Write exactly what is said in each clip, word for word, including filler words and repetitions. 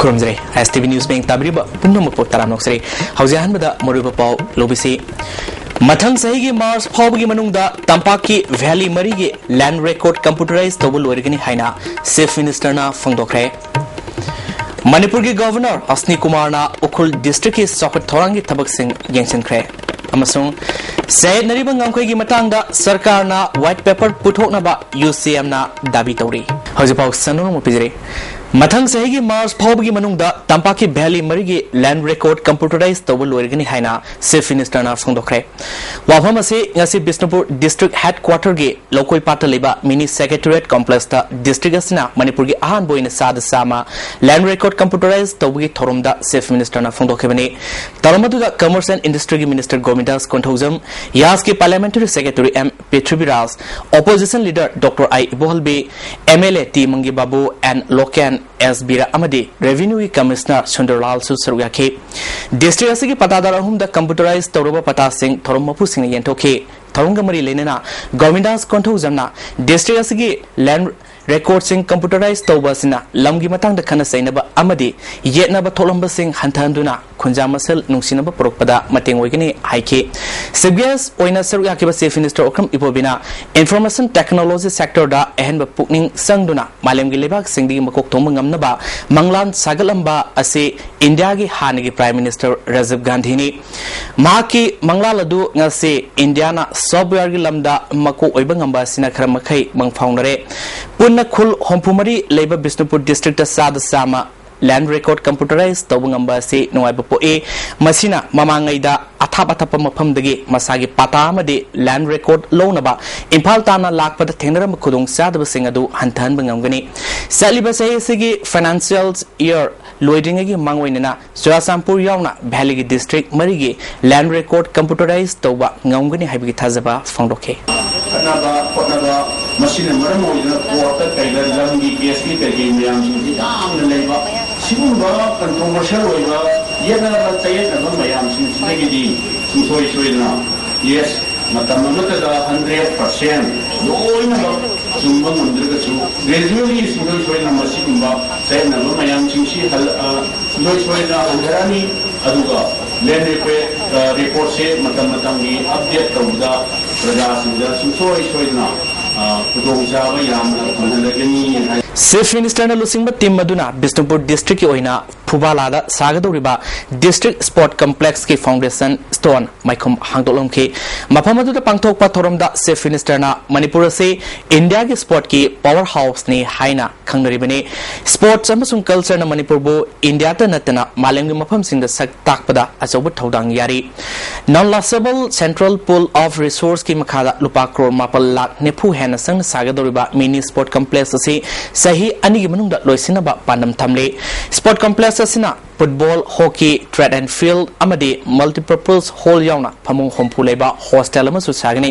ꯈꯨꯔꯨꯝꯖꯔꯤ꯫ ꯑꯥꯏ ꯑꯦꯁ T V news ꯃꯤꯠꯌꯦꯡ ꯇꯥꯕꯤꯔꯤꯕ ꯄꯨꯝꯅꯃꯛꯄꯨ ꯇꯔꯥꯝꯅ ꯑꯣꯛꯆꯔꯤ꯫ ꯍꯧꯖꯤꯛ ꯑꯍꯥꯟꯕꯗ ꯃꯔꯨꯑꯣꯏꯕ ꯄꯥꯎ ꯂꯧꯕꯤꯁꯤ꯫ ꯃꯊꯪ ꯆꯍꯤꯒꯤ ꯃꯥꯔꯆ ꯐꯥꯎꯕꯒꯤ ꯃꯅꯨꯡꯗ ꯇꯝꯄꯥꯛꯀꯤ ꯚꯦꯂꯤ ꯃꯔꯤꯒꯤ ꯂꯦꯟꯗ ꯔꯦꯀꯣꯔꯗ ꯀꯝꯄ꯭ꯌꯨꯇꯔꯥꯏꯖ ꯇꯧꯕ ꯂꯣꯏꯔꯒꯅꯤ ꯍꯥꯏꯅ ꯆꯤꯐ ꯃꯤꯅꯤꯁꯇꯔꯅ ꯐꯣꯡꯗꯣꯛꯈ꯭ꯔꯦ꯫ ꯃꯅꯤꯄꯨꯔꯒꯤ ꯒꯚꯔꯅꯔ ꯑꯁꯅꯤ ꯀꯨꯃꯥꯔꯅ ꯎꯈ꯭ꯔꯨꯜ ꯗꯤꯁꯇ꯭ꯔꯤꯛꯀꯤ ꯆꯥꯎꯈꯠ ꯊꯧꯔꯥꯡꯒꯤ ꯊꯕꯛꯁꯤꯡ ꯌꯦꯡꯁꯤꯟꯈ꯭ꯔꯦ꯫ ꯑꯃꯁꯨꯡ ꯆꯌꯦꯠꯅꯔꯤꯕ ꯉꯝꯈꯩꯒꯤ ꯃꯇꯥꯡꯗ ꯁꯔꯀꯥꯔꯅ ꯋꯥꯏꯠ ꯄꯦꯄꯔ ꯄꯨꯊꯣꯛꯅꯕ ꯌꯨ ꯁꯤ ꯑꯦꯝꯅ ꯗꯥꯕꯤ ꯇꯧꯔꯤ꯫ ꯍꯧꯖꯤꯛꯐꯥꯎ ꯁꯟꯗꯣꯛꯅ ꯄꯤꯖꯔꯤ꯫ ꯃꯊꯪ ꯆꯍꯤꯒꯤ ꯃꯥꯔꯆ ꯐꯥꯎꯕꯒꯤ ꯃꯅꯨꯡꯗ ꯇꯝꯄꯥꯛꯀꯤ ꯚꯦꯂꯤ ꯃꯔꯤꯒꯤ ꯂꯦꯟꯗ ꯔꯦꯀꯣꯔꯗ ꯀꯝꯄ꯭ꯌꯨꯇꯔꯥꯏꯖ ꯇꯧꯕ ꯂꯣꯏꯔꯒꯅꯤ ꯍꯥꯏꯅ ꯆꯤꯐ ꯃꯤꯅꯤꯁꯇꯔꯅ ꯐꯣꯡꯗꯣꯛꯈ꯭ꯔꯦ꯫ ꯋꯥꯐꯝ ꯑꯁꯤ ꯉꯁꯤ ꯕꯤꯁꯅꯨꯄꯨꯔ ꯗꯤꯁꯇ꯭ꯔꯤꯛ ꯍꯦꯗꯀ꯭ꯋꯥꯇꯔꯒꯤ ꯂꯧꯀꯣꯏꯄꯥꯠꯇ ꯂꯩꯕ ꯃꯤꯅꯤ ꯁꯦꯀ꯭ꯔꯦꯇꯔꯤꯌꯦꯠ ꯀꯣꯝꯄ꯭ꯂꯦꯛꯁꯇ ꯗꯤꯁꯇ꯭ꯔꯤꯛ ꯑꯁꯤꯅ ꯃꯅꯤꯄꯨꯔꯒꯤ ꯑꯍꯥꯟꯕ ꯑꯣꯏꯅ ꯆꯥꯗ ꯆꯥꯝꯃ ꯂꯦꯟꯗ ꯔꯦꯀꯣꯔꯗ ꯀꯝꯄ꯭ꯌꯨꯇꯔꯥꯏꯖ ꯇꯧꯕꯒꯤ ꯊꯧꯔꯝꯗ ꯆꯤꯐ ꯃꯤꯅꯤꯁꯇꯔꯅ ꯐꯣꯡꯗꯣꯛꯈꯤꯕꯅꯤ꯫ ꯊꯧꯔꯝ ꯑꯗꯨꯗ ꯀꯃꯔꯁ ꯑꯦꯟ ꯏꯟꯗꯁꯇ꯭ꯔꯤꯒꯤ ꯃꯤꯅꯤꯁꯇꯔ ꯒꯣꯕꯤꯟꯗꯥꯁ ꯀꯣꯟꯊꯧꯖꯝ, ꯌꯥꯁꯀꯤ parliamentary secretary M Prithviraj, opposition leader doctor I ꯏꯕꯣꯍꯜꯕꯤ, M L A T Mangi Babu N Loken S Bir ꯑꯃꯗꯤ ꯔꯦꯚꯤꯅ꯭ꯌꯨꯒꯤ ꯀꯃꯤꯁꯅꯔ ꯁꯨꯟꯗꯔꯂꯥꯜꯁꯨ ꯁꯔꯨꯛ ꯌꯥꯈꯤ꯫ ꯗꯤꯁꯇ꯭ꯔꯤꯛ ꯑꯁꯤꯒꯤ ꯄꯇꯥꯗꯥꯔ ꯑꯍꯨꯝꯗ ꯀꯝꯄ꯭ꯌꯨꯇꯔꯥꯏꯖ ꯇꯧꯔꯕ ꯄꯇꯥꯁꯤꯡ ꯊꯧꯔꯝ ꯃꯄꯨꯁꯤꯡꯅ ꯌꯦꯟꯊꯣꯛꯈꯤ꯫ ꯊꯧꯔꯝꯒ ꯃꯔꯤ ꯂꯩꯅꯅ ꯒꯣꯕꯤꯟꯗꯥꯁ ꯀꯣꯟꯊꯧꯖꯝꯅ ꯗꯤꯁꯇ꯭ꯔꯤꯛ ꯑꯁꯤꯒꯤ ꯂꯦꯟꯗ ꯔꯦꯀꯣꯔꯗꯁꯤꯡ ꯀꯝꯄ꯭ꯌꯨꯇꯔꯥꯏꯖ ꯇꯧꯕ ꯑꯁꯤꯅ ꯂꯝꯒꯤ ꯃꯇꯥꯡꯗ ꯈꯠꯅ ꯆꯩꯅꯕ ꯑꯃꯗꯤ ꯌꯦꯠꯅꯕ ꯊꯣꯛꯂꯝꯕꯁꯤꯡ ꯍꯟꯊꯍꯟꯗꯨꯅ ꯈꯨꯟꯖꯥ ꯃꯁꯦꯜ ꯅꯨꯡꯁꯤꯅꯕ ꯄꯨꯔꯛꯄꯗ ꯃꯇꯦꯡ ꯑꯣꯏꯒꯅꯤ ꯍꯥꯏꯈꯤ꯫ ꯆꯤꯐ ꯒꯦꯁ ꯑꯣꯏꯅ ꯁꯔꯨꯛ ꯌꯥꯈꯤꯕ ꯆꯤꯐ ꯃꯤꯅꯤꯁꯇꯔ ꯑꯣꯀ꯭ꯔꯝ ꯏꯕꯣꯕꯤꯅ ꯏꯟꯐꯣꯔꯃꯦꯁꯟ ꯇꯦꯛꯅꯣꯂꯣꯖꯤ ꯁꯦꯛꯇꯔꯗ ꯑꯍꯦꯟꯕ ꯄꯨꯛꯅꯤꯡ ꯆꯪꯗꯨꯅ ꯃꯥꯂꯦꯝꯒꯤ ꯂꯩꯕꯥꯛꯁꯤꯡꯗꯒꯤ ꯃꯀꯣꯛ ꯊꯣꯡꯕ ꯉꯝꯅꯕ ꯃꯪꯂꯥꯟ ꯁꯥꯒꯠꯂꯝꯕ ꯑꯁꯤ ꯏꯟꯗꯤꯌꯥꯒꯤ ꯍꯥꯟꯅꯒꯤ ꯄ꯭ꯔꯥꯏꯝ ꯃꯤꯅꯤꯁꯇꯔ ꯔꯥꯖꯤꯕ ꯒꯥꯟꯙꯤꯅꯤ꯫ ꯃꯍꯥꯛꯀꯤ ꯃꯪꯂꯥꯟ ꯑꯗꯨ ꯉꯁꯤ ꯏꯟꯗꯤꯌꯥꯅ ꯁꯣꯐꯋꯦꯌꯔꯒꯤ ꯂꯝꯗ ꯃꯀꯣꯛ ꯑꯣꯏꯕ ꯉꯝꯕ ꯑꯁꯤꯅ ꯈꯔ ꯃꯈꯩ ꯃꯪ ꯐꯥꯎꯅꯔꯦ꯫ ꯄꯨꯟꯅ ꯈꯨꯜ ꯍꯨꯝꯐꯨ ꯃꯔꯤ ꯂꯩꯕ ꯕꯤꯁꯅꯨꯄꯨꯔ ꯗꯤꯁꯇ꯭ꯔꯤꯛꯇ ꯆꯥꯗ ꯆꯥꯝꯃ ꯂꯦꯟꯗ ꯔꯦꯀꯣꯔꯗ ꯀꯝꯄ꯭ꯌꯨꯇꯔꯥꯏꯖ ꯇꯧꯕ ꯉꯝꯕ ꯑꯁꯤ ꯅꯨꯡꯉꯥꯏꯕ ꯄꯣꯛꯏ꯫ ꯃꯁꯤꯅ ꯃꯃꯥꯡꯉꯩꯗ ꯑꯊꯥꯞ ꯑꯊꯥꯞꯄ ꯃꯐꯝꯗꯒꯤ ꯃꯁꯥꯒꯤ ꯄꯇꯥ ꯑꯃꯗꯤ ꯂꯦꯟꯗ ꯔꯦꯀꯣꯔꯗ ꯂꯧꯅꯕ ꯏꯝꯐꯥꯜ ꯇꯥꯟꯅ ꯂꯥꯛꯄꯗ ꯊꯦꯡꯅꯔꯝꯕ ꯈꯨꯗꯣꯡꯆꯥꯗꯕꯁꯤꯡ ꯑꯗꯨ ꯍꯟꯊꯍꯟꯕ ꯉꯝꯒꯅꯤ꯫ ꯆꯠꯂꯤꯕ ꯆꯍꯤ ꯑꯁꯤꯒꯤ ꯐꯥꯏꯅꯥꯟꯁꯤꯌꯦꯜ ꯏꯌꯔ ꯂꯣꯏꯗ꯭ꯔꯤꯉꯩꯒꯤ ꯃꯥꯡꯑꯣꯏꯅꯅ ꯆꯨꯔꯥꯆꯥꯟꯄꯨꯔ ꯌꯥꯎꯅ ꯚꯦꯂꯤꯒꯤ ꯗꯤꯁꯇ꯭ꯔꯤꯛ ꯃꯔꯤꯒꯤ ꯂꯦꯟꯗ ꯔꯦꯀꯣꯔꯗ ꯀꯝꯄ꯭ꯌꯨꯇꯔꯥꯏꯖ ꯇꯧꯕ ꯉꯝꯒꯅꯤ ꯍꯥꯏꯕꯒꯤ ꯊꯥꯖꯕ ꯐꯣꯡꯗꯣꯛꯈꯤ꯫ ꯈꯠꯅꯕ ꯈꯣꯠꯅꯕ, ꯃꯁꯤꯅ ꯃꯔꯝ ꯑꯣꯏꯗꯨꯅ ꯀꯣꯔꯠꯇ ꯀꯩꯗ ꯂꯝꯒꯤ ꯀꯦꯁꯀꯤ ꯀꯩꯀꯩ ꯃꯌꯥꯝꯁꯤꯡꯁꯤ ꯌꯥꯝꯅ ꯂꯩꯕ, ꯁꯤꯒꯨꯝꯕ ꯀꯟꯇ꯭ꯔꯣꯚꯔꯁꯤꯌꯦꯜ ꯑꯣꯏꯕ ꯌꯦꯠꯅꯕ ꯆꯌꯦꯠꯅꯕ ꯃꯌꯥꯝꯁꯤꯡꯁꯤꯗꯒꯤꯗꯤ ꯁꯨꯡꯁꯣꯏ ꯁꯣꯏꯗꯅ, ꯌꯦꯁ, ꯃꯇꯝ ꯑꯃꯠꯇꯗ ꯍꯟꯗ꯭ꯔꯦꯠ ꯄꯥꯔꯁꯦꯟ ꯂꯣꯏꯅꯃꯛ ꯆꯨꯝꯕ ꯉꯝꯗ꯭ꯔꯒꯁꯨ, ꯒ꯭ꯔꯦꯖꯨꯋꯦꯂꯤ ꯁꯨꯡꯁꯣꯏ ꯁꯣꯏꯗꯅ ꯃꯁꯤꯒꯨꯝꯕ ꯆꯌꯦꯠꯅꯕ ꯃꯌꯥꯝꯁꯤꯡꯁꯤ ꯍꯜ-, ꯑ, ꯁꯨꯡꯁꯣꯏ ꯁꯣꯏꯗꯅ ꯍꯟꯊꯔꯛꯑꯅꯤ꯫ ꯑꯗꯨꯒ ꯂꯦꯟ ꯔꯤꯄꯦ-, ꯑ, ꯔꯤꯄꯣꯔꯠꯁꯦ ꯃꯇꯝ ꯃꯇꯝꯒꯤ ꯑꯞꯗꯦꯠ ꯇꯧꯕꯗ ꯄ꯭ꯔꯖꯥꯁꯤꯡꯗ ꯁꯨꯡꯁꯣꯏ ꯁꯣꯏꯗꯅ, ꯑ, ꯈꯨꯗꯣꯡꯆꯥꯕ ꯌꯥꯝꯅ ꯐꯪꯍꯜꯂꯒꯅꯤ ꯍꯥꯏ꯫ ꯆꯤꯐ ꯃꯤꯅꯤꯁꯇꯔꯅ ꯂꯨꯆꯤꯡꯕ ꯇꯤꯝ ꯑꯗꯨꯅ ꯕꯤꯁꯅꯨꯄꯨꯔ ꯗꯤꯁꯇ꯭ꯔꯤꯛꯀꯤ ꯑꯣꯏꯅ ꯐꯨꯕꯥꯂꯥꯗ ꯁꯥꯒꯗꯧꯔꯤꯕ ꯗꯤꯁꯇ꯭ꯔꯤꯛ ꯁ꯭ꯄꯣꯔꯠ ꯀꯝꯄ꯭ꯂꯦꯛꯁꯀꯤ ꯐꯥꯎꯟꯗꯦꯁꯟ ꯁ꯭ꯇꯣꯟ ꯃꯥꯏꯈꯨꯝ ꯍꯥꯡꯗꯣꯛꯂꯝꯈꯤ꯫ ꯃꯐꯝ ꯑꯗꯨꯗ ꯄꯥꯡꯊꯣꯛꯄ ꯊꯧꯔꯝꯗ ꯆꯤꯐ ꯃꯤꯅꯤꯁꯇꯔꯅ ꯃꯅꯤꯄꯨꯔ ꯑꯁꯤ ꯏꯟꯗꯤꯌꯥꯒꯤ ꯁ꯭ꯄꯣꯔꯠꯀꯤ ꯄꯥꯋꯔ ꯍꯥꯎꯁꯅꯤ ꯍꯥꯏꯅ ꯈꯪꯅꯔꯤꯕꯅꯤ꯫ ꯁ꯭ꯄꯣꯔꯠꯁ ꯑꯃꯁꯨꯡ ꯀꯜꯆꯔꯅ ꯃꯅꯤꯄꯨꯔꯕꯨ ꯏꯟꯗꯤꯌꯥꯗ ꯅꯠꯇꯅ ꯃꯥꯂꯦꯝꯒꯤ ꯃꯐꯝꯁꯤꯡꯗ ꯁꯛ ꯇꯥꯛꯄꯗ ꯑꯆꯧꯕ ꯊꯧꯗꯥꯡ ꯌꯥꯔꯤ꯫ Non-lapsable Central Pool of Resourceꯀꯤ ꯃꯈꯥꯗ ꯂꯨꯄꯥ ꯀ꯭ꯔꯣꯔ ꯃꯥꯄꯜ ꯂꯥꯈ ꯅꯤꯐꯨ ꯍꯦꯟꯅ ꯆꯪꯅ ꯁꯥꯒꯗꯧꯔꯤꯕ ꯃꯤꯅꯤ ꯁ꯭ꯄꯣꯔꯠ ꯀꯝꯄ꯭ꯂꯦꯛꯁ ꯑꯁꯤ ꯆꯍꯤ ꯑꯅꯤꯒꯤ ꯃꯅꯨꯡꯗ ꯂꯣꯏꯁꯤꯟꯅꯕ ꯄꯥꯟꯗꯝ ꯊꯝꯂꯤ꯫ ꯁ꯭ꯄꯣꯔꯠ ꯀꯝꯄ꯭ꯂꯦꯛꯁ ꯑꯁꯤꯅ ꯐꯨꯠꯕꯣꯜ, ꯍꯣꯀꯤ, ꯇ꯭ꯔꯦꯛ ꯑꯦꯟ ꯐꯤꯜꯗ ꯑꯃꯗꯤ ꯃꯜꯇꯤꯄꯔꯄꯁ ꯍꯣꯜ ꯌꯥꯎꯅ ꯐꯃꯨꯡ ꯍꯨꯝꯐꯨ ꯂꯩꯕ ꯍꯣꯁꯇꯦꯜ ꯑꯃꯁꯨ ꯁꯥꯒꯅꯤ꯫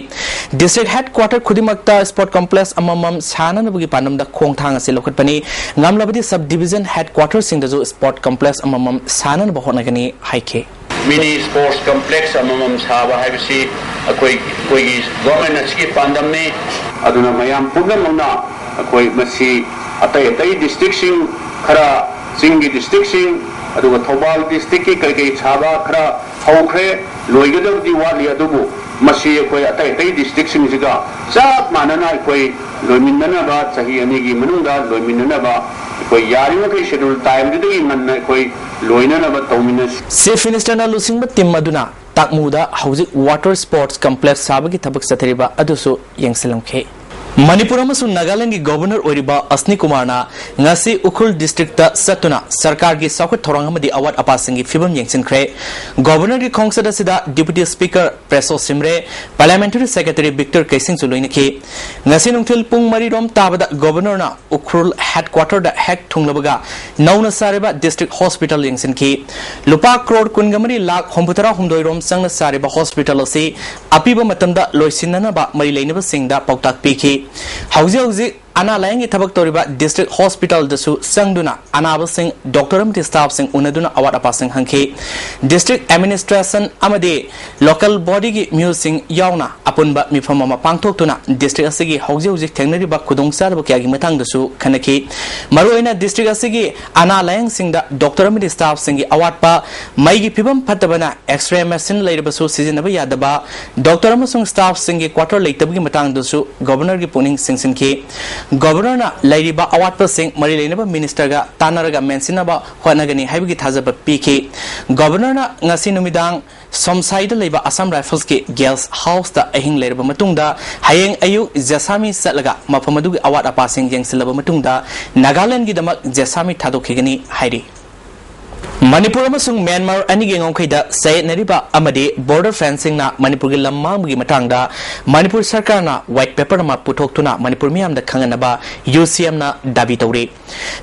ꯗꯤꯁꯇ꯭ꯔꯤꯛ ꯍꯦꯗꯀ꯭ꯋꯥꯇꯔ ꯈꯨꯗꯤꯡꯃꯛꯇ ꯁ꯭ꯄꯣꯔꯠ ꯀꯝꯄ꯭ꯂꯦꯛꯁ ꯑꯃꯃꯝ ꯁꯥꯅꯅꯕꯒꯤ ꯄꯥꯟꯗꯝꯗ ꯈꯣꯡꯊꯥꯡ ꯑꯁꯤ ꯂꯧꯈꯠꯄꯅꯤ꯫ ꯉꯝꯂꯕꯗꯤ ꯁꯕ ꯗꯤꯕꯤꯖꯟ ꯍꯦꯗꯀ꯭ꯋꯥꯇꯔꯁꯤꯡꯗꯁꯨ ꯁ꯭ꯄꯣꯔꯠ ꯀꯝꯄ꯭ꯂꯦꯛꯁ ꯑꯃꯃꯝ ꯁꯥꯅꯅꯕ ꯍꯣꯠꯅꯒꯅꯤ ꯍꯥꯏꯈꯤ꯫ ꯃꯤꯅꯤ ꯁ꯭ꯄꯣꯔꯠꯁ ꯀꯝꯄ꯭ꯂꯦꯛꯁ ꯑꯃꯃꯝ ꯁꯥꯕ ꯍꯥꯏꯕꯁꯤ ꯑꯩꯈꯣꯏ, ꯑꯩꯈꯣꯏꯒꯤ ꯒꯣꯔꯃꯦꯟ ꯑꯁꯤꯒꯤ ꯄꯥꯟꯗꯝꯅꯤ꯫ ꯑꯗꯨꯅ ꯃꯌꯥꯝ ꯄꯨꯝꯅꯃꯛꯅ ꯑꯩꯈꯣꯏ ꯃꯁꯤ ꯑꯇꯩ ꯑꯇꯩ ꯗꯤꯁꯇ꯭ꯔꯤꯛꯁꯤꯡ, ꯈꯔ ꯆꯤꯡꯒꯤ ꯗꯤꯁꯇ꯭ꯔꯤꯛꯁꯤꯡ, ꯑꯗꯨꯒ ꯊꯧꯕꯥꯜ ꯗꯤꯁꯇ꯭ꯔꯤꯛꯀꯤ ꯀꯩꯀꯩ ꯁꯥꯕ ꯈꯔ ꯍꯧꯈ꯭ꯔꯦ, ꯂꯣꯏꯒꯗꯕꯗꯤ ꯋꯥꯠꯂꯤ, ꯑꯗꯨꯕꯨ ꯃꯁꯤ ꯑꯩꯈꯣꯏ ꯑꯇꯩ ꯑꯇꯩ ꯗꯤꯁꯇ꯭ꯔꯤꯛꯁꯤꯡꯁꯤꯒ ꯆꯞ ꯃꯥꯟꯅꯅ ꯑꯩꯈꯣꯏ ꯂꯣꯏꯃꯤꯟꯅꯅꯕ, ꯆꯍꯤ ꯑꯅꯤꯒꯤ ꯃꯅꯨꯡꯗ ꯂꯣꯏꯃꯤꯟꯅꯅꯕ ꯑꯩꯈꯣꯏ ꯌꯥꯔꯤꯃꯈꯩ ꯁꯦꯗꯨꯜ ꯇꯥꯏꯝꯗꯨꯗꯒꯤ ꯉꯟꯅ ꯑꯩꯈꯣꯏ ꯂꯣꯏꯅꯅꯕ ꯇꯧꯃꯤꯟꯅꯁꯤ꯫ ꯆꯤꯐ ꯃꯤꯅꯤꯁꯇꯔꯅ ꯂꯨꯆꯤꯡꯕ ꯇꯤꯝ ꯑꯗꯨꯅ ꯇꯥꯛꯃꯨꯗ ꯍꯧꯖꯤꯛ ꯋꯥꯇꯔ ꯁ꯭ꯄꯣꯔꯠꯁ ꯀꯝꯄ꯭ꯂꯦꯛꯁ ꯁꯥꯕꯒꯤ ꯊꯕꯛ ꯆꯠꯊꯔꯤꯕ ꯑꯗꯨꯁꯨ ꯌꯦꯡꯁꯤꯜꯂꯝꯈꯤ꯫ ꯃꯅꯤꯄꯨꯔ ꯑꯃꯁꯨꯡ ꯅꯥꯒꯥꯂꯦꯟꯗꯒꯤ ꯒꯣꯚꯔꯅꯔ ꯑꯣꯏꯔꯤꯕ ꯑꯁꯅꯤ ꯀꯨꯃꯥꯔꯅ ꯉꯁꯤ ꯎꯈ꯭ꯔꯨꯜ ꯗꯤꯁꯇ꯭ꯔꯤꯛꯇ ꯆꯠꯇꯨꯅ ꯁꯔꯀꯥꯔꯒꯤ ꯆꯥꯎꯈꯠ ꯊꯧꯔꯥꯡ ꯑꯃꯗꯤ ꯑꯋꯥꯠ ꯑꯄꯥꯁꯤꯡꯒꯤ ꯐꯤꯕꯝ ꯌꯦꯡꯁꯤꯟꯈ꯭ꯔꯦ꯫ ꯒꯣꯚꯔꯅꯔꯒꯤ ꯈꯣꯡꯆꯠ ꯑꯁꯤꯗ ꯗꯤꯄꯨꯇꯤ ꯁ꯭ꯄꯤꯀꯔ ꯄ꯭ꯔꯦꯁꯣ ꯁꯤꯝꯔꯦ, ꯄꯥꯔꯂꯤꯌꯥꯃꯦꯟꯇꯔꯤ ꯁꯦꯀ꯭ꯔꯦꯇꯔꯤ ꯕꯤꯛꯇꯔ ꯀꯩꯁꯤꯡꯁꯨ ꯂꯣꯏꯅꯈꯤ꯫ ꯉꯁꯤ ꯅꯨꯡꯊꯤꯜ ꯄꯨꯡ ꯃꯔꯤ ꯔꯣꯝ ꯇꯥꯕꯗ ꯒꯣꯚꯔꯅꯔꯅ ꯎꯈ꯭ꯔꯨꯜ ꯍꯦꯗꯀ꯭ꯋꯥꯇꯔꯗ ꯍꯦꯛ ꯊꯨꯡꯂꯕꯒ ꯅꯧꯅ ꯁꯥꯔꯤꯕ ꯗꯤꯁꯇ꯭ꯔꯤꯛ ꯍꯣꯁꯄꯤꯇꯥꯜ ꯌꯦꯡꯁꯤꯟꯈꯤ꯫ ꯂꯨꯄꯥ ꯀ꯭ꯔꯣꯔ ꯀꯨꯟꯒ ꯃꯔꯤ ꯂꯥꯈ ꯍꯨꯝꯐꯨꯇꯔꯥ ꯍꯨꯝꯗꯣꯏ ꯔꯣꯝ ꯆꯪꯅ ꯁꯥꯔꯤꯕ ꯍꯣꯁꯄꯤꯇꯥꯜ ꯑꯁꯤ ꯑꯄꯤꯕ ꯃꯇꯝꯗ ꯂꯣꯏꯁꯤꯟꯅꯅꯕ ꯃꯔꯤ ꯂꯩꯅꯕꯁꯤꯡꯗ ꯄꯥꯎꯇꯥꯛ ꯄꯤꯈꯤ꯫ ꯍꯧꯖꯤꯛ ꯍꯧꯖꯤꯛ ꯑꯅꯥ ꯂꯥꯌꯦꯡꯒꯤ ꯊꯕꯛ ꯇꯧꯔꯤꯕ district hospitalꯗꯁꯨ ꯆꯪꯗꯨꯅ ꯑꯅꯥꯕꯁꯤꯡ, doctor ꯑꯃꯗꯤ staffꯁꯤꯡ ꯎꯅꯗꯨꯅ ꯑꯋꯥꯠ ꯑꯄꯥꯁꯤꯡ ꯍꯪꯈꯤ꯫ District administration ꯑꯃꯗꯤ local bodyꯒꯤ ꯃꯤꯑꯣꯏꯁꯤꯡ ꯌꯥꯎꯅ ꯑꯄꯨꯟꯕ ꯃꯤꯐꯝ ꯑꯃ ꯄꯥꯡꯊꯣꯛꯇꯨꯅ district ꯑꯁꯤꯒꯤ ꯍꯧꯖꯤꯛ ꯍꯧꯖꯤꯛ ꯊꯦꯡꯅꯔꯤꯕ ꯈꯨꯗꯣꯡꯆꯥꯗꯕ ꯀꯌꯥꯒꯤ ꯃꯇꯥꯡꯗꯁꯨ ꯈꯟꯅꯈꯤ꯫ ꯃꯔꯨꯑꯣꯏꯅ district ꯑꯁꯤꯒꯤ ꯑꯅꯥ ꯂꯥꯌꯦꯡꯁꯤꯡꯗ doctor ꯑꯃꯗꯤ staffꯁꯤꯡꯒꯤ ꯑꯋꯥꯠꯄ, ꯃꯩꯒꯤ ꯐꯤꯕꯝ ꯐꯠꯇꯕꯅ X-ray machine ꯂꯩꯔꯕꯁꯨ ꯁꯤꯖꯤꯟꯅꯕ ꯌꯥꯗꯕ, doctor ꯑꯃꯁꯨꯡ staffꯁꯤꯡꯒꯤ quarter ꯂꯩꯇꯕꯒꯤ ꯃꯇꯥꯡꯗꯁꯨ governorꯒꯤ ꯄꯨꯛꯅꯤꯡ ꯆꯤꯡꯁꯤꯟꯈꯤ꯫ Governorꯅ ꯂꯩꯔꯤꯕ ꯑꯋꯥꯠꯄꯁꯤꯡ ꯃꯔꯤ ꯂꯩꯅꯕ ministerꯒ ꯇꯥꯟꯅꯔꯒ ꯃꯦꯟꯁꯤꯟꯅꯕ ꯍꯣꯠꯅꯒꯅꯤ ꯍꯥꯏꯕꯒꯤ ꯊꯥꯖꯕ ꯄꯤꯈꯤ꯫ Governorꯅ ꯉꯁꯤ ꯅꯨꯃꯤꯗꯥꯡ ꯁꯣꯝꯁꯥꯏꯗ ꯂꯩꯕ Assam Riflesꯀꯤ guest houseꯇ ꯑꯍꯤꯡ ꯂꯩꯔꯕ ꯃꯇꯨꯡꯗ, ꯍꯌꯦꯡ ꯑꯌꯨꯛ ꯖꯦꯁꯥꯃꯤ ꯆꯠꯂꯒ ꯃꯐꯝ ꯑꯗꯨꯒꯤ ꯑꯋꯥꯠ ꯑꯄꯥꯁꯤꯡ ꯌꯦꯡꯁꯤꯜꯂꯕ ꯃꯇꯨꯡꯗ, ꯅꯥꯒꯥꯂꯦꯟꯗꯒꯤꯗꯃꯛ ꯖꯦꯁꯥꯃꯤ ꯊꯥꯗꯣꯛꯈꯤꯒꯅꯤ ꯍꯥꯏꯔꯤ꯫ ꯃꯅꯤꯄꯨꯔ ꯑꯃꯁꯨꯡ ꯃ꯭ꯌꯥꯟꯃꯥꯔ ꯑꯅꯤꯒꯤ ꯉꯝꯈꯩꯗ ꯆꯌꯦꯠꯅꯔꯤꯕ ꯑꯃꯗꯤ border fencingꯅ ꯃꯅꯤꯄꯨꯔꯒꯤ ꯂꯝ ꯃꯥꯡꯕꯒꯤ ꯃꯇꯥꯡꯗ ꯃꯅꯤꯄꯨꯔ ꯁꯔꯀꯥꯔꯅ white paper ꯑꯃ ꯄꯨꯊꯣꯛꯇꯨꯅ ꯃꯅꯤꯄꯨꯔ ꯃꯤꯌꯥꯝꯗ ꯈꯪꯍꯟꯅꯕ UCMꯅ ꯗꯥꯕꯤ ꯇꯧꯔꯤ꯫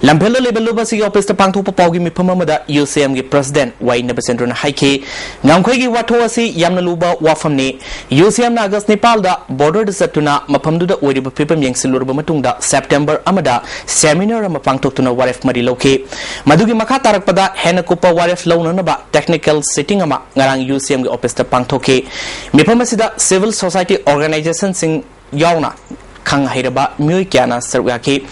ꯂꯝꯐꯦꯜꯗ ꯂꯩꯕ ꯂꯨꯞ ꯑꯁꯤꯒꯤ officeꯇ ꯄꯥꯡꯊꯣꯛꯄ ꯄꯥꯎꯒꯤ ꯃꯤꯐꯝ ꯑꯃꯗ UCMꯒꯤ president ꯋꯥꯏ ꯅꯕꯆꯟꯗ꯭ꯔꯅ ꯍꯥꯏꯈꯤ, ꯉꯝꯈꯩꯒꯤ ꯋꯥꯊꯣꯛ ꯑꯁꯤ ꯌꯥꯝꯅ ꯂꯨꯕ ꯋꯥꯐꯝꯅꯤ꯫ UCMꯅ August ꯅꯤꯄꯥꯜꯗ borderꯗ ꯆꯠꯇꯨꯅ ꯃꯐꯝꯗꯨꯗ ꯑꯣꯏꯔꯤꯕ ꯐꯤꯕꯝ ꯌꯦꯡꯁꯤꯜꯂꯨꯔꯕ ꯃꯇꯨꯡꯗ September ꯑꯃꯗ seminar ꯑꯃ ꯄꯥꯡꯊꯣꯛꯇꯨꯅ ꯋꯥꯔꯦꯞ ꯃꯔꯤ ꯂꯧꯈꯤ꯫ ꯃꯗꯨꯒꯤ ꯃꯈꯥ ꯇꯥꯔꯛꯄꯗ ꯍꯦꯟꯅ ꯀꯨꯞꯄ ꯋꯥꯔꯦꯞ ꯂꯧꯅꯅꯕ technical sitting ꯑꯃ ꯉꯔꯥꯡ UCMꯒꯤ officeꯇ ꯄꯥꯡꯊꯣꯛꯈꯤ꯫ ꯃꯤꯐꯝ ꯑꯁꯤꯗ civil society organizationꯁꯤꯡ ꯌꯥꯎꯅ ꯈꯪ ꯍꯩꯔꯕ ꯃꯤꯑꯣꯏ ꯀꯌꯥꯅ ꯁꯔꯨꯛ ꯌꯥꯈꯤ꯫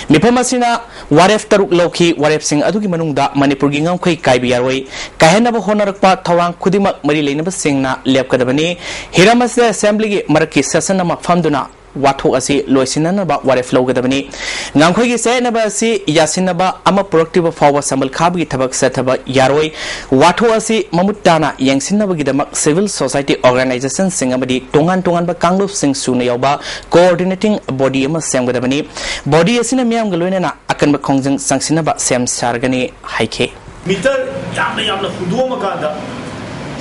ꯃꯤꯐꯝ ꯑꯁꯤꯅ ꯋꯥꯔꯦꯞ ꯇꯔꯨꯛ ꯂꯧꯈꯤ꯫ ꯋꯥꯔꯦꯞꯁꯤꯡ ꯑꯗꯨꯒꯤ ꯃꯅꯨꯡꯗ ꯃꯅꯤꯄꯨꯔꯒꯤ ꯉꯝꯈꯩ ꯀꯥꯏꯕ ꯌꯥꯔꯣꯏ, ꯀꯥꯏꯍꯟꯅꯕ ꯍꯣꯠꯅꯔꯛꯄ ꯊꯧꯔꯥꯡ ꯈꯨꯗꯤꯡꯃꯛ ꯃꯔꯤ ꯂꯩꯅꯕꯁꯤꯡꯅ ꯂꯦꯞꯀꯗꯕꯅꯤ꯫ ꯍꯤꯔꯝ ꯑꯁꯤꯗ assemblyꯒꯤ ꯃꯔꯛꯀꯤ session ꯑꯃ ꯐꯝꯗꯨꯅ ꯋꯥꯊꯣꯛ ꯑꯁꯤ ꯂꯣꯏꯁꯤꯟꯅꯅꯕ ꯋꯥꯔꯦꯞ ꯂꯧꯒꯗꯕꯅꯤ꯫ ꯉꯝꯈꯩꯒꯤ ꯆꯌꯦꯠꯅꯕ ꯑꯁꯤ ꯌꯥꯁꯤꯟꯅꯕ ꯑꯃ ꯄꯨꯔꯛꯇ꯭ꯔꯤꯕ ꯐꯥꯎꯕ ꯁꯝꯕꯜ ꯈꯥꯕꯒꯤ ꯊꯕꯛ ꯆꯠꯊꯕ ꯌꯥꯔꯣꯏ꯫ ꯋꯥꯊꯣꯛ ꯑꯁꯤ ꯃꯃꯨꯠ ꯇꯥꯅ ꯌꯦꯡꯁꯤꯟꯅꯕꯒꯤꯗꯃꯛ civil society organizationꯁꯤꯡ ꯑꯃꯗꯤ ꯇꯣꯉꯥꯟ ꯇꯣꯉꯥꯟꯕ ꯀꯥꯡꯂꯨꯞꯁꯤꯡ ꯁꯨꯅ ꯌꯥꯎꯕ coordinating body ꯑꯃ ꯁꯦꯝꯒꯗꯕꯅꯤ꯫ Body ꯑꯁꯤꯅ ꯃꯤꯌꯥꯝꯒ ꯂꯣꯏꯅꯅ ꯑꯀꯟꯕ ꯈꯣꯡꯖꯪ ꯆꯪꯁꯤꯟꯅꯕ ꯁꯦꯝ ꯁꯥꯔꯒꯅꯤ ꯍꯥꯏꯈꯤ꯫ Meter ꯌꯥꯝꯅ ꯌꯥꯝꯅ ꯍꯨꯟꯗꯣꯛꯑꯝꯃꯀꯥꯟꯗ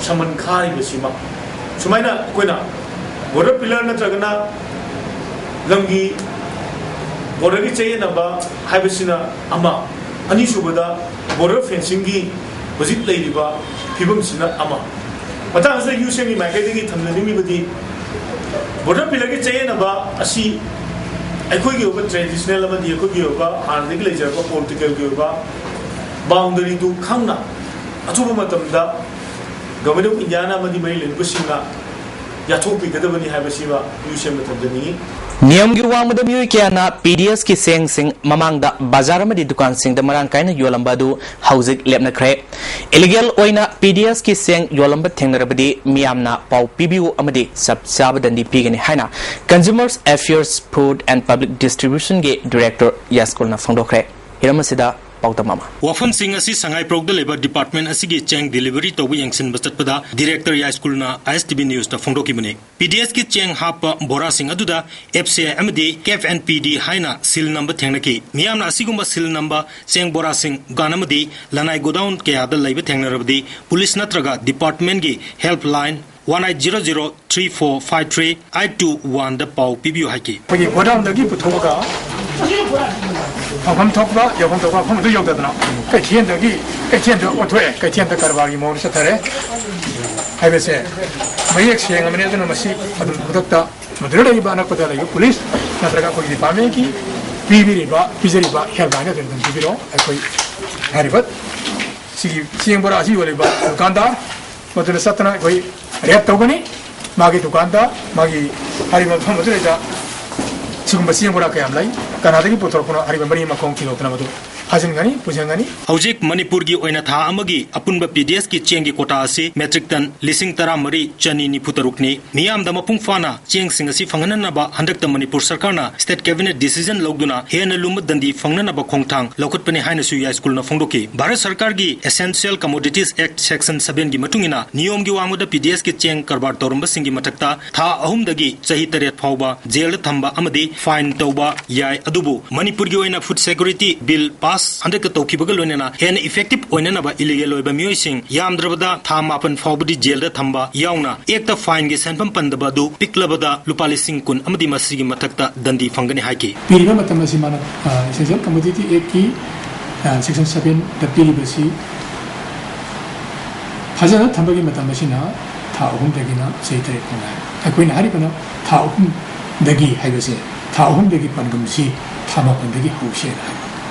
ꯁꯃꯟ ꯈꯥꯔꯤꯕꯁꯤꯃ ꯁꯨꯃꯥꯏꯅ ꯑꯩꯈꯣꯏꯅ border pillar ꯅꯠꯇ꯭ꯔꯒꯅ ꯂꯝꯒꯤ borderꯒꯤ ꯆꯌꯦꯠꯅꯕ ꯍꯥꯏꯕꯁꯤꯅ ꯑꯃ, ꯑꯅꯤꯁꯨꯕꯗ border fencingꯒꯤ ꯍꯧꯖꯤꯛ ꯂꯩꯔꯤꯕ ꯐꯤꯕꯝꯁꯤꯅ ꯑꯃ꯫ ꯃꯇꯥꯡ ꯑꯁꯤꯗ UCMꯒꯤ ꯃꯥꯏꯀꯩꯗꯒꯤ ꯊꯝꯖꯅꯤꯡꯂꯤꯕꯗꯤ border pillarꯒꯤ ꯆꯌꯦꯠꯅꯕ ꯑꯁꯤ ꯑꯩꯈꯣꯏꯒꯤ ꯑꯣꯏꯕ traditional ꯑꯃꯗꯤ ꯑꯩꯈꯣꯏꯒꯤ ꯑꯣꯏꯕ ꯍꯥꯟꯅꯗꯒꯤ ꯂꯩꯖꯔꯛꯄ political ꯒꯤ ꯑꯣꯏꯕ boundary ꯗꯨ ꯈꯪꯅ ꯑꯊꯨꯕ ꯃꯇꯝꯗ Government of India ꯅ ꯑꯃꯗꯤ ꯃꯔꯤ ꯂꯩꯅꯕꯁꯤꯡꯅ ꯌꯥꯊꯣꯛꯄꯤꯒꯗꯕꯅꯤ ꯍꯥꯏꯕꯁꯤꯃ ꯃꯤꯑꯣꯏꯁꯤꯡꯗ ꯊꯝꯖꯅꯤꯡꯏ꯫ ꯅꯤꯌꯝꯒꯤ ꯋꯥꯡꯃꯗ ꯃꯤꯑꯣꯏ ꯀꯌꯥꯅ P D S ꯀꯤ ꯆꯦꯡꯁꯤꯡ ꯃꯃꯥꯡꯗ ꯕꯖꯥꯔ ꯑꯃꯗꯤ ꯗꯨꯀꯥꯟꯁꯤꯡꯗ ꯃꯔꯥꯡ ꯀꯥꯏꯅ ꯌꯣꯜꯂꯝꯕ ꯑꯗꯨ ꯍꯧꯖꯤꯛ ꯂꯦꯞꯅꯈ꯭ꯔꯦ꯫ Illegal ꯑꯣꯏꯅ P D S ꯀꯤ ꯆꯦꯡ ꯌꯣꯜꯂꯝꯕ ꯊꯦꯡꯅꯔꯕꯗꯤ ꯃꯤꯌꯥꯝꯅ ꯄꯥꯎ ꯄꯤꯕꯤꯌꯨ ꯑꯃꯗꯤ ꯆꯞ ꯆꯥꯕ ꯗꯟꯗꯤ ꯄꯤꯒꯅꯤ ꯍꯥꯏꯅ Consumers Affairs, Food and Public Distribution ꯒꯤ Director ꯌꯥꯏꯁ꯭ꯀꯨꯜꯅ ꯐꯣꯡꯗꯣꯛꯈ꯭ꯔꯦ꯫ ꯍꯤꯔꯝ ꯑꯁꯤꯗ ꯄꯥꯎꯗꯝ ꯑꯃ꯫ ꯋꯥꯐꯝꯁꯤꯡ ꯑꯁꯤ ꯁꯉꯥꯏꯄ꯭ꯔꯧꯗ ꯂꯩꯕ department ꯑꯁꯤꯒꯤ ꯆꯦꯡ delivery ꯇꯧꯕ ꯌꯦꯡꯁꯤꯟꯕ ꯆꯠꯄꯗ Director ꯌꯥꯏꯁ꯭ꯀꯨꯜꯅ I S T V News ꯇ ꯐꯣꯡꯗꯣꯛꯈꯤꯕꯅꯤ꯫ P D S ꯀꯤ ꯆꯦꯡ ꯍꯥꯞꯄ ꯕꯣꯔꯥꯁꯤꯡ ꯑꯗꯨꯗ F C I ꯑꯃꯗꯤ F N P D ꯍꯥꯏꯅ seal number ꯊꯦꯡꯅꯈꯤ꯫ ꯃꯤꯌꯥꯝꯅ ꯑꯁꯤꯒꯨꯝꯕ seal number ꯆꯦꯡ ꯕꯣꯔꯥꯁꯤꯡ ꯗꯨꯀꯥꯟ ꯑꯃꯗꯤ ꯂꯅꯥꯏ godown ꯀꯌꯥꯗ ꯂꯩꯕ ꯊꯦꯡꯅꯔꯕꯗꯤ police ꯅꯠꯇ꯭ꯔꯒ department ꯀꯤ helpline one eight zero zero three four five three eight two one ꯗ ꯄꯥꯎ ꯄꯤꯕꯤꯌꯨ ꯍꯥꯏꯈꯤ꯫ ꯑꯩꯈꯣꯏꯒꯤ godown ꯗꯒꯤ ꯄꯨꯊꯣꯛꯑꯒ ꯐꯪꯐꯝ ꯊꯣꯛꯄ, ꯌꯧꯐꯝ ꯊꯣꯛꯄ ꯃꯐꯝ ꯑꯗꯨ ꯌꯧꯗꯗꯅ ꯀꯩꯊꯦꯜꯗꯒꯤ, ꯀꯩꯊꯦꯜꯗ ꯑꯣꯟꯊꯣꯛꯑꯦ, ꯀꯩꯊꯦꯜꯗ ꯀꯔꯕꯥꯔꯒꯤ ꯃꯑꯣꯡꯗ ꯆꯠꯊꯔꯦ ꯍꯥꯏꯕꯁꯦ ꯃꯌꯦꯛ ꯁꯦꯡꯉꯕꯅꯤ꯫ ꯑꯗꯨꯅ ꯃꯁꯤ ꯑꯗꯨꯝ ꯈꯨꯗꯛꯇ ꯃꯗꯨꯗ ꯂꯩꯔꯤꯕ, ꯑꯅꯛꯄꯗ ꯂꯩꯔꯤꯕ police ꯅꯠꯇ꯭ꯔꯒ ꯑꯩꯈꯣꯏꯒꯤ department ꯀꯤ ꯄꯤꯕꯤꯔꯤꯕ, ꯄꯤꯖꯔꯤꯕ helpline ꯑꯗꯨꯗ ꯑꯗꯨꯝ ꯄꯤꯕꯤꯔꯛꯑꯣ꯫ ꯑꯩꯈꯣꯏ ꯍꯥꯏꯔꯤꯕ ꯁꯤꯒꯤ ꯆꯦꯡ ꯕꯣꯔꯥ ꯑꯁꯤ ꯌꯣꯜꯂꯤꯕ ꯗꯨꯀꯥꯟꯗꯥꯔ ꯃꯗꯨꯅ ꯆꯠꯇꯅ ꯑꯩꯈꯣꯏ raid ꯇꯧꯒꯅꯤ꯫ ꯃꯥꯒꯤ ꯗꯨꯀꯥꯟꯗ, ꯃꯥꯒꯤ ꯍꯥꯏꯔꯤꯕ ꯃꯐꯝ ꯑꯗꯨꯗꯩꯗ ꯁꯤꯒꯨꯝꯕ ꯆꯦꯡ ꯕꯣꯔꯥ ꯀꯌꯥꯝ ꯂꯩ, ꯀꯅꯥꯗꯒꯤ ꯄꯨꯊꯣꯔꯛꯄꯅꯣ ꯍꯥꯏꯔꯤꯕ ꯃꯔꯤ ꯃꯈꯣꯡ ꯊꯤꯗꯣꯛꯇꯅ ꯃꯗꯨ ꯐꯥꯖꯤꯟꯒꯅꯤ, ꯄꯨꯁꯤꯟꯒꯅꯤ꯫ ꯍꯧꯖꯤꯛ ꯃꯅꯤꯄꯨꯔꯒꯤ ꯑꯣꯏꯅ ꯊꯥ ꯑꯃꯒꯤ ꯑꯄꯨꯟꯕ P D S ꯀꯤ ꯆꯦꯡꯒꯤ quota ꯑꯁꯤ metric ton ꯂꯤꯁꯤꯡ ꯇꯔꯥꯃꯔꯤ ꯆꯅꯤ ꯅꯤꯐꯨ ꯇꯔꯨꯛꯅꯤ꯫ ꯃꯤꯌꯥꯝꯗ ꯃꯄꯨꯡ ꯐꯥꯅ ꯆꯦꯡꯁꯤꯡ ꯑꯁꯤ ꯐꯪꯍꯟꯅꯅꯕ ꯍꯟꯗꯛꯇ ꯃꯅꯤꯄꯨꯔ ꯁꯔꯀꯥꯔꯅ state cabinet decision ꯂꯧꯗꯨꯅ ꯍꯦꯟꯅ ꯂꯨꯝꯕ ꯗꯟꯗꯤ ꯐꯪꯅꯅꯕ ꯈꯣꯡꯊꯥꯡ ꯂꯧꯈꯠꯄꯅꯤ ꯍꯥꯏꯅꯁꯨ ꯌꯥꯏꯁ꯭ꯀꯨꯜꯅ ꯐꯣꯡꯗꯣꯛꯈꯤ꯫ ꯚꯥꯔꯠ ꯁꯔꯀꯥꯔꯒꯤ Essential Commodities Act section seven ꯒꯤ ꯃꯇꯨꯡ ꯏꯟꯅ ꯅꯤꯌꯣꯝꯒꯤ ꯋꯥꯡꯃꯗ P D S ꯀꯤ ꯆꯦꯡ ꯀꯔꯕꯥꯔ ꯇꯧꯔꯝꯕꯁꯤꯡꯒꯤ ꯃꯊꯛꯇ ꯊꯥ ꯑꯍꯨꯝꯗꯒꯤ ꯆꯍꯤ ꯇꯔꯦꯠ ꯐꯥꯎꯕ ꯖꯦꯜꯗ ꯊꯝꯕ ꯑꯃꯗꯤ fine ꯇꯧꯕ ꯌꯥꯏ꯫ ꯑꯗꯨꯕꯨ ꯃꯅꯤꯄꯨꯔꯒꯤ ꯑꯣꯏꯅ Food Security Bill pass ꯍꯟꯗꯛꯇ ꯇꯧꯈꯤꯕꯒ ꯂꯣꯏꯅꯅ ꯍꯦꯟꯅ effective ꯑꯣꯏꯅꯅꯕ illegal ꯑꯣꯏꯕ ꯃꯤꯑꯣꯏꯁꯤꯡ ꯌꯥꯝꯗ꯭ꯔꯕꯗ ꯊꯥ ꯃꯥꯄꯟ ꯐꯥꯎꯕꯗꯤ ꯖꯦꯜꯗ ꯊꯝꯕ ꯌꯥꯎꯅ act ꯇ fine ꯒꯤ ꯁꯦꯟꯐꯝ ꯄꯟꯗꯕ ꯑꯗꯨ ꯄꯤꯛꯂꯕꯗ ꯂꯨꯄꯥ ꯂꯤꯁꯤꯡ ꯀꯨꯟ ꯑꯃꯗꯤ ꯃꯁꯤꯒꯤ ꯃꯊꯛꯇ ꯗꯟꯗꯤ ꯐꯪꯒꯅꯤ ꯍꯥꯏꯈꯤ꯫ ꯄꯤꯔꯤꯕ ꯃꯇꯝ ꯑꯁꯤ ꯃꯥꯅ, ꯑ, Essential Commodity Act ꯀꯤ, ꯑ, section seven ꯗ ꯄꯤꯔꯤꯕꯁꯤ ꯐꯖꯅ ꯊꯝꯕꯒꯤ ꯃꯇꯝ ꯑꯁꯤꯅ ꯊꯥ ꯑꯍꯨꯝꯗꯒꯤꯅ ꯆꯍꯤ ꯇꯔꯦꯠ ꯐꯥꯎ ꯉꯥꯏ꯫ ꯑꯩꯈꯣꯏꯅ ꯍꯥꯏꯔꯤꯕꯅ ꯊꯥ ꯑꯍꯨꯝꯗꯒꯤ ꯍꯥꯏꯕꯁꯦ ꯊꯥ ꯑꯍꯨꯝꯗꯒꯤ ꯄꯥꯟꯗꯝꯁꯤ ꯊꯥ ꯃꯥꯄꯟꯗꯒꯤ ꯍꯧꯁꯦꯅ ꯍꯥꯏꯕ꯫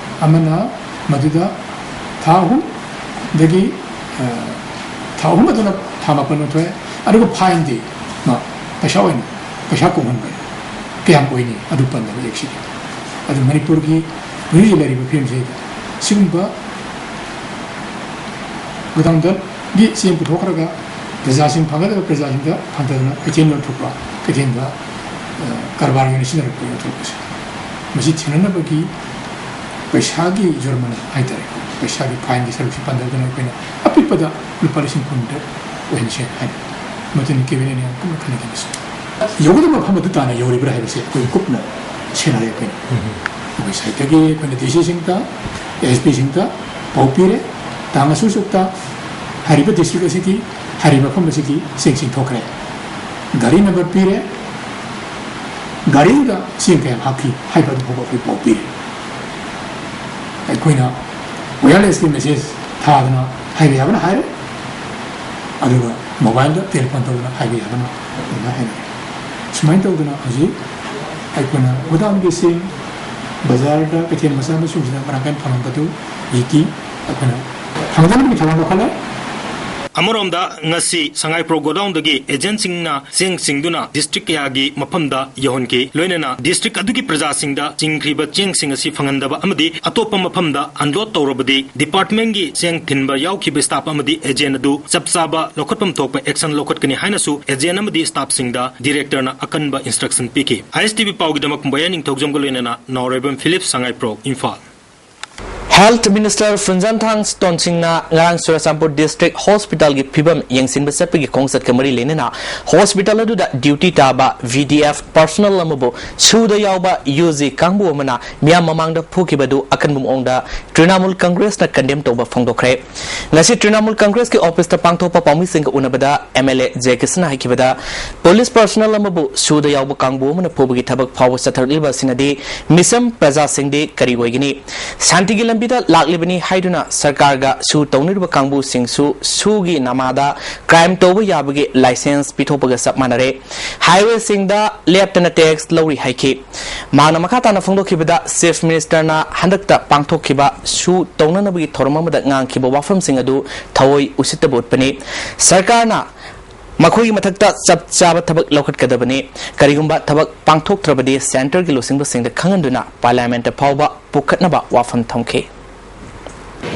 ꯑꯃꯅ ꯃꯗꯨꯗ ꯊꯥ ꯑꯍꯨꯝꯗꯒꯤ, ꯑ, ꯊꯥ ꯑꯍꯨꯝ ꯑꯗꯨꯅ ꯊꯥ ꯃꯥꯄꯟ ꯑꯣꯟꯊꯣꯛꯑꯦ꯫ ꯑꯗꯨꯒ fineꯗꯤ ꯃꯥ ꯄꯩꯁꯥ ꯑꯣꯏꯅ, ꯄꯩꯁꯥ ꯀꯣꯡꯍꯟꯕ ꯀꯌꯥꯝ ꯑꯣꯏꯅꯤ ꯑꯗꯨ ꯄꯟꯗꯕ ꯑꯦꯛꯁꯤꯗ꯫ ꯑꯗꯨ ꯃꯅꯤꯄꯨꯔꯒꯤ ꯍꯧꯖꯤꯛ ꯍꯧꯖꯤꯛ ꯂꯩꯔꯤꯕ ꯐꯤꯕꯝꯁꯤꯗ ꯁꯤꯒꯨꯝꯕ ꯒꯣꯗꯥꯎꯟꯗꯒꯤ ꯆꯦꯡ ꯄꯨꯊꯣꯛꯈ꯭ꯔꯒ ꯄ꯭ꯔꯖꯥꯁꯤꯡ ꯐꯪꯒꯗꯕ ꯄ꯭ꯔꯖꯥꯁꯤꯡꯗ ꯐꯪꯗꯗꯅ ꯀꯩꯊꯦꯜ ꯌꯣꯟꯊꯣꯛꯄ, ꯀꯩꯊꯦꯜꯗ, ꯑ, ꯀꯔꯕꯥꯔꯒꯤ ꯑꯣꯏꯅ ꯁꯤꯖꯤꯟꯅꯔꯛꯄ ꯌꯣꯟꯊꯣꯛꯄꯁꯦ, ꯃꯁꯤ ꯊꯤꯡꯅꯅꯕꯒꯤ ꯄꯩꯁꯥꯒꯤ ꯖꯨꯔꯃꯅꯥ ꯍꯥꯏꯇꯥꯔꯦ, ꯄꯩꯁꯥꯒꯤ fineꯒꯤ ꯁꯔꯨꯛꯁꯤ ꯄꯟꯗꯗꯅ ꯑꯩꯈꯣꯏꯅ ꯑꯄꯤꯛꯄꯗ ꯂꯨꯄꯥ ꯂꯤꯁꯤꯡ ꯀꯨꯟꯗ ꯑꯣꯏꯍꯟꯁꯦ ꯍꯥꯏꯅ ꯃꯗꯨꯅꯤ ꯀꯦꯕꯤꯅꯦꯠꯅ ꯌꯥꯝ ꯀꯨꯞꯅ ꯈꯟꯅꯈꯤꯕꯁꯦ꯫ ꯌꯧꯒꯗꯕ ꯃꯐꯝ ꯑꯗꯨ ꯇꯥꯅ ꯌꯧꯔꯤꯕ꯭ꯔꯥ ꯍꯥꯏꯕꯁꯦ ꯑꯩꯈꯣꯏ ꯀꯨꯞꯅ ꯁꯦꯟꯅꯔꯦ꯫ ꯑꯩꯈꯣꯏꯅ ꯑꯩꯈꯣꯏ ꯁꯥꯏꯠꯇꯒꯤ ꯑꯩꯈꯣꯏꯅ ꯗꯤ ꯁꯤꯁꯤꯡꯗ, ꯑꯦꯁ ꯄꯤꯁꯤꯡꯗ ꯄꯥꯎ ꯄꯤꯔꯦ꯫ ꯇꯥꯡ ꯑꯁꯨꯛ ꯑꯁꯨꯛꯇ ꯍꯥꯏꯔꯤꯕ ꯗꯤꯁꯇ꯭ꯔꯤꯛ ꯑꯁꯤꯒꯤ, ꯍꯥꯏꯔꯤꯕ ꯃꯐꯝ ꯑꯁꯤꯒꯤ ꯆꯦꯡꯁꯤꯡ ꯊꯣꯛꯈ꯭ꯔꯦ, ꯒꯥꯔꯤ ꯅꯝꯕꯔ ꯄꯤꯔꯦ, ꯒꯥꯔꯤꯗꯨꯗ ꯆꯦꯡ ꯀꯌꯥꯝ ꯍꯥꯞꯈꯤ ꯍꯥꯏꯕ ꯑꯗꯨ ꯐꯥꯎꯕ ꯑꯩꯈꯣꯏ ꯄꯥꯎ ꯄꯤꯔꯦ꯫ ꯑꯩꯈꯣꯏꯅ ꯋꯥꯌꯔꯂꯦꯁꯀꯤ ꯃꯦꯁꯦꯖ ꯊꯥꯗꯅ ꯍꯥꯏꯕ ꯌꯥꯕꯅ ꯍꯥꯏꯔꯦ, ꯑꯗꯨꯒ ꯃꯣꯕꯥꯏꯜꯗ ꯇꯦꯂꯤꯐꯣꯟ ꯇꯧꯗꯨꯅ ꯍꯥꯏꯕ ꯌꯥꯕꯅ ꯑꯗꯨꯃꯥꯏꯅ ꯍꯥꯏꯅꯔꯦ꯫ ꯁꯨꯃꯥꯏꯅ ꯇꯧꯗꯅ ꯍꯧꯖꯤꯛ ꯑꯩꯈꯣꯏꯅ ꯒꯣꯗꯥꯎꯟꯒꯤ ꯆꯦꯡ ꯕꯖꯥꯔꯗ, ꯀꯩꯊꯦꯜ ꯃꯆꯥ ꯃꯁꯨꯁꯤꯗ ꯃꯔꯥꯡ ꯀꯥꯏꯅ ꯐꯪꯉꯝꯕꯗꯨ ꯍꯧꯖꯤꯛꯇꯤ ꯑꯩꯈꯣꯏꯅ ꯐꯪꯗꯅꯕꯒꯤ ꯊꯧꯔꯥꯡ ꯂꯧꯈꯠꯂꯦ꯫ ꯑꯃꯔꯣꯝꯗ, ꯉꯁꯤ ꯁꯉꯥꯏꯄ꯭ꯔꯧ ꯒꯣꯗꯥꯎꯟꯗꯒꯤ ꯑꯦꯖꯦꯟꯁꯤꯡꯅ ꯆꯦꯡ ꯆꯤꯡꯗꯨꯅ ꯗꯤꯁꯇ꯭ꯔꯤꯛ ꯀꯌꯥꯒꯤ ꯃꯐꯝꯗ ꯌꯧꯍꯟꯈꯤ꯫ ꯂꯣꯏꯅꯅ ꯗꯤꯁꯇ꯭ꯔꯤꯛ ꯑꯗꯨꯒꯤ ꯄ꯭ꯔꯖꯥꯁꯤꯡꯗ ꯆꯤꯡꯈ꯭ꯔꯤꯕ ꯆꯦꯡꯁꯤꯡ ꯑꯁꯤ ꯐꯪꯍꯟꯗꯕ ꯑꯃꯗꯤ ꯑꯇꯣꯞꯄ ꯃꯐꯝꯗ ꯑꯟꯂꯣꯗ ꯇꯧꯔꯕꯗꯤ ꯗꯤꯄꯥꯔꯠꯃꯦꯟꯒꯤ ꯆꯦꯡ ꯊꯤꯟꯕ ꯌꯥꯎꯈꯤꯕ ꯁ꯭ꯇꯥꯐ ꯑꯃꯗꯤ ꯑꯦꯖꯦꯟ ꯑꯗꯨ ꯆꯞ ꯆꯥꯕ ꯂꯧꯈꯠꯐꯝ ꯊꯣꯛꯄ ꯑꯦꯛꯁꯟ ꯂꯧꯈꯠꯀꯅꯤ ꯍꯥꯏꯅꯁꯨ ꯑꯦꯖꯦꯟ ꯑꯃꯗꯤ ꯁ꯭ꯇꯥꯐꯁꯤꯡꯗ ꯗꯤꯔꯦꯛꯇꯔꯅ ꯑꯀꯟꯕ ꯏꯟꯁꯇ꯭ꯔꯛꯁꯟ ꯄꯤꯈꯤ꯫ ꯑꯥꯏ ꯑꯦꯁ ꯇꯤ ꯚꯤ ꯄꯥꯎꯒꯤꯗꯃꯛ ꯕꯣꯌꯥ ꯅꯤꯡꯊꯧꯖꯝꯒ ꯂꯣꯏꯅꯅ ꯅꯥꯎꯔꯦꯝꯕꯝ ꯐꯤꯂꯤꯞ, ꯁꯉꯥꯏꯄ꯭ꯔꯧ, ꯏꯝꯐꯥꯜ꯫ Health Minister ꯐꯨꯟꯖꯟꯊꯥꯡ ꯁꯤꯇꯣꯟ ꯁꯤꯡꯅ ꯉꯔꯥꯡ ꯆꯨꯔꯆꯥꯟꯄꯨꯔ District Hospitalꯒꯤ ꯐꯤꯕꯝ ꯌꯦꯡꯁꯤꯟꯕ ꯆꯠꯄꯒꯤ ꯈꯣꯡꯆꯠꯀ ꯃꯔꯤ ꯂꯩꯅꯅ hospital ꯑꯗꯨꯗ duty ꯇꯥꯕ V D F personnel ꯑꯃꯕꯨ ꯁꯨꯗ ꯌꯥꯎꯕ U G ꯀꯥꯡꯕꯨ ꯑꯃꯅ ꯃꯤꯌꯥꯝ ꯃꯃꯥꯡꯗ ꯐꯨꯈꯤꯕꯗꯨ ꯑꯀꯟꯕ ꯃꯑꯣꯡꯗ ꯇ꯭ꯔꯤꯅꯥꯃꯨꯜ ꯀꯪꯒ꯭ꯔꯦꯁꯅ ꯀꯟꯗꯦꯝ ꯇꯧꯕ ꯐꯣꯡꯗꯣꯛꯈ꯭ꯔꯦ꯫ ꯉꯁꯤ ꯇ꯭ꯔꯤꯅꯥꯃꯨꯜ ꯀꯪꯒ꯭ꯔꯦꯁꯀꯤ ꯑꯣꯐꯤꯁꯇ ꯄꯥꯡꯊꯣꯛꯄ ꯄꯥꯎꯃꯤꯁꯤꯡꯒ ꯎꯅꯕꯗ M L A J Krishna ꯍꯥꯏꯈꯤꯕꯗ, ꯄꯨꯂꯤꯁ ꯄꯔꯁꯣꯅꯦꯜ ꯑꯃꯕꯨ ꯁꯨꯗ ꯌꯥꯎꯕ ꯀꯥꯡꯕꯨ ꯑꯃꯅ ꯐꯨꯕꯒꯤ ꯊꯕꯛ ꯐꯥꯎꯕ ꯆꯠꯊꯔꯛꯂꯤꯕ ꯑꯁꯤꯅꯗꯤ ꯃꯤꯆꯝ ꯄ꯭ꯔꯖꯥꯁꯤꯡꯗꯤ ꯀꯔꯤ ꯑꯣꯏꯒꯅꯤ? ꯁꯥꯟꯇꯤꯒꯤ ꯂꯝꯕꯤꯗ ꯂꯥꯛꯂꯤꯕꯅꯤ ꯍꯥꯏꯗꯨꯅ ꯁꯔꯀꯥꯔꯒ ꯁꯨ ꯇꯧꯅꯔꯤꯕ ꯀꯥꯡꯕꯨꯁꯤꯡꯁꯨ ꯁꯨꯒꯤ ꯅꯃꯥꯗ ꯀ꯭ꯔꯥꯏꯝ ꯇꯧꯕ ꯌꯥꯕꯒꯤ ꯂꯥꯏꯁꯦꯟꯁ ꯄꯤꯊꯣꯛꯄꯒ ꯆꯞ ꯃꯥꯟꯅꯔꯦ꯫ ꯍꯥꯏꯋꯦꯁꯤꯡꯗ ꯂꯦꯞꯇꯅ ꯇꯦꯛꯁ ꯂꯧꯔꯤ ꯍꯥꯏꯈꯤ꯫ ꯃꯍꯥꯛꯅ ꯃꯈꯥ ꯇꯥꯅ ꯐꯣꯡꯗꯣꯛꯈꯤꯕꯗ, ꯆꯤꯐ ꯃꯤꯅꯤꯁꯇꯔꯅ ꯍꯟꯗꯛꯇ ꯄꯥꯡꯊꯣꯛꯈꯤꯕ ꯁꯨ ꯇꯧꯅꯅꯕꯒꯤ ꯊꯧꯔꯝ ꯑꯃꯗ ꯉꯥꯡꯈꯤꯕ ꯋꯥꯐꯝꯁꯤꯡ ꯑꯗꯨ ꯊꯑꯣꯏ ꯎꯁꯤꯠꯇꯕ ꯎꯠꯄꯅꯤ꯫ ꯁꯔꯀꯥꯔꯅ ꯃꯈꯣꯏꯒꯤ ꯃꯊꯛꯇ ꯆꯞ ꯆꯥꯕ ꯊꯕꯛ ꯂꯧꯈꯠꯀꯗꯕꯅꯤ꯫ ꯀꯔꯤꯒꯨꯝꯕ ꯊꯕꯛ ꯄꯥꯡꯊꯣꯛꯇ꯭ꯔꯕꯗꯤ ꯁꯦꯟꯇꯔꯒꯤ ꯂꯨꯆꯤꯡꯕꯁꯤꯡꯗ ꯈꯪꯍꯟꯗꯨꯅ ꯄꯥꯔꯂꯤꯌꯥꯃꯦꯟꯠꯇ ꯐꯥꯎꯕ ꯄꯨꯈꯠꯅꯕ ꯋꯥꯐꯝ ꯊꯝꯈꯤ꯫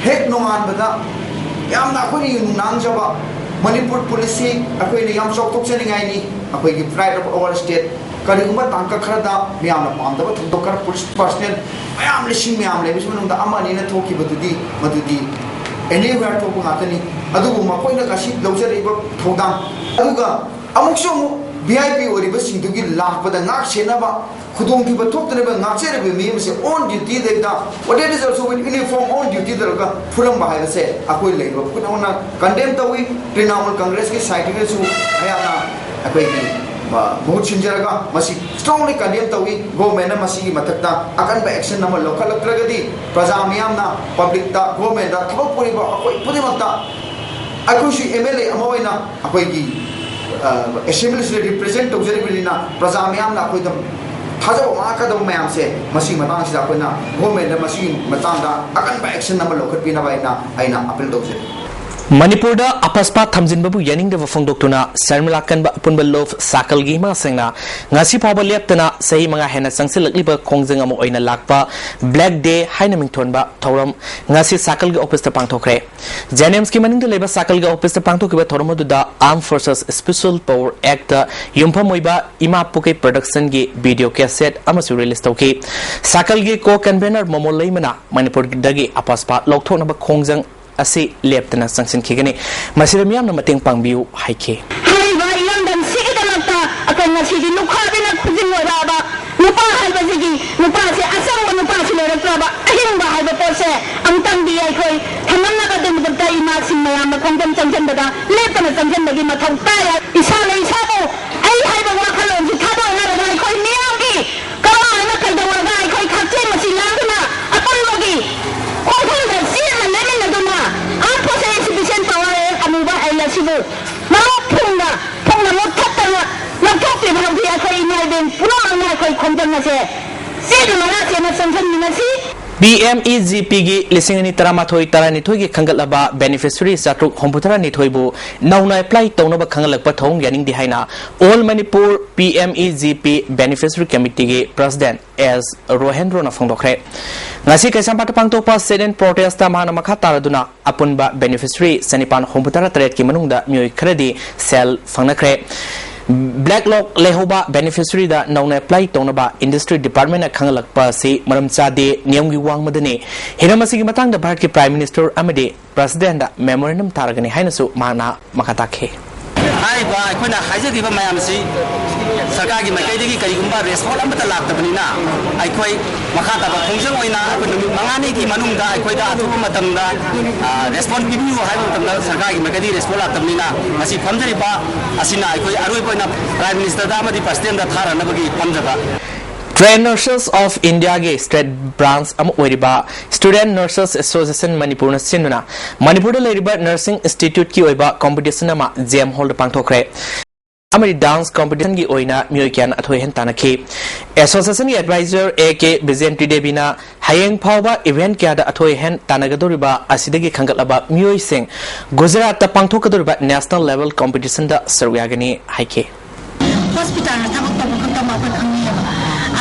ꯍꯦꯛ ꯅꯣꯡꯉꯥꯟꯕꯗ ꯌꯥꯝꯅ ꯑꯩꯈꯣꯏꯅ ꯌꯥꯝ ꯅꯨꯡꯅꯥꯡꯖꯕ ꯃꯅꯤꯄꯨꯔ ꯄꯨꯂꯤꯁꯁꯤ ꯑꯩꯈꯣꯏꯅ ꯌꯥꯝ ꯆꯥꯎꯊꯣꯛꯆꯅꯤꯡꯉꯥꯏꯅꯤ꯫ ꯑꯩꯈꯣꯏꯒꯤ pride of our state꯫ ꯀꯔꯤꯒꯨꯝꯕ ꯇꯥꯡꯀꯛ ꯈꯔꯗ ꯃꯌꯥꯝꯅ ꯄꯥꯝꯗꯕ ꯊꯧꯗꯣꯛ ꯈꯔ, ꯄꯨꯂꯤꯁ ꯄꯔꯁꯅꯦꯜ ꯃꯌꯥꯝ, ꯂꯤꯁꯤꯡ ꯃꯌꯥꯝ ꯂꯩꯕꯁꯤ ꯃꯅꯨꯡꯗ ꯑꯃ ꯑꯅꯤꯅ ꯊꯣꯛꯈꯤꯕꯗꯨꯗꯤ, ꯃꯗꯨꯗꯤ anywhere ꯊꯣꯛꯄ ꯉꯥꯛꯇꯅꯤ꯫ ꯑꯗꯨꯕꯨ ꯃꯈꯣꯏꯅ ꯉꯁꯤ ꯂꯧꯖꯔꯛꯏꯕ ꯊꯧꯗꯥꯡ, ꯑꯗꯨꯒ ꯑꯃꯨꯛꯁꯨ ꯑꯃꯨꯛ ꯚꯤ ꯑꯥꯏ ꯄꯤ ꯑꯣꯏꯔꯤꯕꯁꯤꯡꯗꯨꯒꯤ ꯂꯥꯛꯄꯗ ꯉꯥꯛ ꯁꯦꯟꯅꯕ, ꯈꯨꯗꯣꯡꯊꯤꯕ ꯊꯣꯛꯇꯅꯕ ꯉꯥꯛꯆꯔꯤꯕ ꯃꯤ ꯑꯃꯁꯦ on duty the, what it is also with uniform on duty ꯇꯧꯔꯒ ꯐꯨꯔꯝꯕ ꯍꯥꯏꯕꯁꯦ ꯑꯩꯈꯣꯏ ꯂꯩꯔꯤꯕ ꯄꯨꯝꯅꯃꯛꯅ ꯀꯟꯗꯦꯝ ꯇꯧꯏ꯫ ꯇ꯭ꯔꯤꯅꯥꯃꯨꯜ ꯀꯪꯒ꯭ꯔꯦꯁꯀꯤ ꯁꯥꯏꯠꯇꯒꯤꯁꯨ ꯑꯩꯍꯥꯛꯅ ꯑꯩꯈꯣꯏꯒꯤ, ꯑ, ꯃꯍꯨꯠ ꯁꯤꯟꯖꯔꯒ ꯃꯁꯤ strongly condemn ꯇꯧꯏ꯫ ꯒꯣꯔꯃꯦꯟꯅ ꯃꯁꯤꯒꯤ ꯃꯊꯛꯇ ꯑꯀꯟꯕ action ꯑꯃ ꯂꯧꯈꯠꯂꯛꯇ꯭ꯔꯒꯗꯤ ꯄ꯭ꯔꯖꯥ ꯃꯤꯌꯥꯝꯅ, ꯄꯕ꯭ꯂꯤꯛꯇ, ꯒꯣꯔꯃꯦꯟꯗ ꯊꯕꯛ ꯄꯨꯔꯤꯕ ꯑꯩꯈꯣꯏ ꯈꯨꯗꯤꯡꯃꯛꯇ ꯑꯩꯈꯣꯏꯁꯨ ꯑꯦꯝ ꯑꯦꯜ ꯑꯦ ꯑꯃ ꯑꯣꯏꯅ ꯑꯩꯈꯣꯏꯒꯤ, ꯑ, ꯑꯦꯁꯦꯝꯕ꯭ꯂꯤꯁꯤꯗ ꯔꯤꯄ꯭ꯔꯖꯦꯟꯠ ꯇꯧꯖꯔꯤꯕꯅꯤꯅ ꯄ꯭ꯔꯖꯥ ꯃꯌꯥꯝꯅ ꯑꯩꯈꯣꯏꯗ ꯊꯥꯖꯕ ꯃꯥꯡꯉꯛꯀꯗꯕ ꯃꯌꯥꯝꯁꯦ ꯃꯁꯤꯒꯤ ꯃꯇꯥꯡꯁꯤꯗ ꯑꯩꯈꯣꯏꯅ ꯒꯣꯔꯃꯦꯟꯗ ꯃꯁꯤꯒꯤ ꯃꯇꯥꯡꯗ ꯑꯀꯟꯕ action ꯑꯃ ꯂꯧꯈꯠꯄꯤꯅꯕ ꯑꯩꯅ, ꯑꯩꯅ appeal ꯇꯧꯖꯔꯤ꯫ ꯃꯅꯤꯄꯨꯔꯗ ꯑꯄꯁꯄꯥ ꯊꯝꯖꯤꯟꯕꯕꯨ ꯌꯥꯅꯤꯡꯗꯕ ꯐꯣꯡꯗꯣꯛꯇꯨꯅ ꯁꯔꯃꯤꯂꯥ ꯀꯟꯕ ꯑꯄꯨꯟꯕ ꯂꯣꯐ ꯁꯥꯀꯜꯒꯤ ꯏꯃꯥꯁꯤꯡꯅ ꯉꯁꯤ ꯐꯥꯎꯕ ꯂꯦꯞꯇꯅ ꯆꯍꯤ ꯃꯉꯥ ꯍꯦꯟꯅ ꯆꯪꯁꯤꯜꯂꯛꯂꯤꯕ ꯈꯣꯡꯖꯪ ꯑꯃ ꯑꯣꯏꯅ ꯂꯥꯛꯄ ꯕ꯭ꯂꯦꯛ ꯗꯦ ꯍꯥꯏꯅ ꯃꯤꯡꯊꯣꯟꯕ ꯊꯧꯔꯝ ꯉꯁꯤ ꯁꯥꯀꯜꯒꯤ ꯑꯣꯐꯤꯁꯇ ꯄꯥꯡꯊꯣꯛꯈ꯭ꯔꯦ꯫ ꯖꯦꯅꯤꯝꯁꯀꯤ ꯃꯅꯤꯡꯗ ꯂꯩꯕ ꯁꯥꯀꯜꯒꯤ ꯑꯣꯐꯤꯁꯇ ꯄꯥꯡꯊꯣꯛꯈꯤꯕ ꯊꯧꯔꯝ ꯑꯗꯨꯗ Armed Forces Special Power Actꯇ ꯌꯨꯝꯐꯝ ꯑꯣꯏꯕ ꯏꯃꯥ ꯄꯣꯛꯀꯩ ꯄ꯭ꯔꯗꯛꯁꯟꯒꯤ ꯚꯤꯗꯤꯑꯣ ꯀꯦꯁꯦꯠ ꯑꯃꯁꯨ ꯔꯤꯂꯤꯖ ꯇꯧꯈꯤ꯫ ꯁꯥꯀꯜꯒꯤ ꯀꯣ ꯀꯟꯚꯦꯅꯔ ꯃꯣꯃꯣ ꯂꯩꯃꯅ ꯃꯅꯤꯄꯨꯔꯗꯒꯤ ꯑꯄꯁꯄꯥ ꯂꯧꯊꯣꯛꯅꯕ ꯈꯣꯡꯖꯪ ꯑꯁꯤ ꯂꯦꯞꯇꯅ ꯆꯪꯁꯤꯟꯈꯤꯒꯅꯤ꯫ ꯃꯁꯤꯗ ꯃꯤꯌꯥꯝꯅ ꯃꯇꯦꯡ ꯄꯥꯡꯕꯤꯌꯨ ꯍꯥꯏꯈꯤ꯫ ꯍꯥꯏꯔꯤꯕ ꯏꯔꯝꯗꯝꯁꯤꯒꯤꯗꯃꯛꯇ ꯑꯩꯈꯣꯏ ꯉꯁꯤꯗꯤ ꯂꯨꯈꯥꯕꯤꯅ ꯈꯨꯖꯤꯡ ꯑꯣꯏꯔꯛꯑꯕ ꯅꯨꯄꯥ ꯍꯥꯏꯕꯁꯤꯒꯤ, ꯅꯨꯄꯥꯁꯦ ꯑꯆꯝꯕ ꯅꯨꯄꯥꯁꯤ ꯂꯩꯔꯛꯇ꯭ꯔꯕ, ꯑꯍꯤꯡꯕ ꯍꯥꯏꯕ ꯄꯣꯠꯁꯦ ꯑꯃꯨꯛꯇꯪꯗꯤ ꯑꯩꯈꯣꯏ ꯊꯝꯂꯝꯅꯕ ꯑꯗꯨꯒꯤꯗꯃꯛꯇ ꯏꯃꯥꯁꯤꯡ ꯃꯌꯥꯝꯅ ꯈꯣꯡꯖꯪ ꯆꯪꯁꯤꯟꯕꯗ ꯂꯦꯞꯇꯅ ꯆꯪꯁꯤꯟꯕꯒꯤ ꯃꯊꯧ ꯇꯥꯏ꯫ ꯏꯁꯥꯅ ꯏꯁꯥꯕꯨ ꯑꯩ ꯍꯥꯏꯕ ꯋꯥꯈꯜꯂꯣꯟꯁꯤ ꯊꯥꯗꯣꯛꯅꯔꯒ ꯑꯩꯈꯣꯏ ꯃꯤꯌꯥꯝꯒꯤ ꯀꯃꯥꯏꯅ ꯀꯩꯗꯧꯔꯒ ꯑꯩꯈꯣꯏ ꯈꯛꯆꯦꯡ ꯃꯁꯤ ꯂꯥꯡꯗꯨꯅ ꯑꯄꯨꯟꯕꯒꯤ ꯈꯣꯡꯊꯥꯡꯗ ꯆꯦꯠꯅ ꯂꯦꯞꯃꯤꯟꯅꯗꯨꯅ Armed Forces Exhibition Power ꯑꯃꯨꯕ ꯑꯩ ꯑꯁꯤꯕꯨ ꯃꯃꯨꯠ ꯐꯨꯡꯅ ꯐꯨꯡꯅ ꯃꯨꯠꯊꯠꯇꯅ ꯂꯧꯊꯣꯛꯇ꯭ꯔꯤꯕ ꯍꯧꯖꯤꯛ ꯑꯩꯈꯣꯏ ꯏꯃꯥ ꯏꯕꯦꯟ ꯄꯨꯝꯅꯃꯛꯅ ꯑꯩꯈꯣꯏ ꯈꯣꯡꯖꯪ ꯑꯁꯦ ꯆꯦꯠꯅ ꯃꯅꯥ ꯆꯦꯠꯅ ꯆꯪꯁꯤꯟꯃꯤꯟꯅꯁꯤ꯫ ꯄꯤ ꯑꯦꯝ ꯏ ꯖꯤ ꯄꯤꯒꯤ ꯂꯤꯁꯤꯡ ꯑꯅꯤ ꯇꯔꯥꯃꯥꯊꯣꯏ ꯇꯔꯥꯅꯤꯊꯣꯏꯒꯤ ꯈꯟꯒꯠꯂꯕ ꯕꯦꯅꯤꯐꯤꯁꯔꯤ ꯆꯥꯇ꯭ꯔꯨꯛ ꯍꯨꯝꯐꯨꯇꯔꯥꯅꯤꯊꯣꯏꯕꯨ ꯅꯧꯅ ꯑꯦꯄ꯭ꯂꯥꯏ ꯇꯧꯅꯕ ꯈꯟꯒꯠꯂꯛꯄ ꯊꯧꯑꯣꯡ ꯌꯥꯅꯤꯡꯗꯦ ꯍꯥꯏꯅ All Manipur P M E G P Beneficiary Committeeꯒꯤ ꯄ꯭ꯔꯁꯤꯗꯦꯟ ꯑꯦꯁ ꯔꯣꯍꯦꯟꯗ꯭ꯔꯣꯅ ꯐꯣꯡꯗꯣꯛꯈ꯭ꯔꯦ꯫ ꯉꯁꯤ ꯀꯩꯁꯥꯝꯄꯥꯠꯇ ꯄꯥꯡꯊꯣꯛꯄ sit-in protestꯇ ꯃꯍꯥꯛꯅ ꯃꯈꯥ ꯇꯥꯔꯗꯨꯅ ꯑꯄꯨꯟꯕ ꯕꯦꯅꯤꯐꯤꯁꯔꯤ ꯆꯅꯤꯄꯥꯟ ꯍꯨꯝꯐꯨꯇꯔꯥ ꯇꯔꯦꯠꯀꯤ ꯃꯅꯨꯡꯗ ꯃꯤꯑꯣꯏ ꯈꯔꯗꯤ ꯁꯦꯜ ꯐꯪꯅꯈ꯭ꯔꯦ꯫ ꯕ꯭ꯂꯦꯛ ꯂꯣꯛ ꯂꯩꯍꯧꯕ ꯕꯦꯅꯤꯐꯤꯁꯔꯤꯗ ꯅꯧꯅ ꯑꯦꯄ꯭ꯂꯥꯏ ꯇꯧꯅꯕ ꯏꯟꯗꯁꯇ꯭ꯔꯤ ꯗꯤꯄꯥꯔꯠꯃꯦꯟꯅ ꯈꯪꯍꯜꯂꯛꯄ ꯑꯁꯤ ꯃꯔꯝ ꯆꯥꯗꯦ, ꯅꯤꯌꯝꯒꯤ ꯋꯥꯡꯃꯗꯅꯤ꯫ ꯍꯤꯔꯝ ꯑꯁꯤꯒꯤ ꯃꯇꯥꯡꯗ ꯚꯥꯔꯠꯀꯤ ꯄ꯭ꯔꯥꯏꯝ ꯃꯤꯅꯤꯁꯇꯔ ꯑꯃꯗꯤ ꯄ꯭ꯔꯁꯤꯗꯦꯟꯗ ꯃꯦꯃꯣꯔꯦꯟꯗꯝ ꯊꯥꯔꯒꯅꯤ ꯍꯥꯏꯅꯁꯨ ꯃꯍꯥꯛꯅ ꯃꯈꯥ ꯇꯥꯈꯤ꯫ ꯍꯥꯏꯔꯤꯕ ꯑꯩꯈꯣꯏꯅ ꯍꯥꯏꯖꯈꯤꯕ ꯃꯌꯥꯝ ꯑꯁꯤ ꯁꯔꯀꯥꯔꯒꯤ ꯃꯥꯏꯀꯩꯗꯒꯤ ꯀꯔꯤꯒꯨꯝꯕ ꯔꯦꯁꯄꯣꯟ ꯑꯃꯠꯇ ꯂꯥꯛꯇꯕꯅꯤꯅ ꯑꯩꯈꯣꯏ ꯃꯈꯥ ꯇꯥꯕ ꯈꯣꯡꯖꯪ ꯑꯣꯏꯅ ꯑꯩꯈꯣꯏ ꯅꯨꯃꯤꯠ ꯃꯉꯥꯅꯤꯒꯤ ꯃꯅꯨꯡꯗ ꯑꯩꯈꯣꯏꯗ ꯑꯊꯨꯕ ꯃꯇꯝꯗ, ꯑ, ꯔꯦꯁꯄꯣꯟ ꯄꯤꯕꯤꯌꯨ ꯍꯥꯏꯕ ꯃꯇꯝꯗ ꯁꯔꯀꯥꯔꯒꯤ ꯃꯥꯏꯀꯩꯗꯒꯤ ꯔꯦꯁꯄꯣꯟ ꯂꯥꯛꯇꯕꯅꯤꯅ ꯉꯁꯤ ꯐꯝꯖꯔꯤꯕ ꯑꯁꯤꯅ ꯑꯩꯈꯣꯏ ꯑꯔꯣꯏꯕ ꯑꯣꯏꯅ ꯄ꯭ꯔꯥꯏꯝ ꯃꯤꯅꯤꯁꯇꯔꯗ ꯑꯃꯗꯤ ꯄ꯭ꯔꯁꯤꯗꯦꯟꯗ ꯊꯥꯔꯅꯕꯒꯤ ꯐꯝꯖꯕ꯫ Trained Nurses of Indiaꯒꯤ state branch ꯑꯃ ꯑꯣꯏꯔꯤꯕ Student Nurses Association ꯃꯅꯤꯄꯨꯔꯅ ꯁꯤꯟꯗꯨꯅ ꯃꯅꯤꯄꯨꯔꯗ ꯂꯩꯔꯤꯕ nursing instituteꯀꯤ ꯑꯣꯏꯕ competition ꯑꯃ J M Hallꯗ ꯄꯥꯡꯊꯣꯛꯈ꯭ꯔꯦ꯫ ꯑꯃꯗꯤ dance competitionꯒꯤ ꯑꯣꯏꯅ ꯃꯤꯑꯣꯏ ꯀꯌꯥꯅ ꯑꯊꯣꯏ ꯑꯍꯦꯟ ꯇꯥꯟꯅꯈꯤ꯫ Associationꯒꯤ advisor A K ꯕꯤꯖꯦꯟꯇꯤ ꯗꯦꯕꯤꯅ ꯍꯌꯦꯡ ꯐꯥꯎꯕ event ꯀꯌꯥꯗ ꯑꯊꯣꯏ ꯑꯍꯦꯟ ꯇꯥꯟꯅꯒꯗꯧꯔꯤꯕ ꯑꯁꯤꯗꯒꯤ ꯈꯟꯒꯠꯂꯕ ꯃꯤꯑꯣꯏꯁꯤꯡ ꯒꯨꯖꯔꯥꯠꯇ ꯄꯥꯡꯊꯣꯛꯀꯗꯧꯔꯤꯕ national level competitionꯗ ꯁꯔꯨꯛ ꯌꯥꯒꯅꯤ ꯍꯥꯏꯈꯤ꯫ ꯍꯣꯁꯄꯤꯇꯥꯜꯗ ꯊꯕꯛ ꯇꯧꯕ ꯈꯛꯇꯃꯛ ꯑꯩꯈꯣꯏ ꯈꯪꯅꯩꯌꯦꯕ꯫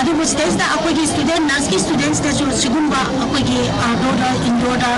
ꯑꯗꯨꯕꯨ ꯁꯤꯗꯩꯁꯤꯗ ꯑꯩꯈꯣꯏꯒꯤ student, nurseꯀꯤ studentsꯇꯁꯨ ꯁꯤꯒꯨꯝꯕ ꯑꯩꯈꯣꯏꯒꯤ outdoorꯗ, indoorꯗ,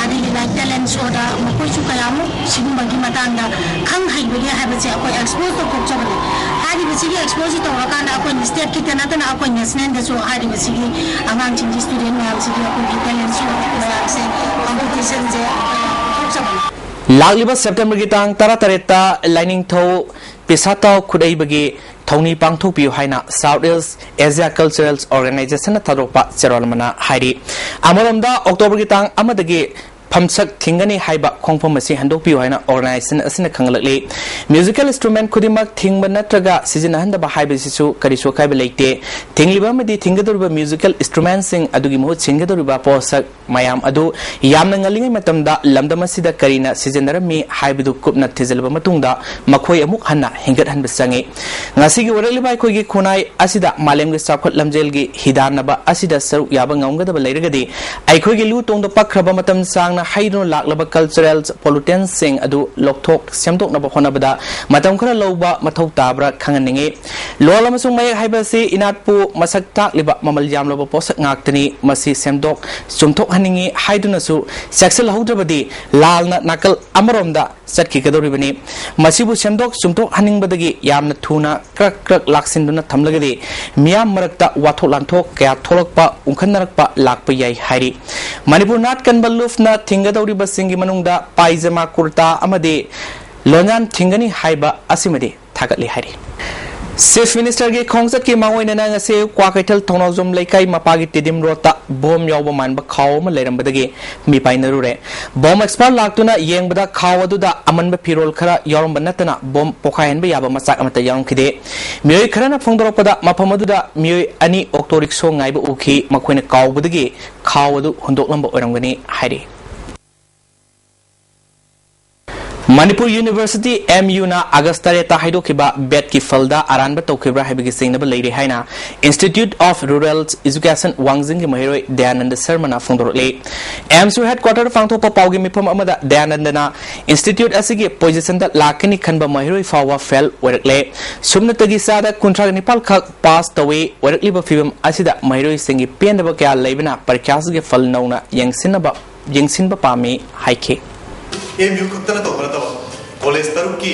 ꯑꯗꯒꯤ like talent showꯗ ꯃꯈꯣꯏꯁꯨ ꯀꯌꯥꯃꯨꯛ ꯁꯤꯒꯨꯝꯕꯒꯤ ꯃꯇꯥꯡꯗ ꯈꯪ ꯍꯩꯕꯒꯦ ꯍꯥꯏꯕꯁꯦ ꯑꯩꯈꯣꯏ expose ꯇꯧꯊꯣꯛꯆꯕꯅꯤ꯫ ꯍꯥꯏꯔꯤꯕꯁꯤꯒꯤ exposeꯁꯤ ꯇꯧꯔꯀꯥꯟꯗ ꯑꯩꯈꯣꯏ stateꯀꯤꯇ ꯅꯠꯇꯅ ꯑꯩꯈꯣꯏ nationalꯗꯁꯨ ꯍꯥꯏꯔꯤꯕꯁꯤꯒꯤ ꯑꯉꯥꯡꯁꯤꯡꯒꯤ student ꯃꯌꯥꯝꯁꯤꯒꯤ ꯑꯩꯈꯣꯏꯒꯤ talent show ꯃꯌꯥꯝꯁꯦ competitionꯁꯦ ꯑꯩꯈꯣꯏ ꯄꯨꯊꯣꯛꯆꯕꯅꯤ꯫ ꯂꯥꯛꯂꯤꯕ ꯁꯦꯞꯇꯦꯝꯕꯔꯒꯤ ꯇꯥꯡ ꯇꯔꯥꯇꯔꯦꯠꯇ ꯂꯥꯏꯅꯤꯡꯊꯧ ꯄꯤꯁꯥꯇꯥꯎ ꯈꯨꯠꯑꯩꯕꯒꯤ ꯊꯧꯅꯤ ꯄꯥꯡꯊꯣꯛꯄꯤꯌꯨ ꯍꯥꯏꯅ South East Asia Cultural Organization ꯅ ꯊꯥꯗꯣꯛꯄ ꯆꯦꯔꯣꯜ ꯑꯃꯅ ꯍꯥꯏꯔꯤ꯫ ꯑꯃꯔꯣꯝꯗ, ꯑꯣꯛꯇꯣꯕꯔꯒꯤ ꯇꯥꯡ ꯑꯃꯗꯒꯤ ꯐꯝꯁꯛ ꯊꯤꯡꯒꯅꯤ ꯍꯥꯏꯕ ꯈꯣꯡꯐꯝ ꯑꯁꯤ ꯍꯟꯗꯣꯛꯄꯤꯌꯨ ꯍꯥꯏꯅ organization ꯑꯁꯤꯅ ꯈꯪꯍꯜꯂꯛꯂꯤ꯫ Musical instrument ꯈꯨꯗꯤꯡꯃꯛ ꯊꯤꯡꯕ ꯅꯠꯇ꯭ꯔꯒ ꯁꯤꯖꯤꯟꯅꯍꯟꯗꯕ ꯍꯥꯏꯕꯁꯤꯁꯨ ꯀꯔꯤꯁꯨ ꯑꯀꯥꯏꯕ ꯂꯩꯇꯦ꯫ ꯊꯤꯡꯂꯤꯕ ꯑꯃꯗꯤ ꯊꯤꯡꯒꯗꯧꯔꯤꯕ musical instrument ꯁꯤꯡ ꯑꯗꯨꯒꯤ ꯃꯍꯨꯠ ꯁꯤꯟꯒꯗꯧꯔꯤꯕ ꯄꯣꯠꯁꯛ ꯃꯌꯥꯝ ꯑꯗꯨ ꯌꯥꯝꯅ ꯉꯜꯂꯤꯉꯩ ꯃꯇꯝꯗ ꯂꯝꯗꯝ ꯑꯁꯤꯗ ꯀꯔꯤꯅ ꯁꯤꯖꯤꯟꯅꯔꯝꯃꯤ ꯍꯥꯏꯕꯗꯨ ꯀꯨꯞꯅ ꯊꯤꯖꯤꯜꯂꯕ ꯃꯇꯨꯡꯗ ꯃꯈꯣꯏ ꯑꯃꯨꯛ ꯍꯟꯅ ꯍꯤꯡꯒꯠꯍꯟꯕ ꯆꯪꯏ꯫ ꯉꯁꯤꯒꯤ ꯑꯣꯏꯔꯛꯂꯤꯕ ꯑꯩꯈꯣꯏꯒꯤ ꯈꯨꯟꯅꯥꯏ ꯑꯁꯤꯗ ꯃꯥꯂꯦꯝꯒꯤ ꯆꯥꯎꯈꯠ ꯂꯝꯖꯦꯜꯒꯤ ꯍꯤꯗꯥꯟꯅꯕ ꯑꯁꯤꯗ ꯁꯔꯨꯛ ꯌꯥꯕ ꯉꯝꯒꯗꯕ ꯂꯩꯔꯒꯗꯤ, ꯑꯩꯈꯣꯏꯒꯤ ꯂꯨ ꯇꯣꯡꯗ ꯄꯛꯈ꯭ꯔꯕ ꯃꯇꯝ ꯁꯥꯡꯅ ꯍꯩꯗꯨꯅ ꯂꯥꯛꯂꯕ cultural pollutants ꯁꯤꯡ ꯑꯗꯨ ꯂꯧꯊꯣꯛ ꯁꯦꯝꯗꯣꯛꯅꯕ ꯍꯣꯠꯅꯕꯗ ꯃꯇꯝ ꯈꯔ ꯂꯧꯕ ꯃꯊꯧ ꯇꯥꯕ꯭ꯔꯥ ꯈꯪꯍꯟꯅꯤꯡꯏ꯫ ꯂꯣꯜ ꯑꯃꯁꯨꯡ ꯃꯌꯦꯛ ꯍꯥꯏꯕ ꯑꯁꯤ ꯏꯅꯥꯠꯄꯨ ꯃꯁꯛ ꯇꯥꯛꯂꯤꯕ ꯃꯃꯜ ꯌꯥꯝꯂꯕ ꯄꯣꯠꯁꯛ ꯉꯥꯛꯇꯅꯤ꯫ ꯃꯁꯤ ꯁꯦꯝꯗꯣꯛ ꯆꯨꯝꯊꯣꯛꯍꯟꯅꯤꯡꯏ ꯍꯥꯏꯗꯨꯅꯁꯨ ꯆꯦꯛꯁꯤꯜꯍꯧꯗ꯭ꯔꯕꯗꯤ ꯂꯥꯜꯅ ꯅꯥꯀꯜ ꯑꯃꯔꯣꯝꯗ ꯆꯠꯈꯤꯒꯗꯧꯔꯤꯕꯅꯤ꯫ ꯃꯁꯤꯕꯨ ꯁꯦꯝꯗꯣꯛ ꯆꯨꯝꯊꯣꯛꯍꯟꯅꯤꯡꯕꯗꯒꯤ ꯌꯥꯝꯅ ꯊꯨꯅ ꯀ꯭ꯔꯛ ꯀ꯭ꯔꯛ ꯂꯥꯛꯁꯤꯟꯗꯨꯅ ꯊꯝꯂꯒꯗꯤ ꯃꯤꯌꯥꯝ ꯃꯔꯛꯇ ꯋꯥꯊꯣꯛ ꯂꯥꯟꯊꯣꯛ ꯀꯌꯥ ꯊꯣꯛꯂꯛꯄ, ꯎꯪꯈꯠꯅꯔꯛꯄ ꯂꯥꯛꯄ ꯌꯥꯏ ꯍꯥꯏꯔꯤ꯫ ꯃꯅꯤꯄꯨꯔ ꯅꯥꯠ ꯀꯟꯕ ꯂꯨꯞꯅ ꯊꯤꯡꯒꯗꯧꯔꯤꯕꯁꯤꯡꯒꯤ ꯃꯅꯨꯡꯗ ꯄꯥꯏꯖꯃꯥ, ꯀꯨꯔꯇꯥ ꯑꯃꯗꯤ ꯂꯣꯟꯌꯥꯟ ꯊꯤꯡꯒꯅꯤ ꯍꯥꯏꯕ ꯑꯁꯤꯃꯗꯤ ꯊꯥꯒꯠꯂꯤ ꯍꯥꯏꯔꯤ꯫ ꯆꯤꯐ ꯃꯤꯅꯤꯁꯇꯔꯒꯤ ꯈꯣꯡꯆꯠꯀꯤ ꯃꯥꯡꯑꯣꯏꯅꯅ ꯉꯁꯤ ꯀ꯭ꯋꯥꯀꯩꯊꯦꯜ ꯊꯣꯡꯅꯥꯎꯖꯝ ꯂꯩꯀꯥꯏ ꯃꯄꯥꯒꯤ ꯇꯤꯗꯤꯝ ꯔꯣꯗꯇ ꯕꯣꯝ ꯌꯥꯎꯕ ꯃꯥꯟꯕ ꯈꯥꯎ ꯑꯃ ꯂꯩꯔꯝꯕꯗꯒꯤ ꯃꯤꯄꯥꯏꯅꯔꯨꯔꯦ꯫ ꯕꯣꯝ ꯑꯦꯛꯁꯄꯔꯠ ꯂꯥꯛꯇꯨꯅ ꯌꯦꯡꯕꯗ ꯈꯥꯎ ꯑꯗꯨꯗ ꯑꯃꯟꯕ ꯐꯤꯔꯣꯜ ꯈꯔ ꯌꯥꯎꯔꯝꯕ ꯅꯠꯇꯅ ꯕꯣꯝ ꯄꯣꯈꯥꯏꯍꯟꯕ ꯌꯥꯕ ꯃꯆꯥꯛ ꯑꯃꯠꯇ ꯌꯥꯎꯔꯝꯈꯤꯗꯦ꯫ ꯃꯤꯑꯣꯏ ꯈꯔꯅ ꯐꯣꯡꯗꯣꯔꯛꯄꯗ ꯃꯐꯝ ꯑꯗꯨꯗ ꯃꯤꯑꯣꯏ ꯑꯅꯤ ꯑꯣꯛꯇꯣ ꯔꯤꯛꯁꯣ ꯉꯥꯏꯕ ꯎꯈꯤ꯫ ꯃꯈꯣꯏꯅ ꯀꯥꯎꯕꯗꯒꯤ ꯈꯥꯎ ꯑꯗꯨ ꯍꯨꯟꯗꯣꯛꯂꯝꯕ ꯑꯣꯏꯔꯝꯒꯅꯤ ꯍꯥꯏꯔꯤ꯫ ꯃꯅꯤꯄꯨꯔ ꯌꯨꯅꯤꯚꯔꯁꯤꯇꯤ, ꯑꯦꯝ ꯌꯨꯅ ꯑꯥꯒꯁ ꯇꯔꯦꯠꯇ ꯍꯥꯏꯗꯣꯛꯈꯤꯕ ꯕꯦꯠꯀꯤ ꯐꯜꯗ ꯑꯔꯥꯟꯕ ꯇꯧꯈꯤꯕ꯭ꯔꯥ ꯍꯥꯏꯕꯒꯤ ꯆꯤꯡꯅꯕ ꯂꯩꯔꯤ ꯍꯥꯏꯅ Institute of Rural Education ꯋꯥꯡꯖꯤꯡꯒꯤ ꯃꯍꯩꯔꯣꯏ ꯗꯌꯥꯅꯟꯗ ꯁꯔꯃꯅ ꯐꯣꯡꯗꯣꯔꯛꯂꯤ꯫ ꯑꯦꯝꯁꯨ ꯍꯦꯗꯀ꯭ꯋꯥꯇꯔꯗ ꯄꯥꯡꯊꯣꯛꯄ ꯄꯥꯎꯒꯤ ꯃꯤꯐꯝ ꯑꯃꯗ ꯗꯌꯥꯅꯟꯗꯅ institute ꯑꯁꯤꯒꯤ positionꯗ ꯂꯥꯛꯀꯅꯤ ꯈꯟꯕ ꯃꯍꯩꯔꯣꯏ ꯐꯥꯎꯕ fail ꯑꯣꯏꯔꯛꯂꯦ꯫ ꯁꯨꯞꯅꯇꯒꯤ ꯆꯥꯗ ꯀꯨꯟꯊ꯭ꯔꯥ ꯅꯤꯄꯥꯜ ꯈꯛ pass ꯇꯧꯏ꯫ ꯑꯣꯏꯔꯛꯂꯤꯕ ꯐꯤꯕꯝ ꯑꯁꯤꯗ ꯃꯍꯩꯔꯣꯏꯁꯤꯡꯒꯤ ꯄꯦꯟꯗꯕ ꯀꯌꯥ ꯂꯩꯕꯅ ꯄꯔꯤꯈ꯭ꯌꯥꯁꯤꯒꯤ ꯐꯜ ꯅꯧꯅ ꯌꯦꯡꯁꯤꯟꯅꯕ ꯌꯦꯡꯁꯤꯟꯕ ꯄꯥꯝꯃꯤ ꯍꯥꯏꯈꯤ꯫ ꯑꯦꯝ ꯌꯨ ꯈꯛꯇꯅ ꯇꯧꯕ ꯅꯠꯇꯕ, ꯀꯣꯂꯦꯖ ꯇꯔꯨꯛꯀꯤ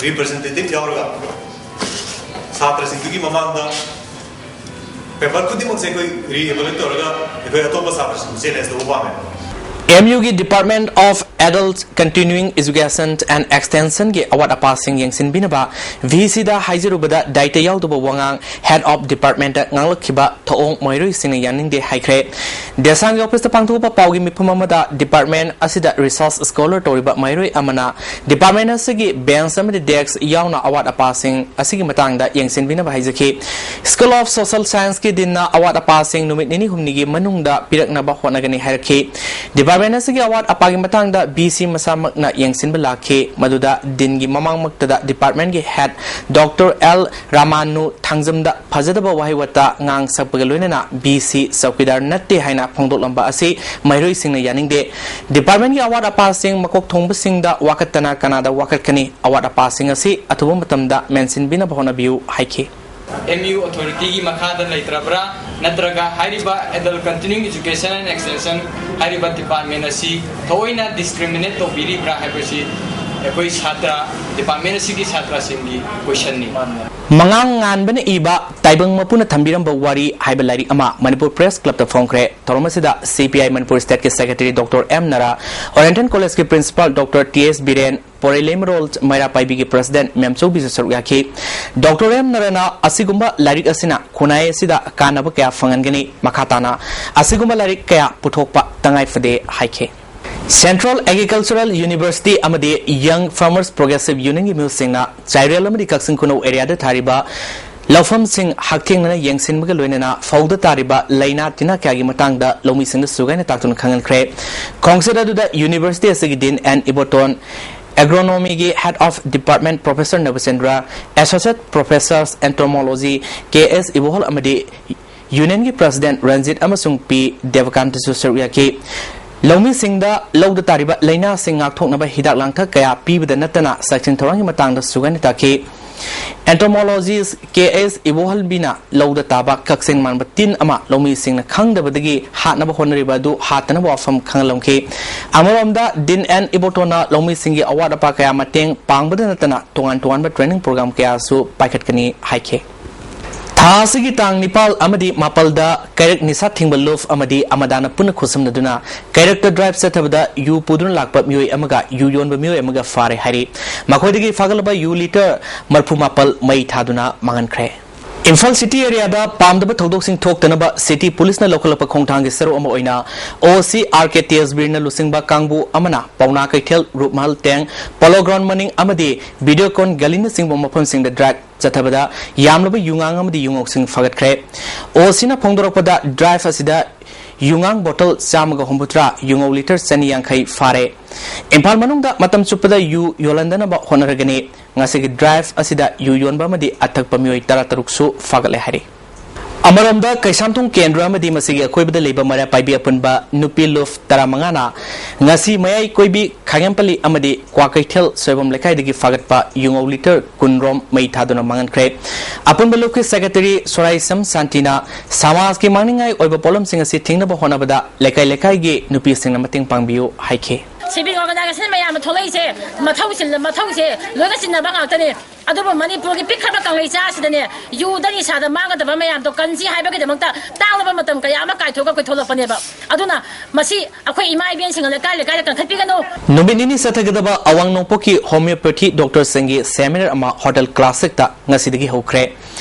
representative ꯌꯥꯎꯔꯒ ꯁꯥꯇ꯭ꯔꯁꯤꯡꯗꯨꯒꯤ ꯃꯃꯥꯡꯗ paper ꯈꯨꯗꯤꯡꯃꯛꯁꯦ ꯑꯩꯈꯣꯏ re-evaluate ꯇꯧꯔꯒ ꯑꯩꯈꯣꯏ ꯑꯇꯣꯞꯄ ꯁꯥꯇ꯭ꯔꯁꯤꯡꯕꯨ challenge ꯇꯧꯕ ꯄꯥꯝꯃꯦ꯫ ꯑꯦꯝ ꯌꯨꯒꯤ Department of Adult Continuing Education and Extension ꯒꯤ ꯑꯋꯥꯠ ꯑꯄꯥꯁꯤꯡ ꯌꯦꯡꯁꯤꯟꯕꯤꯅꯕ ꯚꯤ ꯁꯤꯗ ꯍꯥꯏꯖꯔꯨꯕꯗ ꯗꯥꯏꯇ ꯌꯥꯎꯗꯕ ꯋꯥꯉꯥꯡ Head of Department ꯉꯥꯡꯂꯛꯈꯤꯕ ꯊꯧꯑꯣꯡ ꯃꯍꯩꯔꯣꯏꯁꯤꯡꯅ ꯌꯥꯅꯤꯡꯗꯦ ꯍꯥꯏꯈ꯭ꯔꯦ꯫ ꯗꯦꯁꯥꯡꯒꯤ ꯑꯣꯐꯤꯁꯇ ꯄꯥꯡꯊꯣꯛꯄ ꯄꯥꯎꯒꯤ ꯃꯤꯐꯝ ꯑꯃꯗ department ꯑꯁꯤꯗ research scholar ꯇꯧꯔꯤꯕ ꯃꯍꯩꯔꯣꯏ ꯑꯃꯅ department ꯑꯁꯤꯒꯤ bench ꯑꯃꯗꯤ desk ꯌꯥꯎꯅ ꯑꯋꯥꯠ ꯑꯄꯥꯁꯤꯡ ꯑꯁꯤꯒꯤ ꯃꯇꯥꯡꯗ ꯌꯦꯡꯁꯤꯟꯕꯤꯅꯕ ꯍꯥꯏꯖꯈꯤ꯫ School of Social Science ꯀꯤ dean ꯅ ꯑꯋꯥꯠ ꯑꯄꯥꯁꯤꯡ ꯅꯨꯃꯤꯠ ꯅꯤꯅꯤ ꯍꯨꯝꯅꯤꯒꯤ ꯃꯅꯨꯡꯗ ꯄꯤꯔꯛꯅꯕ ꯍꯣꯠꯅꯒꯅꯤ ꯍꯥꯏꯔꯛꯈꯤ꯫ Department ꯑꯁꯤꯒꯤ ꯑꯋꯥꯠ ꯑꯄꯥꯒꯤ ꯃꯇꯥꯡꯗ ꯚꯤ ꯁꯤ ꯃꯁꯥꯃꯛꯅ ꯌꯦꯡꯁꯤꯟꯕ ꯂꯥꯛꯈꯤ, ꯃꯗꯨꯗ dean ꯒꯤ ꯃꯃꯥꯡꯃꯛꯇꯗ department ꯒꯤ head Doctor ꯑꯦꯜ ꯔꯥꯃꯥꯅꯨ ꯊꯥꯡꯖꯝꯗ ꯐꯖꯗꯕ ꯋꯥꯍꯩ ꯋꯥꯇꯥ ꯉꯥꯡ ꯁꯛꯄꯒ ꯂꯣꯏꯅꯅ ꯚꯤ ꯁꯤ ꯆꯧꯀꯤꯗꯥꯔ ꯅꯠꯇꯦ ꯍꯥꯏꯅ ꯐꯣꯡꯗꯣꯛꯂꯝꯕ ꯑꯁꯤ ꯃꯍꯩꯔꯣꯏꯁꯤꯡꯅ ꯌꯥꯅꯤꯡꯗꯦ꯫ Department ꯒꯤ ꯑꯋꯥꯠ ꯑꯄꯥꯁꯤꯡ ꯃꯀꯣꯛ ꯊꯣꯡꯕꯁꯤꯡꯗ ꯋꯥꯀꯠꯇꯅ ꯀꯅꯥꯗ ꯋꯥꯀꯠꯀꯅꯤ? ꯑꯋꯥꯠ ꯑꯄꯥꯁꯤꯡ ꯑꯁꯤ ꯑꯊꯨꯕ ꯃꯇꯝꯗ ꯃꯦꯟꯁꯤꯟꯕꯤꯅꯕ ꯍꯣꯠꯅꯕꯤꯌꯨ ꯍꯥꯏꯈꯤ꯫ ꯑꯦꯝ ꯌꯨ ꯑꯣꯊꯣꯔꯤꯇꯤꯒꯤ ꯃꯈꯥꯗ ꯂꯩꯇ꯭ꯔꯕ꯭ꯔꯥ, ꯅꯠꯇ꯭ꯔꯒ ꯍꯥꯏꯔꯤꯕ Adult Continuing Education and Extension ꯍꯥꯏꯔꯤꯕ department ꯑꯁꯤ ꯊꯑꯣꯏꯅ discriminate ꯇꯧꯕꯤꯔꯤꯕ꯭ꯔꯥ ꯍꯥꯏꯕꯁꯤ ꯑꯩꯈꯣꯏ ꯁꯥꯇ꯭ꯔ, department ꯑꯁꯤꯒꯤ ꯁꯥꯇ꯭ꯔꯁꯤꯡꯒꯤ question ꯅꯤ꯫ ꯃꯉꯥꯡ ꯉꯥꯟꯕꯅ ꯏꯕ, ꯇꯥꯏꯕꯪ ꯃꯄꯨꯅ ꯊꯝꯕꯤꯔꯝꯕ ꯋꯥꯔꯤ ꯍꯥꯏꯕ ꯂꯥꯏꯔꯤꯛ ꯑꯃ ꯃꯅꯤꯄꯨꯔ Press Club ꯇ ꯐꯣꯡꯈ꯭ꯔꯦ꯫ ꯊꯧꯔꯝ ꯑꯁꯤꯗ C P I Manipur state ꯀꯤ secretary Doctor M Nara, Oriental College ꯀꯤ principal Doctor T S Biren, ꯄꯣꯔꯩꯂꯩꯃꯔꯣꯜ ꯃꯩꯔꯥ ꯄꯥꯏꯕꯤꯒꯤ president ꯃꯦꯝꯆꯧꯕꯤꯁꯨ ꯁꯔꯨꯛ ꯌꯥꯈꯤ꯫ Doctor ꯑꯦꯝ ꯅꯔꯥꯅ ꯑꯁꯤꯒꯨꯝꯕ ꯂꯥꯏꯔꯤꯛ ꯑꯁꯤꯅ ꯈꯨꯟꯅꯥꯏ ꯑꯁꯤꯗ ꯀꯥꯟꯅꯕ ꯀꯌꯥ ꯐꯪꯍꯟꯒꯅꯤ꯫ ꯃꯈꯥ ꯇꯥꯅ ꯑꯁꯤꯒꯨꯝꯕ ꯂꯥꯏꯔꯤꯛ ꯀꯌꯥ ꯄꯨꯊꯣꯛꯄ ꯇꯉꯥꯏ ꯐꯗꯦ ꯍꯥꯏꯈꯤ꯫ Central Agricultural University ꯑꯃꯗꯤ Young Farmers Progressive Union ꯒꯤ ꯃꯤꯑꯣꯏꯁꯤꯡꯅ ꯆꯥꯏꯔꯦꯜ ꯑꯃꯗꯤ ꯀꯛꯆꯤꯡ ꯈꯨꯅꯧ area ꯗ ꯊꯥꯔꯤꯕ ꯂꯧꯐꯝꯁꯤꯡ ꯍꯛꯊꯦꯡꯅꯅ ꯌꯦꯡꯁꯤꯟꯕꯒ ꯂꯣꯏꯅꯅ ꯐꯧꯗ ꯇꯥꯔꯤꯕ ꯂꯩꯅꯥ ꯇꯤꯟꯅꯥ ꯀꯌꯥꯒꯤ ꯃꯇꯥꯡꯗ ꯂꯧꯃꯤꯁꯤꯡꯗ ꯁꯨꯒꯥꯏꯅ ꯇꯥꯛꯇꯨꯅ ꯈꯪꯍꯟꯈ꯭ꯔꯦ꯫ ꯈꯣꯡꯆꯠ ꯑꯗꯨꯗ university ꯑꯁꯤꯒꯤ dean ꯑꯦꯟ ꯏꯕꯣꯇꯣꯟ, agronomy ꯒꯤ head of department Professor Nabachandra, associate professors entomology ꯀꯦ ꯑꯦꯁ ꯏꯕꯣꯍꯜ ꯑꯃꯗꯤ Union ꯒꯤ president ꯔꯟꯖꯤꯠ ꯑꯃꯁꯨꯡ ꯄꯤ ꯗꯦꯕꯀꯥꯟꯇꯁꯨ ꯁꯔꯨꯛ ꯌꯥꯈꯤ꯫ ꯂꯧꯃꯤꯁꯤꯡꯗ ꯂꯧꯗ ꯇꯥꯔꯤꯕ ꯂꯩꯅꯥꯁꯤꯡ ꯉꯥꯛꯊꯣꯛꯅꯕ ꯍꯤꯗꯥꯛ ꯂꯥꯡꯊꯛ ꯀꯌꯥ ꯄꯤꯕꯗ ꯅꯠꯇꯅ ꯆꯦꯛꯁꯤꯟ ꯊꯧꯔꯥꯡꯒꯤ ꯃꯇꯥꯡꯗ ꯁꯨꯒꯥꯏꯅ ꯇꯥꯛꯈꯤ꯫ Entomologist ꯀꯦ ꯑꯦꯁ ꯏꯕꯣꯍꯜꯕꯤꯅ ꯂꯧꯗ ꯇꯥꯕ ꯀꯛꯆꯦꯡ ꯃꯥꯟꯕ ꯇꯤꯟ ꯑꯃ ꯂꯧꯃꯤꯁꯤꯡꯅ ꯈꯪꯗꯕꯗꯒꯤ ꯍꯥꯠꯅꯕ ꯍꯣꯠꯅꯔꯤꯕ ꯑꯗꯨ ꯍꯥꯠꯇꯅꯕ ꯋꯥꯐꯝ ꯈꯪꯍꯜꯂꯝꯈꯤ꯫ ꯑꯃꯔꯣꯝꯗ dean ꯑꯦꯟ ꯏꯕꯣꯇꯣꯟꯅ ꯂꯧꯃꯤꯁꯤꯡꯒꯤ ꯑꯋꯥꯠ ꯑꯄꯥ ꯀꯌꯥ ꯃꯇꯦꯡ ꯄꯥꯡꯕꯗ ꯅꯠꯇꯅ ꯇꯣꯉꯥꯟ ꯇꯣꯉꯥꯟꯕ training program ꯀꯌꯥꯁꯨ ꯄꯥꯏꯈꯠꯀꯅꯤ ꯍꯥꯏꯈꯤ꯫ ꯊꯥ ꯑꯁꯤꯒꯤ ꯇꯥꯡ ꯅꯤꯄꯥꯜ ꯑꯃꯗꯤ ꯃꯥꯄꯜꯗ ꯀꯩꯔꯛ ꯅꯤꯁꯥ ꯊꯤꯡꯕ ꯂꯨꯞ ꯑꯃꯗꯤ ꯑꯃꯗꯥꯅ ꯄꯨꯟꯅ ꯈꯨꯠꯁꯝꯅꯗꯨꯅ ꯀꯩꯔꯛꯇ ꯗ꯭ꯔꯥꯏꯚ ꯆꯠꯊꯕꯗ ꯌꯨ ꯄꯨꯗꯨꯅ ꯂꯥꯛꯄ ꯃꯤꯑꯣꯏ ꯑꯃꯒ ꯌꯨ ꯌꯣꯟꯕ ꯃꯤꯑꯣꯏ ꯑꯃꯒ ꯐꯥꯔꯦ ꯍꯥꯏꯔꯤ꯫ ꯃꯈꯣꯏꯗꯒꯤ ꯐꯥꯒꯠꯂꯕ ꯌꯨ ꯂꯤꯇꯔ ꯃꯔꯐꯨ ꯃꯥꯄꯜ ꯃꯩ ꯊꯥꯗꯨꯅ ꯃꯥꯡꯍꯟꯈ꯭ꯔꯦ꯫ ꯏꯝꯐꯥꯜ ꯁꯤꯇꯤ ꯑꯦꯔꯤꯌꯥꯗ ꯄꯥꯝꯗꯕ ꯊꯧꯗꯣꯛꯁꯤꯡ ꯊꯣꯛꯇꯅꯕ ꯁꯤꯇꯤ ꯄꯨꯂꯤꯁꯅ ꯂꯧꯈꯠꯂꯛꯄ ꯈꯣꯡꯊꯥꯡꯒꯤ ꯁꯔꯨꯛ ꯑꯃ ꯑꯣꯏꯅ ꯑꯣ ꯁꯤ ꯑꯥꯔ ꯀꯦ ꯇꯦꯖꯕꯤꯔꯅ ꯂꯨꯆꯤꯡꯕ ꯀꯥꯡꯕꯨ ꯑꯃꯅ ꯄꯥꯎꯅꯥ ꯀꯩꯊꯦꯜ, ꯔꯨꯞꯃꯍꯜ ꯇꯦꯡ, ꯄꯣꯂꯣ ꯒ꯭ꯔꯥꯎꯟ ꯃꯅꯤꯡ ꯑꯃꯗꯤ ꯕꯤꯗꯤꯑꯣꯀꯣꯟ ꯒꯂꯤꯅꯆꯤꯡꯕ ꯃꯐꯝꯁꯤꯡꯗ ꯗ꯭ꯔꯥꯏꯚ ꯆꯠꯊꯕꯗ ꯌꯥꯝꯂꯕ ꯌꯨꯉꯥꯡ ꯑꯃꯗꯤ ꯌꯨꯉꯧꯁꯤꯡ ꯐꯥꯒꯠꯈ꯭ꯔꯦ꯫ ꯑꯣ ꯁꯤꯅ ꯐꯣꯡꯗꯣꯔꯛꯄꯗ ꯗ꯭ꯔꯥꯏꯚ ꯑꯁꯤꯗ ꯌꯨꯉꯥꯡ ꯕꯣꯇꯜ ꯆꯥꯝꯃꯒ ꯍꯨꯝꯐꯨꯇꯔꯥ, ꯌꯨꯉꯧ ꯂꯤꯇꯔ ꯆꯅꯤ ꯌꯥꯡꯈꯩ ꯐꯥꯔꯦ꯫ ꯏꯝꯐꯥꯜ ꯃꯅꯨꯡꯗ ꯃꯇꯝ ꯆꯨꯞꯄꯗ ꯌꯨ ꯌꯣꯜꯍꯟꯗꯅꯕ ꯍꯣꯠꯅꯔꯒꯅꯤ꯫ ꯉꯁꯤꯒꯤ ꯗ꯭ꯔꯥꯏꯚ ꯑꯁꯤꯗ ꯌꯨ ꯌꯣꯟꯕ ꯑꯃꯗꯤ ꯑꯊꯛꯄ ꯃꯤꯑꯣꯏ ꯇꯔꯥꯇꯔꯨꯛꯁꯨ ꯐꯥꯒꯠꯂꯦ ꯍꯥꯏꯔꯤ꯫ ꯑꯃꯔꯣꯝꯗ, ꯀꯩꯁꯥꯝꯊꯣꯡ ꯀꯦꯟꯗ꯭ꯔ ꯑꯃꯗꯤ ꯃꯁꯤꯒꯤ ꯑꯀꯣꯏꯕꯗ ꯂꯩꯕ ꯃꯩꯔꯥ ꯄꯥꯏꯕꯤ ꯑꯄꯨꯟꯕ ꯅꯨꯄꯤ ꯂꯨꯞ ꯇꯔꯥꯃꯉꯥꯅ ꯉꯁꯤ ꯃꯌꯥꯏ ꯀꯣꯏꯕꯤ ꯈꯥꯒꯦꯝꯄꯜꯂꯤ ꯑꯃꯗꯤ ꯀ꯭ꯋꯥꯀꯩꯊꯦꯜ ꯁꯣꯏꯕꯝ ꯂꯩꯀꯥꯏꯗꯒꯤ ꯐꯥꯒꯠꯄ ꯌꯨꯉꯧ ꯂꯤꯇꯔ ꯀꯨꯟꯔꯣꯝ ꯃꯩ ꯊꯥꯗꯨꯅ ꯃꯥꯡꯍꯟꯈ꯭ꯔꯦ꯫ ꯑꯄꯨꯟꯕ ꯂꯨꯞꯀꯤ ꯁꯦꯀ꯭ꯔꯦꯇꯔꯤ ꯁꯣꯔꯥꯏꯁꯝ ꯁꯥꯟꯇꯤꯅ ꯁꯃꯥꯖꯀꯤ ꯃꯥꯡꯅꯤꯡꯉꯥꯏ ꯑꯣꯏꯕ ꯄꯣꯠꯂꯝꯁꯤꯡ ꯑꯁꯤ ꯊꯤꯡꯅꯕ ꯍꯣꯠꯅꯕꯗ ꯂꯩꯀꯥꯏ ꯂꯩꯀꯥꯏꯒꯤ ꯅꯨꯄꯤꯁꯤꯡꯅ ꯃꯇꯦꯡ ꯄꯥꯡꯕꯤꯌꯨ ꯍꯥꯏꯈꯤ꯫ ꯁꯤꯚꯤꯛ ꯑꯣꯔꯒꯅꯥꯏꯖꯦꯁꯟ ꯃꯌꯥꯝ ꯑꯃ ꯊꯣꯛꯂꯛꯏꯁꯦ, ꯃꯊꯧ ꯆꯤꯜꯂ-, ꯃꯊꯧꯁꯦ ꯂꯣꯏꯅ ꯆꯤꯟꯅꯕ ꯉꯥꯛꯇꯅꯦ꯫ ꯑꯗꯨꯕꯨ ꯃꯅꯤꯄꯨꯔꯒꯤ ꯄꯤꯛꯈ꯭ꯔꯕ ꯀꯪꯂꯩꯆꯥꯁꯤꯗꯅꯦ, ꯌꯨꯗ ꯅꯤꯁꯥꯗ ꯃꯥꯡꯒꯗꯕ ꯃꯌꯥꯝꯗꯣ ꯀꯟꯁꯤ ꯍꯥꯏꯕꯒꯤꯗꯃꯛꯇ ꯇꯥꯡꯂꯕ ꯃꯇꯝ ꯀꯌꯥ ꯑꯃ ꯀꯥꯏꯊꯣꯛꯑꯒ ꯑꯩꯈꯣꯏ ꯊꯣꯛꯂꯛꯄꯅꯦꯕ꯫ ꯑꯗꯨꯅ ꯃꯁꯤ ꯑꯩꯈꯣꯏ ꯏꯃꯥ ꯏꯕꯦꯟꯁꯤꯡꯅ ꯂꯩꯀꯥꯏ ꯂꯩꯀꯥꯏꯗ ꯀꯟꯈꯠꯄꯤꯒꯅꯨ꯫ ꯅꯨꯃꯤꯠ ꯅꯤꯅꯤ ꯆꯠꯊꯒꯗꯕ ꯑꯋꯥꯡ ꯅꯣꯡꯄꯣꯛꯀꯤ ꯍꯣꯃꯤꯌꯣꯄꯦꯊꯤ ꯗꯣꯛꯇꯔꯁꯤꯡꯒꯤ ꯁꯦꯃꯤꯅꯥꯔ ꯑꯃ ꯍꯣꯇꯦꯜ ꯀ꯭ꯂꯥꯁꯤꯛꯇ ꯉꯁꯤꯗꯒꯤ ꯍꯧꯈ꯭ꯔꯦ꯫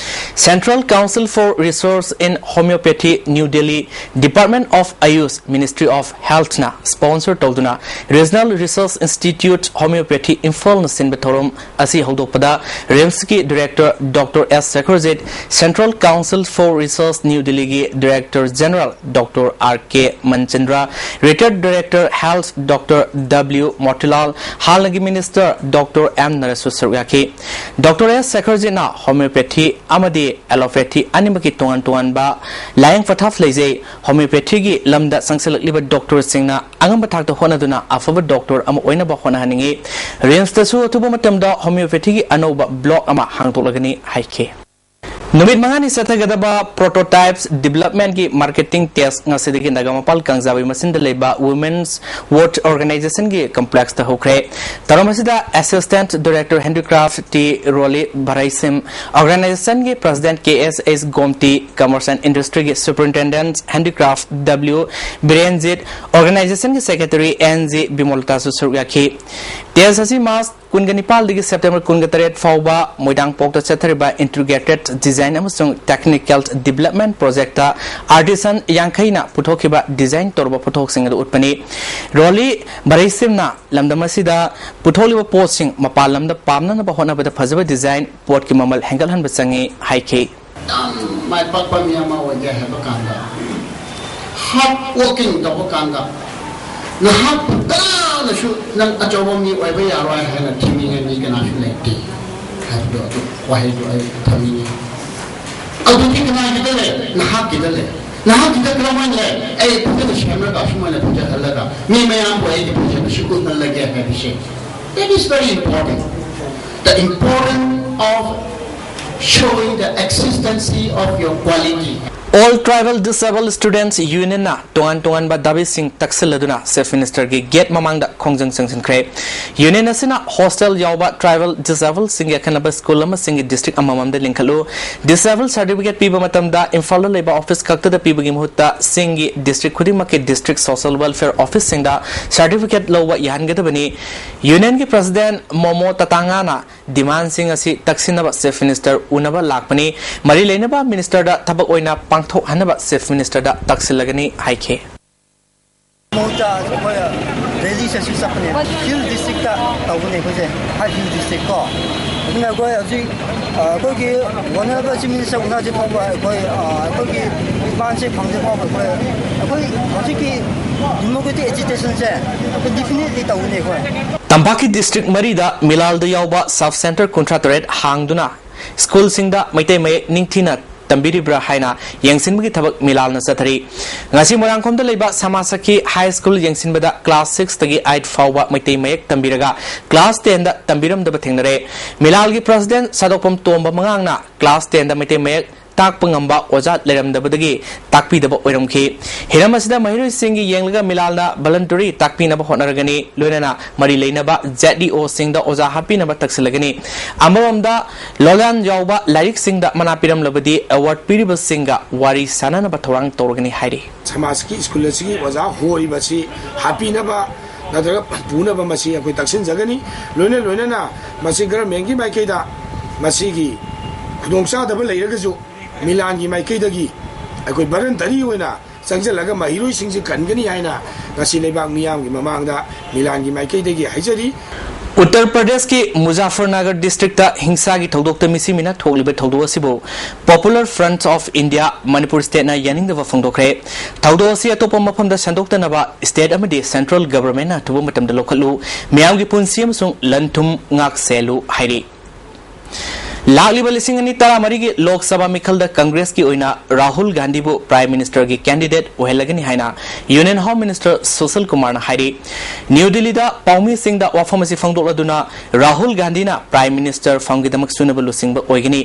Central Council for Research in Homeopathy, New Delhi, Department of Ayush, Ministry of Health ꯅ sponsor ꯇꯧꯗꯨꯅ Regional Research Institute Homeopathy ꯏꯝꯐꯥꯜꯅ ꯁꯤꯟꯕ ꯊꯧꯔꯝ ꯑꯁꯤ ꯍꯧꯗꯣꯛꯄꯗ ꯔꯤꯝꯁꯀꯤ director doctor S Sekharjit, Central Council for Research New Delhi ꯒꯤ director general doctor R K Manchandra, ꯔꯤꯇꯥꯌꯔꯗ director health doctor W Motilal, ꯍꯥꯟꯅꯒꯤ ꯃꯤꯅꯤꯁꯇꯔ ꯗꯣꯛꯇꯔ ꯑꯦꯝ ꯅꯔꯦꯁꯁꯨ ꯁꯔꯨꯛ ꯌꯥꯈꯤ꯫ ꯗꯣꯛꯇꯔ ꯑꯦꯁ ꯁꯦꯈꯔꯖꯤꯠꯅ ꯍꯣꯃꯤꯌꯣꯄꯦꯊꯤ ꯑꯃꯗꯤ ꯑꯦꯂꯣꯄꯦꯊꯤ ꯑꯅꯤꯃꯛꯀꯤ ꯇꯣꯉꯥꯟ ꯇꯣꯉꯥꯟꯕ ꯂꯥꯌꯦꯡ ꯄꯊꯥꯞ ꯂꯩꯖꯩ꯫ ꯍꯣꯃꯤꯌꯣꯄꯦꯊꯤꯒꯤ ꯂꯝꯗ ꯆꯪꯁꯤꯜꯂꯛꯂꯤꯕ ꯗꯣꯛꯇꯔꯁꯤꯡꯅ ꯑꯉꯝꯕ ꯊꯥꯛꯇ ꯍꯣꯠꯅꯗꯨꯅ ꯑꯐꯕ ꯗꯣꯛꯇꯔ ꯑꯃ ꯑꯣꯏꯅꯕ ꯍꯣꯠꯅꯍꯟꯅꯤꯡꯏ꯫ ꯔꯤꯝꯁꯇꯁꯨ ꯑꯊꯨꯕ ꯃꯇꯝꯗ ꯍꯣꯃꯤꯌꯣꯄꯦꯊꯤꯒꯤ ꯑꯅꯧꯕ ꯕ꯭ꯂꯣꯛ ꯑꯃ ꯍꯥꯡꯗꯣꯛꯂꯒꯅꯤ ꯍꯥꯏꯈꯤ꯫ ꯅꯨꯃꯤꯠ ꯃꯉꯥꯅꯤ ꯆꯠꯊꯒꯗꯕ prototypes development ꯀꯤ marketing test ꯉꯁꯤꯗꯒꯤ ꯅꯒꯥꯃꯄꯥꯜ ꯀꯥꯡꯖꯥꯕꯩ ꯃꯆꯤꯟꯗ ꯂꯩꯕ Women's Worth Organization ꯒꯤ complex ꯇ ꯍꯧꯈ꯭ꯔꯦ꯫ ꯊꯧꯔꯝ ꯑꯁꯤꯗ Assistant Director Handicraft T Roli ꯚꯔꯩꯁꯤꯝ, Organization ꯒꯤ President K S S Gomti, Commerce and Industry ꯒꯤ Superintendent Handicraft W Birenjit, Organization ꯒꯤ Secretary ꯑꯦꯟ ꯖꯤ ꯕꯤꯃꯣꯂꯇꯥꯁꯨ ꯁꯔꯨꯛ ꯌꯥꯈꯤ꯫ Test ꯑꯁꯤ March ꯀꯨꯟꯒ ꯅꯤꯄꯥꯜꯗꯒꯤ September ꯀꯨꯟꯒ ꯇꯔꯦꯠ ꯐꯥꯎꯕ ꯃꯣꯏꯔꯥꯡꯄꯣꯛꯇ ꯆꯠꯊꯔꯤꯕ Integrated Design ꯑꯃꯁꯨꯡ Technical Development Project ꯇ artisan ꯌꯥꯡꯈꯩꯅ ꯄꯨꯊꯣꯛꯈꯤꯕ design ꯇꯧꯔꯕ ꯄꯣꯠꯊꯣꯛꯁꯤꯡ ꯑꯗꯨ ꯎꯠꯄꯅꯤ꯫ ꯔꯣꯂꯤ ꯚꯔꯩꯁꯤꯝꯅ ꯂꯝꯗꯝ ꯑꯁꯤꯗ ꯄꯨꯊꯣꯛꯂꯤꯕ ꯄꯣꯠꯁꯤꯡ ꯃꯄꯥꯟ ꯂꯝꯗ ꯄꯥꯝꯅꯅꯕ ꯍꯣꯠꯅꯕꯗ ꯐꯖꯕ design, ꯄꯣꯠꯀꯤ ꯃꯃꯜ ꯍꯦꯟꯒꯠꯍꯟꯕ ꯆꯪꯏ ꯍꯥꯏꯈꯤ꯫ ꯌꯥꯝ ꯃꯥꯏ ꯄꯥꯛꯄ ꯃꯤ ꯑꯃ ꯑꯣꯏꯒꯦ ꯍꯥꯏꯕ ꯀꯥꯟꯗ, hard working ꯇꯧꯕ ꯀꯥꯟꯗ, ꯅꯍꯥꯛꯄꯨ ꯀꯅꯥꯅꯁꯨ "ꯅꯪ ꯑꯆꯧꯕ ꯃꯤ ꯑꯣꯏꯕ ꯌꯥꯔꯣꯏ" ꯍꯥꯏꯅ ꯊꯤꯡꯅꯤꯡꯉꯥꯏ ꯃꯤ ꯀꯅꯥꯁꯨ ꯂꯩꯇꯦ ꯍꯥꯏꯕꯗꯣ, ꯑꯗꯨ ꯋꯥꯍꯩꯗꯣ ꯑꯩ ꯊꯝꯅꯤꯡꯉꯤ꯫ ꯑꯗꯨꯗꯤ ꯀꯅꯥꯒꯤꯗ ꯂꯩ? ꯅꯍꯥꯛꯀꯤꯗ ꯂꯩ꯫ ꯅꯍꯥꯛꯀꯤꯗ ꯀꯔꯝꯍꯥꯏꯅ ꯂꯩ? ꯑꯩ ꯐꯖꯅ ꯁꯦꯝꯂꯒ, ꯑꯁꯨꯃꯥꯏꯅ ꯐꯖꯍꯜꯂꯒ, ꯃꯤ ꯃꯌꯥꯝꯕꯨ ꯑꯩꯒꯤ ꯐꯖꯕꯁꯤ ꯎꯠꯍꯜꯂꯒꯦ ꯍꯥꯏꯕꯁꯦ, that is very important. The importance of showing the existence of your quality. All Tribal Disabled Students Union ꯅ ꯇꯣꯉꯥꯟ ꯇꯣꯉꯥꯟꯕ ꯗꯥꯕꯤꯁꯤꯡ ꯇꯛꯁꯤꯜꯂꯗꯨꯅ Chief Minister ꯒꯤ gate ꯃꯃꯥꯡꯗ ꯈꯣꯡꯖꯪ ꯆꯪꯁꯤꯟꯈ꯭ꯔꯦ꯫ Union ꯑꯁꯤꯅ hostel ꯌꯥꯎꯕ tribal disabled ꯁꯤꯡꯒꯤ ꯑꯈꯟꯅꯕ school ꯑꯃꯁꯤꯡꯒꯤ district ꯑꯃꯃꯝꯗ ꯂꯤꯡꯈꯠꯂꯨ, disabled certificate ꯄꯤꯕ ꯃꯇꯝꯗ ꯏꯝꯐꯥꯜꯗ ꯂꯩꯕ office ꯈꯛꯇꯗ ꯄꯤꯕꯒꯤ ꯃꯍꯨꯠꯇ ꯆꯤꯡꯒꯤ district ꯈꯨꯗꯤꯡꯃꯛꯀꯤ district social welfare office ꯁꯤꯡꯗ certificate ꯂꯧꯕ ꯌꯥꯍꯟꯒꯗꯕꯅꯤ꯫ Union ꯒꯤ President ꯃꯣꯃꯣ ꯇꯇꯥꯉꯥꯅ demand ꯁꯤꯡ ꯑꯁꯤ ꯇꯛꯁꯤꯟꯅꯕ Chief Minister ꯎꯅꯕ ꯂꯥꯛꯄꯅꯤ꯫ ꯃꯔꯤ ꯂꯩꯅꯕ minister ꯗ ꯊꯕꯛ ꯑꯣꯏꯅ ꯄꯥꯡꯊꯣꯛꯍꯟꯅꯕ Chief Minister ꯗ ꯇꯛꯁꯤꯜꯂꯒꯅꯤ ꯍꯥꯏꯈꯤ꯫ ꯃꯍꯨꯠꯇ ꯑꯩꯈꯣꯏ rally ꯁꯦ ꯁꯤ ꯆꯠꯄꯅꯦ꯫ Hill district ꯇ ꯇꯧꯕꯅꯦ ꯑꯩꯈꯣꯏꯁꯦ, five Hill district ꯀꯣ꯫ ꯑꯗꯨꯅ ꯑꯩꯈꯣꯏ ꯍꯧꯖꯤꯛ, ꯑ, ꯑꯩꯈꯣꯏꯒꯤ Honourable Chief Minister ꯎꯅꯗ꯭ꯔꯤ ꯐꯥꯎꯕ ꯑꯩꯈꯣꯏ, ꯑ, ꯑꯩꯈꯣꯏꯒꯤ demand ꯁꯦ ꯐꯪꯗ꯭ꯔꯤ ꯐꯥꯎꯕ ꯑꯩꯈꯣꯏ, ꯑꯩꯈꯣꯏ ꯍꯧꯖꯤꯛꯀꯤ democratic agitation ꯁꯦ ꯑꯩꯈꯣꯏ definitely ꯇꯧꯒꯅꯤ ꯑꯩꯈꯣꯏ꯫ ꯇꯝꯄꯥꯛꯀꯤ district ꯃꯔꯤꯗ ꯃꯤꯂꯥꯜꯗ ꯌꯥꯎꯕ sub centre ꯀꯨꯟꯊ꯭ꯔꯥ ꯇꯔꯦꯠ ꯍꯥꯡꯗꯨꯅ school ꯁꯤꯡꯗ ꯃꯩꯇꯩ ꯃꯌꯦꯛ ꯅꯤꯡꯊꯤꯅ ꯇꯝꯕꯤꯔꯤꯕ꯭ꯔꯥ ꯍꯥꯏꯅ ꯌꯦꯡꯁꯤꯟꯕꯒꯤ ꯊꯕꯛ ꯃꯤꯂꯥꯜꯅ ꯆꯠꯊꯔꯤ꯫ ꯉꯁꯤ ꯃꯣꯏꯔꯥꯡꯈꯣꯝꯗ ꯂꯩꯕ ꯁꯃꯥꯁꯈꯤ ꯍꯥꯏ ꯁ꯭ꯀꯨꯜ ꯌꯦꯡꯁꯤꯟꯕꯗ ꯀ꯭ꯂꯥꯁ ꯁꯤꯛꯁꯇꯒꯤ ꯑꯩꯠ ꯐꯥꯎꯕ ꯃꯩꯇꯩ ꯃꯌꯦꯛ ꯇꯝꯕꯤꯔꯒ ꯀ꯭ꯂꯥꯁ ꯇꯦꯟꯗ ꯇꯝꯕꯤꯔꯝꯗꯕ ꯊꯦꯡꯅꯔꯦ꯫ ꯃꯤꯂꯥꯜꯒꯤ ꯄ꯭ꯔꯁꯤꯗꯦꯟ ꯁꯥꯗꯣꯛꯄꯝ ꯇꯣꯝꯕ ꯃꯉꯥꯡꯅ ꯀ꯭ꯂꯥꯁ ꯇꯦꯟꯗ ꯃꯩꯇꯩ ꯃꯌꯦꯛ ꯇꯥꯛꯄ ꯉꯝꯕ ꯑꯣꯖꯥ ꯂꯩꯔꯝꯗꯕꯗꯒꯤ ꯇꯥꯛꯄꯤꯗꯕ ꯑꯣꯏꯔꯝꯈꯤ꯫ ꯍꯤꯔꯝ ꯑꯁꯤꯗ ꯃꯍꯩꯔꯣꯏꯁꯤꯡꯒꯤ ꯌꯦꯡꯂꯒ ꯃꯤꯂꯥꯜꯅ ꯚꯂꯟꯇꯔꯤ ꯇꯥꯛꯄꯤꯅꯕ ꯍꯣꯠꯅꯔꯒꯅꯤ꯫ ꯂꯣꯏꯅꯅ ꯃꯔꯤ ꯂꯩꯅꯕ ꯖꯦꯠ ꯏ ꯑꯣꯁꯤꯡꯗ ꯑꯣꯖꯥ ꯍꯥꯞꯄꯤꯅꯕ ꯇꯛꯁꯤꯜꯂꯒꯅꯤ꯫ ꯑꯃꯔꯣꯝꯗ ꯂꯣꯂꯥꯟ ꯌꯥꯎꯕ ꯂꯥꯏꯔꯤꯛꯁꯤꯡꯗ ꯃꯅꯥ ꯄꯤꯔꯝꯂꯕꯗꯤ ꯑꯦꯋꯥꯔꯗ ꯄꯤꯔꯤꯕꯁꯤꯡꯒ ꯋꯥꯔꯤ ꯁꯥꯟꯅꯅꯕ ꯊꯧꯔꯥꯡ ꯇꯧꯔꯒꯅꯤ ꯍꯥꯏꯔꯤ꯫ ꯁꯃꯥꯖꯀꯤ ꯁ꯭ꯀꯨꯜ ꯑꯁꯤꯒꯤ ꯑꯣꯖꯥ ꯍꯣꯔꯤꯕꯁꯤ ꯍꯥꯞꯄꯤꯅꯕ ꯅꯠꯇ꯭ꯔꯒ ꯄꯨꯅꯕ ꯃꯁꯤ ꯑꯩꯈꯣꯏ ꯇꯛꯁꯤꯟꯖꯒꯅꯤ꯫ ꯂꯣꯏꯅ ꯂꯣꯏꯅꯅ ꯃꯁꯤ ꯒꯔꯃꯦꯟꯒꯤ ꯃꯥꯏꯀꯩꯗ ꯃꯁꯤꯒꯤ ꯈꯨꯗꯣꯡꯆꯥꯗꯕ ꯂꯩꯔꯒꯁꯨ ꯃꯤꯂꯥꯟꯒꯤ ꯃꯥꯏꯀꯩꯗꯒꯤ ꯑꯩꯈꯣꯏ ꯚꯂꯟꯇꯔꯤ ꯑꯣꯏꯅ ꯆꯪꯁꯤꯜꯂꯒ ꯃꯍꯩꯔꯣꯏꯁꯤꯡꯁꯤ ꯀꯟꯒꯅꯤ ꯍꯥꯏꯅ ꯉꯁꯤ ꯂꯩꯕꯥꯛ ꯃꯤꯌꯥꯝꯒꯤ ꯃꯃꯥꯡꯗ ꯃꯤꯂꯥꯟꯒꯤ ꯃꯥꯏꯀꯩꯗꯒꯤ ꯍꯥꯏꯖꯔꯤ꯫ ꯎꯠꯇꯔ ꯄ꯭ꯔꯗꯦꯁꯀꯤ ꯃꯨꯖꯥꯐꯔꯅꯒꯔ ꯗꯤꯁꯇ꯭ꯔꯤꯛꯇ ꯍꯤꯡꯁꯥꯒꯤ ꯊꯧꯗꯣꯛꯇ ꯃꯤꯁꯤ ꯃꯤꯅ ꯊꯣꯛꯂꯤꯕ ꯊꯧꯗꯣꯛ ꯑꯁꯤꯕꯨ Popular Front of India Manipur ꯁ꯭ꯇꯦꯠꯅ ꯌꯥꯅꯤꯡꯗꯕ ꯐꯣꯡꯗꯣꯛꯈ꯭ꯔꯦ꯫ ꯊꯧꯗꯣꯛ ꯑꯁꯤ ꯑꯇꯣꯞꯄ ꯃꯐꯝꯗ ꯁꯟꯗꯣꯛꯇꯅꯕ ꯁ꯭ꯇꯦꯠ ꯑꯃꯗꯤ ꯁꯦꯟꯇ꯭ꯔꯦꯜ ꯒꯚꯔꯟꯃꯦꯟꯠꯅ ꯑꯊꯨꯕ ꯃꯇꯝꯗ ꯂꯧꯈꯠꯂꯨ, ꯃꯤꯌꯥꯝꯒꯤ ꯄꯨꯟꯁꯤ ꯑꯃꯁꯨꯡ ꯂꯟ ꯊꯨꯝ ꯉꯥꯛ ꯁꯦꯜꯂꯨ ꯍꯥꯏꯔꯤ꯫ ꯂꯥꯛꯂꯤꯕ ꯂꯤꯁꯤꯡ ꯑꯅꯤ ꯇꯔꯥꯃꯔꯤꯒꯤ ꯂꯣꯛ ꯁꯚꯥ ꯃꯤꯈꯜꯗ ꯀꯪꯒ꯭ꯔꯦꯁꯀꯤ ꯑꯣꯏꯅ ꯔꯥꯍꯨꯜ ꯒꯥꯟꯙꯤꯕꯨ ꯄ꯭ꯔꯥꯏꯝ ꯃꯤꯅꯤꯁꯇꯔꯒꯤ ꯀꯦꯟꯗꯤꯗꯦꯠ ꯑꯣꯏꯍꯜꯂꯒꯅꯤ ꯍꯥꯏꯅ ꯌꯨꯅꯤꯌꯟ ꯍꯣꯝ ꯃꯤꯅꯤꯁꯇꯔ ꯁꯨꯁꯤꯜ ꯀꯨꯃꯥꯔꯅ ꯍꯥꯏꯔꯤ꯫ ꯅ꯭ꯌꯨ ꯗꯤꯜꯂꯤꯗ ꯄꯥꯎꯃꯤꯁꯤꯡꯗ ꯋꯥꯐꯝ ꯑꯁꯤ ꯐꯣꯡꯗꯣꯛꯂꯗꯨꯅ ꯔꯥꯍꯨꯜ ꯒꯥꯟꯙꯤꯅ ꯄ꯭ꯔꯥꯏꯝ ꯃꯤꯅꯤꯁꯇꯔ ꯐꯝꯒꯤꯗꯃꯛ ꯆꯨꯅꯕ ꯂꯨꯆꯤꯡꯕ ꯑꯣꯏꯒꯅꯤ꯫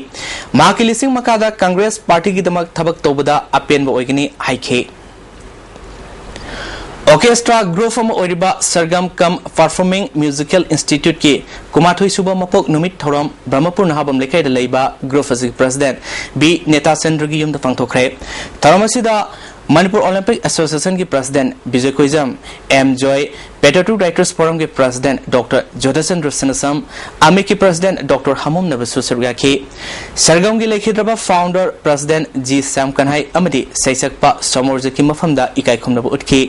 ꯃꯍꯥꯛꯀꯤ ꯂꯤꯁꯤꯡ ꯃꯈꯥꯗ ꯀꯪꯒ꯭ꯔꯦꯁ ꯄꯥꯔꯇꯤꯒꯤꯗꯃꯛ ꯊꯕꯛ ꯇꯧꯕꯗ ꯑꯄꯦꯟꯕ ꯑꯣꯏꯒꯅꯤ ꯍꯥꯏꯈꯤ꯫ ꯑꯣꯔꯀꯦꯁꯇ꯭ꯔꯥ ꯒ꯭ꯔꯨꯞ ꯑꯃ ꯑꯣꯏꯔꯤꯕ ꯁꯔꯒꯝ ꯀꯝ ꯄꯔꯐꯣꯔꯃꯤꯡ ꯃ꯭ꯌꯨꯖꯤꯀꯦꯜ ꯏꯟꯁꯇꯤꯇ꯭ꯌꯨꯠꯀꯤ ꯀꯨꯟꯃꯥꯊꯣꯏ ꯁꯨꯕ ꯃꯄꯣꯛ ꯅꯨꯃꯤꯠ ꯊꯧꯔꯝ ꯕ꯭ꯔꯍꯃꯄꯨꯔ ꯅꯍꯥꯕꯝ ꯂꯩꯀꯥꯏꯗ ꯂꯩꯕ ꯒ꯭ꯔꯨꯞ ꯑꯁꯤꯒꯤ ꯄ꯭ꯔꯁꯤꯗꯦꯟꯠ ꯕꯤ ꯅꯦꯇꯥꯆꯟꯗ꯭ꯔꯒꯤ ꯌꯨꯝꯗ ꯄꯥꯡꯊꯣꯛꯈ꯭ꯔꯦ꯫ ꯊꯧꯔꯝ ꯑꯁꯤꯗ Manipur Olympic ꯑꯦꯁꯣꯁꯤꯌꯦꯁꯟꯒꯤ president Bijoy ꯀꯣꯏꯖꯝ, M ꯖꯣꯏ, ꯄꯦꯇ꯭ꯔꯤꯌꯣꯇꯤꯛ ꯔꯥꯏꯇꯔꯁ ꯐꯣꯔꯝꯒꯤ ꯄ꯭ꯔꯁꯤꯗꯦꯟꯠ ꯗꯣꯛꯇꯔ ꯖꯣꯙꯆꯟꯗ꯭ꯔ ꯁꯅꯥꯁꯝ, ꯑꯃꯤꯛꯀꯤ ꯄ꯭ꯔꯁꯤꯗꯦꯟꯠ ꯗꯣꯛꯇꯔ ꯍꯥꯃꯣꯝꯅꯕꯁꯨ ꯁꯔꯨꯛ ꯌꯥꯈꯤ꯫ ꯁꯔꯒꯝꯒꯤ ꯂꯩꯈꯤꯗ꯭ꯔꯕ ꯐꯥꯎꯟꯗꯔ ꯄ꯭ꯔꯁꯤꯗꯦꯟꯠ ꯖꯤ ꯁ꯭ꯌꯥꯝ ꯀꯟꯍꯥꯏ ꯑꯃꯗꯤ ꯁꯩꯁꯛꯄ ꯁꯣꯃꯣꯔꯖꯤꯠꯀꯤ ꯃꯐꯝꯗ ꯏꯀꯥꯏ ꯈꯨꯝꯅꯕ ꯎꯠꯈꯤ꯫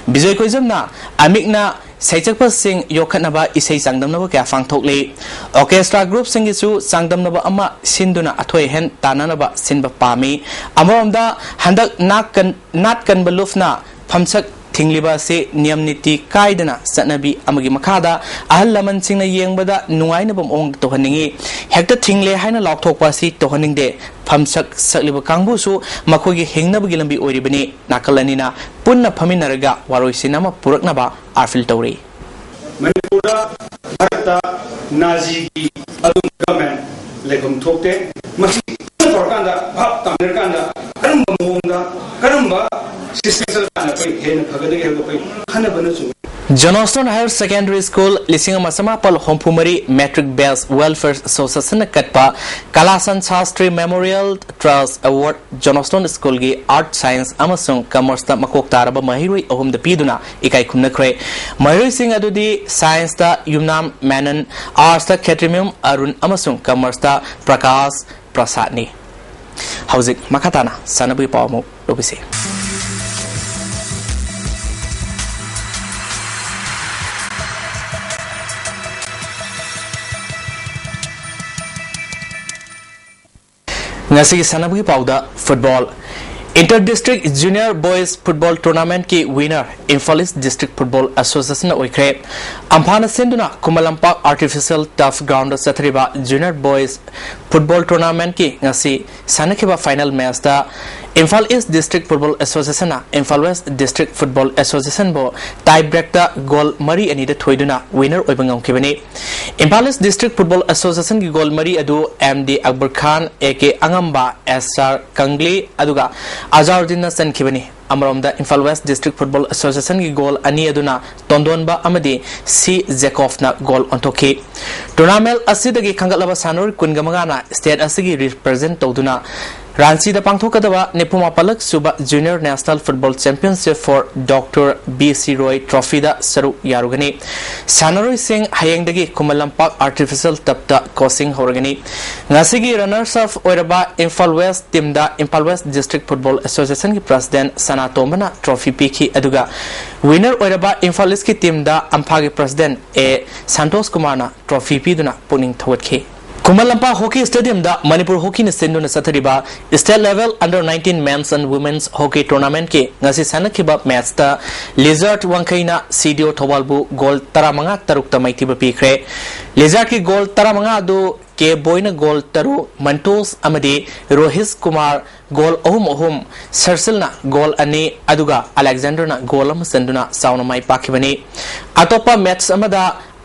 ꯕꯤꯖꯣꯏ ꯀꯣꯏꯖꯝꯅ ꯑꯃꯤꯛꯅ ꯁꯩꯁꯛꯄꯁꯤꯡ ꯌꯣꯛꯈꯠꯅꯕ ꯏꯁꯩ ꯆꯥꯡꯗꯝꯅꯕ ꯀꯌꯥ ꯄꯥꯡꯊꯣꯛꯂꯤ꯫ ꯑꯣꯔꯀꯦꯁꯇ꯭ꯔꯥ ꯒ꯭ꯔꯨꯞꯁꯤꯡꯒꯤꯁꯨ ꯆꯥꯡꯗꯝꯅꯕ ꯑꯃ ꯁꯤꯟꯗꯨꯅ ꯑꯊꯣꯏ ꯑꯍꯦꯟ ꯇꯥꯟꯅꯅꯕ ꯁꯤꯟꯕ ꯄꯥꯝꯃꯤ꯫ ꯑꯃꯔꯣꯝꯗ ꯍꯟꯗꯛ ꯅꯥꯠ ꯀꯟ-, ꯅꯥꯠ ꯀꯟꯕ ꯂꯨꯞꯅ ꯐꯝꯁꯛ ꯊꯤꯡꯂꯤꯕ ꯑꯁꯤ ꯅꯤꯌꯝ ꯅꯤꯇꯤ ꯀꯥꯏꯗꯅ ꯆꯠꯅꯕꯤ ꯑꯃꯒꯤ ꯃꯈꯥꯗ ꯑꯍꯜ ꯂꯃꯟꯁꯤꯡꯅ ꯌꯦꯡꯕꯗ ꯅꯨꯡꯉꯥꯏꯅꯕ ꯃꯑꯣꯡꯗ ꯇꯧꯍꯟꯅꯤꯡꯏ꯫ ꯍꯦꯛꯇ ꯊꯤꯡꯂꯦ ꯍꯥꯏꯅ ꯂꯥꯎꯊꯣꯛꯄ ꯑꯁꯤ ꯇꯧꯍꯟꯅꯤꯡꯗꯦ꯫ ꯐꯝꯁꯛ ꯁꯛꯂꯤꯕ ꯀꯥꯡꯕꯨꯁꯨ ꯃꯈꯣꯏꯒꯤ ꯍꯤꯡꯅꯕꯒꯤ ꯂꯝꯕꯤ ꯑꯣꯏꯔꯤꯕꯅꯤ꯫ ꯅꯥꯀꯜ ꯑꯅꯤꯅ ꯄꯨꯟꯅ ꯐꯝꯃꯤꯟꯅꯔꯒ ꯋꯥꯔꯣꯏꯁꯤꯟ ꯑꯃ ꯄꯨꯔꯛꯅꯕ ꯑꯥꯔꯐꯤꯜ ꯇꯧꯔꯤ꯫ ꯃꯅꯤꯄꯨꯔꯗ, ꯚꯥꯔꯠꯇ ꯅꯥꯖꯤꯒꯤ ꯑꯗꯨꯝ ꯒꯚꯔꯟꯃꯦꯟ ꯂꯩꯐꯝ ꯊꯣꯛꯇꯦ꯫ ꯃꯁꯤ ꯇꯧꯔꯀꯥꯟꯗ, ꯚꯥꯞ ꯇꯥꯅꯔꯀꯥꯟꯗ, ꯀꯔꯝꯕ ꯃꯑꯣꯡꯗ, ꯀꯔꯝꯕ ꯁꯤꯁꯇꯦꯝ ꯆꯠꯂꯀꯥꯟꯗ ꯑꯩꯈꯣꯏ ꯍꯦꯟꯅ ꯐꯒꯗꯒꯦ ꯍꯥꯏꯕꯗꯣ ꯑꯩꯈꯣꯏ ꯈꯟꯅꯕꯅ ꯆꯨꯝꯃꯤ꯫ Johnston Higher Secondary School ꯂꯤꯁꯤꯡ ꯑꯃ ꯆꯃꯥꯄꯜ ꯍꯨꯝꯐꯨ ꯃꯔꯤ Matric Batch Welfare Association ꯅ ꯀꯠꯄ ꯀꯂꯥꯆꯟ Shastri Memorial Trust Award Johnston School ꯒꯤ Art, Science ꯑꯃꯁꯨꯡ Commerce ꯇ ꯃꯀꯣꯛ ꯇꯥꯔꯕ ꯃꯍꯩꯔꯣꯏ ꯑꯍꯨꯝꯗ ꯄꯤꯗꯨꯅ ꯏꯀꯥꯏ ꯈꯨꯝꯅꯈ꯭ꯔꯦ꯫ ꯃꯍꯩꯔꯣꯏꯁꯤꯡ ꯑꯗꯨꯗꯤ Science ꯇ ꯌꯨꯝꯅꯥꯝ ꯃꯦꯅꯟ, Arts ꯇ ꯈꯦꯇ꯭ꯔꯤꯃꯌꯨꯝ ꯑꯔꯨꯟ ꯑꯃꯁꯨꯡ Commerce ꯇ ꯄ꯭ꯔꯀꯥꯁ ꯄ꯭ꯔꯁꯥꯗꯅꯤ꯫ ꯍꯧꯖꯤꯛ ꯃꯈꯥ ꯇꯥꯅ ꯁꯥꯟꯅꯕꯒꯤ ꯄꯥꯎ ꯑꯃꯨꯛ ꯂꯧꯕꯤꯁꯤ꯫ ꯉꯁꯤꯒꯤ ꯁꯥꯟꯅꯕꯒꯤ ꯄꯥꯎꯗ football. Inter District Junior Boys Football Tournament ꯀꯤ winner Imphal East District Football Association ꯅ ꯑꯣꯏꯈ꯭ꯔꯦ꯫ ꯑꯝꯐꯥꯅ ꯁꯤꯟꯗꯨꯅ Khuman Lampak Artificial Turf Ground ꯗ ꯆꯠꯊꯔꯤꯕ Junior Boys Football Tournament ꯀꯤ ꯉꯁꯤ ꯁꯥꯟꯅꯈꯤꯕ final match ꯇ Imphal East District Football Association ꯅ Imphal West District Football Association ꯕꯨ tie break ꯇ goal ꯃꯔꯤ ꯑꯅꯤꯗ ꯊꯣꯏꯗꯨꯅ winner ꯑꯣꯏꯕ ꯉꯝꯈꯤꯕꯅꯤ꯫ Imphal East District Football Association ꯒꯤ goal ꯃꯔꯤ ꯑꯗꯨ M D Akbar Khan, A K ꯑꯉꯝꯕ, ꯑꯦꯁ ꯑꯥꯔ ꯀꯪꯒ꯭ꯂꯤ ꯑꯗꯨꯒ ꯑꯖꯥꯔꯨꯗꯤꯟꯅ ꯆꯟꯈꯤꯕꯅꯤ꯫ ꯑꯃꯔꯣꯝꯗ Imphal West District Football Association ꯒꯤ goal ꯑꯅꯤ ꯑꯗꯨꯅ ꯇꯣꯟꯗꯣꯟꯕ ꯑꯃꯗꯤ ꯁꯤ ꯖꯦꯀꯣꯕꯅ goal ꯑꯣꯟꯊꯣꯛꯈꯤ꯫ Tournament ꯑꯁꯤꯗꯒꯤ ꯈꯟꯒꯠꯂꯕ ꯁꯥꯟꯅꯔꯣꯏ ꯀꯨꯟꯒ ꯃꯉꯥꯅ state ꯑꯁꯤꯒꯤ represent ꯇꯧꯗꯨꯅ ꯔꯥꯟꯆꯤꯗ ꯄꯥꯡꯊꯣꯛꯀꯗꯕ ꯅꯤꯐꯨ ꯃꯥꯄꯜꯂꯛ ꯁꯨꯕ Junior National Football Championship for Doctor B C Roy Trophy ꯗ ꯁꯔꯨꯛ ꯌꯥꯔꯨꯒꯅꯤ꯫ ꯁꯥꯟꯅꯔꯣꯏꯁꯤꯡ ꯍꯌꯦꯡꯗꯒꯤ ꯈꯨꯃꯟ ꯂꯝꯄꯥꯛ Artificial Turf ꯇ coaching ꯍꯧꯔꯒꯅꯤ꯫ ꯉꯁꯤꯒꯤ runners up ꯑꯣꯏꯔꯕ Imphal West team ꯗ Imphal West District Football Association ꯒꯤ president ꯁꯅꯥꯇꯣꯝꯕꯅ trophy ꯄꯤꯈꯤ, ꯑꯗꯨꯒ winner ꯑꯣꯏꯔꯕ Imphal East ꯀꯤ team ꯗ ꯑꯝꯐꯥꯒꯤ president ꯑꯦ ꯁꯟꯇꯣꯁ ꯀꯨꯃꯥꯔꯅ trophy ꯄꯤꯗꯨꯅ ꯄꯨꯛꯅꯤꯡ ꯊꯧꯒꯠꯈꯤ꯫ ꯈꯨꯃꯟ ꯂꯝꯄꯥꯛ ꯍꯣꯀꯤ ꯁ꯭ꯇꯦꯗꯤꯌꯝꯗ ꯃꯅꯤꯄꯨꯔ ꯍꯣꯀꯤꯅ ꯁꯤꯟꯗꯨꯅ ꯆꯠꯊꯔꯤꯕ state level under nineteen men's and women's hockey ꯇꯣꯔꯅꯥꯃꯦꯟꯠꯀꯤ ꯉꯁꯤ ꯁꯥꯟꯅꯈꯤꯕ ꯃꯦꯆꯇ ꯂꯤꯖꯥꯔꯠ ꯋꯥꯡꯈꯩꯅ ꯁꯤ ꯗꯤ ꯑꯣ ꯊꯧꯕꯥꯜꯕꯨ ꯒꯣꯜ ꯇꯔꯥꯃꯉꯥ ꯇꯔꯨꯛꯇ ꯃꯥꯏꯊꯤꯕ ꯄꯤꯈ꯭ꯔꯦ꯫ ꯂꯤꯖꯥꯔꯠꯀꯤ ꯒꯣꯜ ꯇꯔꯥꯃꯉꯥ ꯑꯗꯨ ꯀꯦ ꯕꯣꯏꯅ ꯒꯣꯜ ꯇꯔꯨꯛ, ꯃꯟꯇꯣꯁ ꯑꯃꯗꯤ ꯔꯣꯍꯤꯁ ꯀꯨꯃꯥꯔ ꯒꯣꯜ ꯑꯍꯨꯝ ꯑꯍꯨꯝ, ꯁꯔꯁꯤꯜꯅ ꯒꯣꯜ ꯑꯅꯤ, ꯑꯗꯨꯒ ꯑꯂꯦꯛꯖꯥꯟꯗꯔꯅ ꯒꯣꯜ ꯑꯃ ꯆꯟꯗꯨꯅ ꯆꯥꯎꯅ ꯃꯥꯏ ꯄꯥꯛꯈꯤꯕꯅꯤ꯫ ꯑꯇꯣꯞꯄ ꯃꯦꯆ ꯑꯃꯗ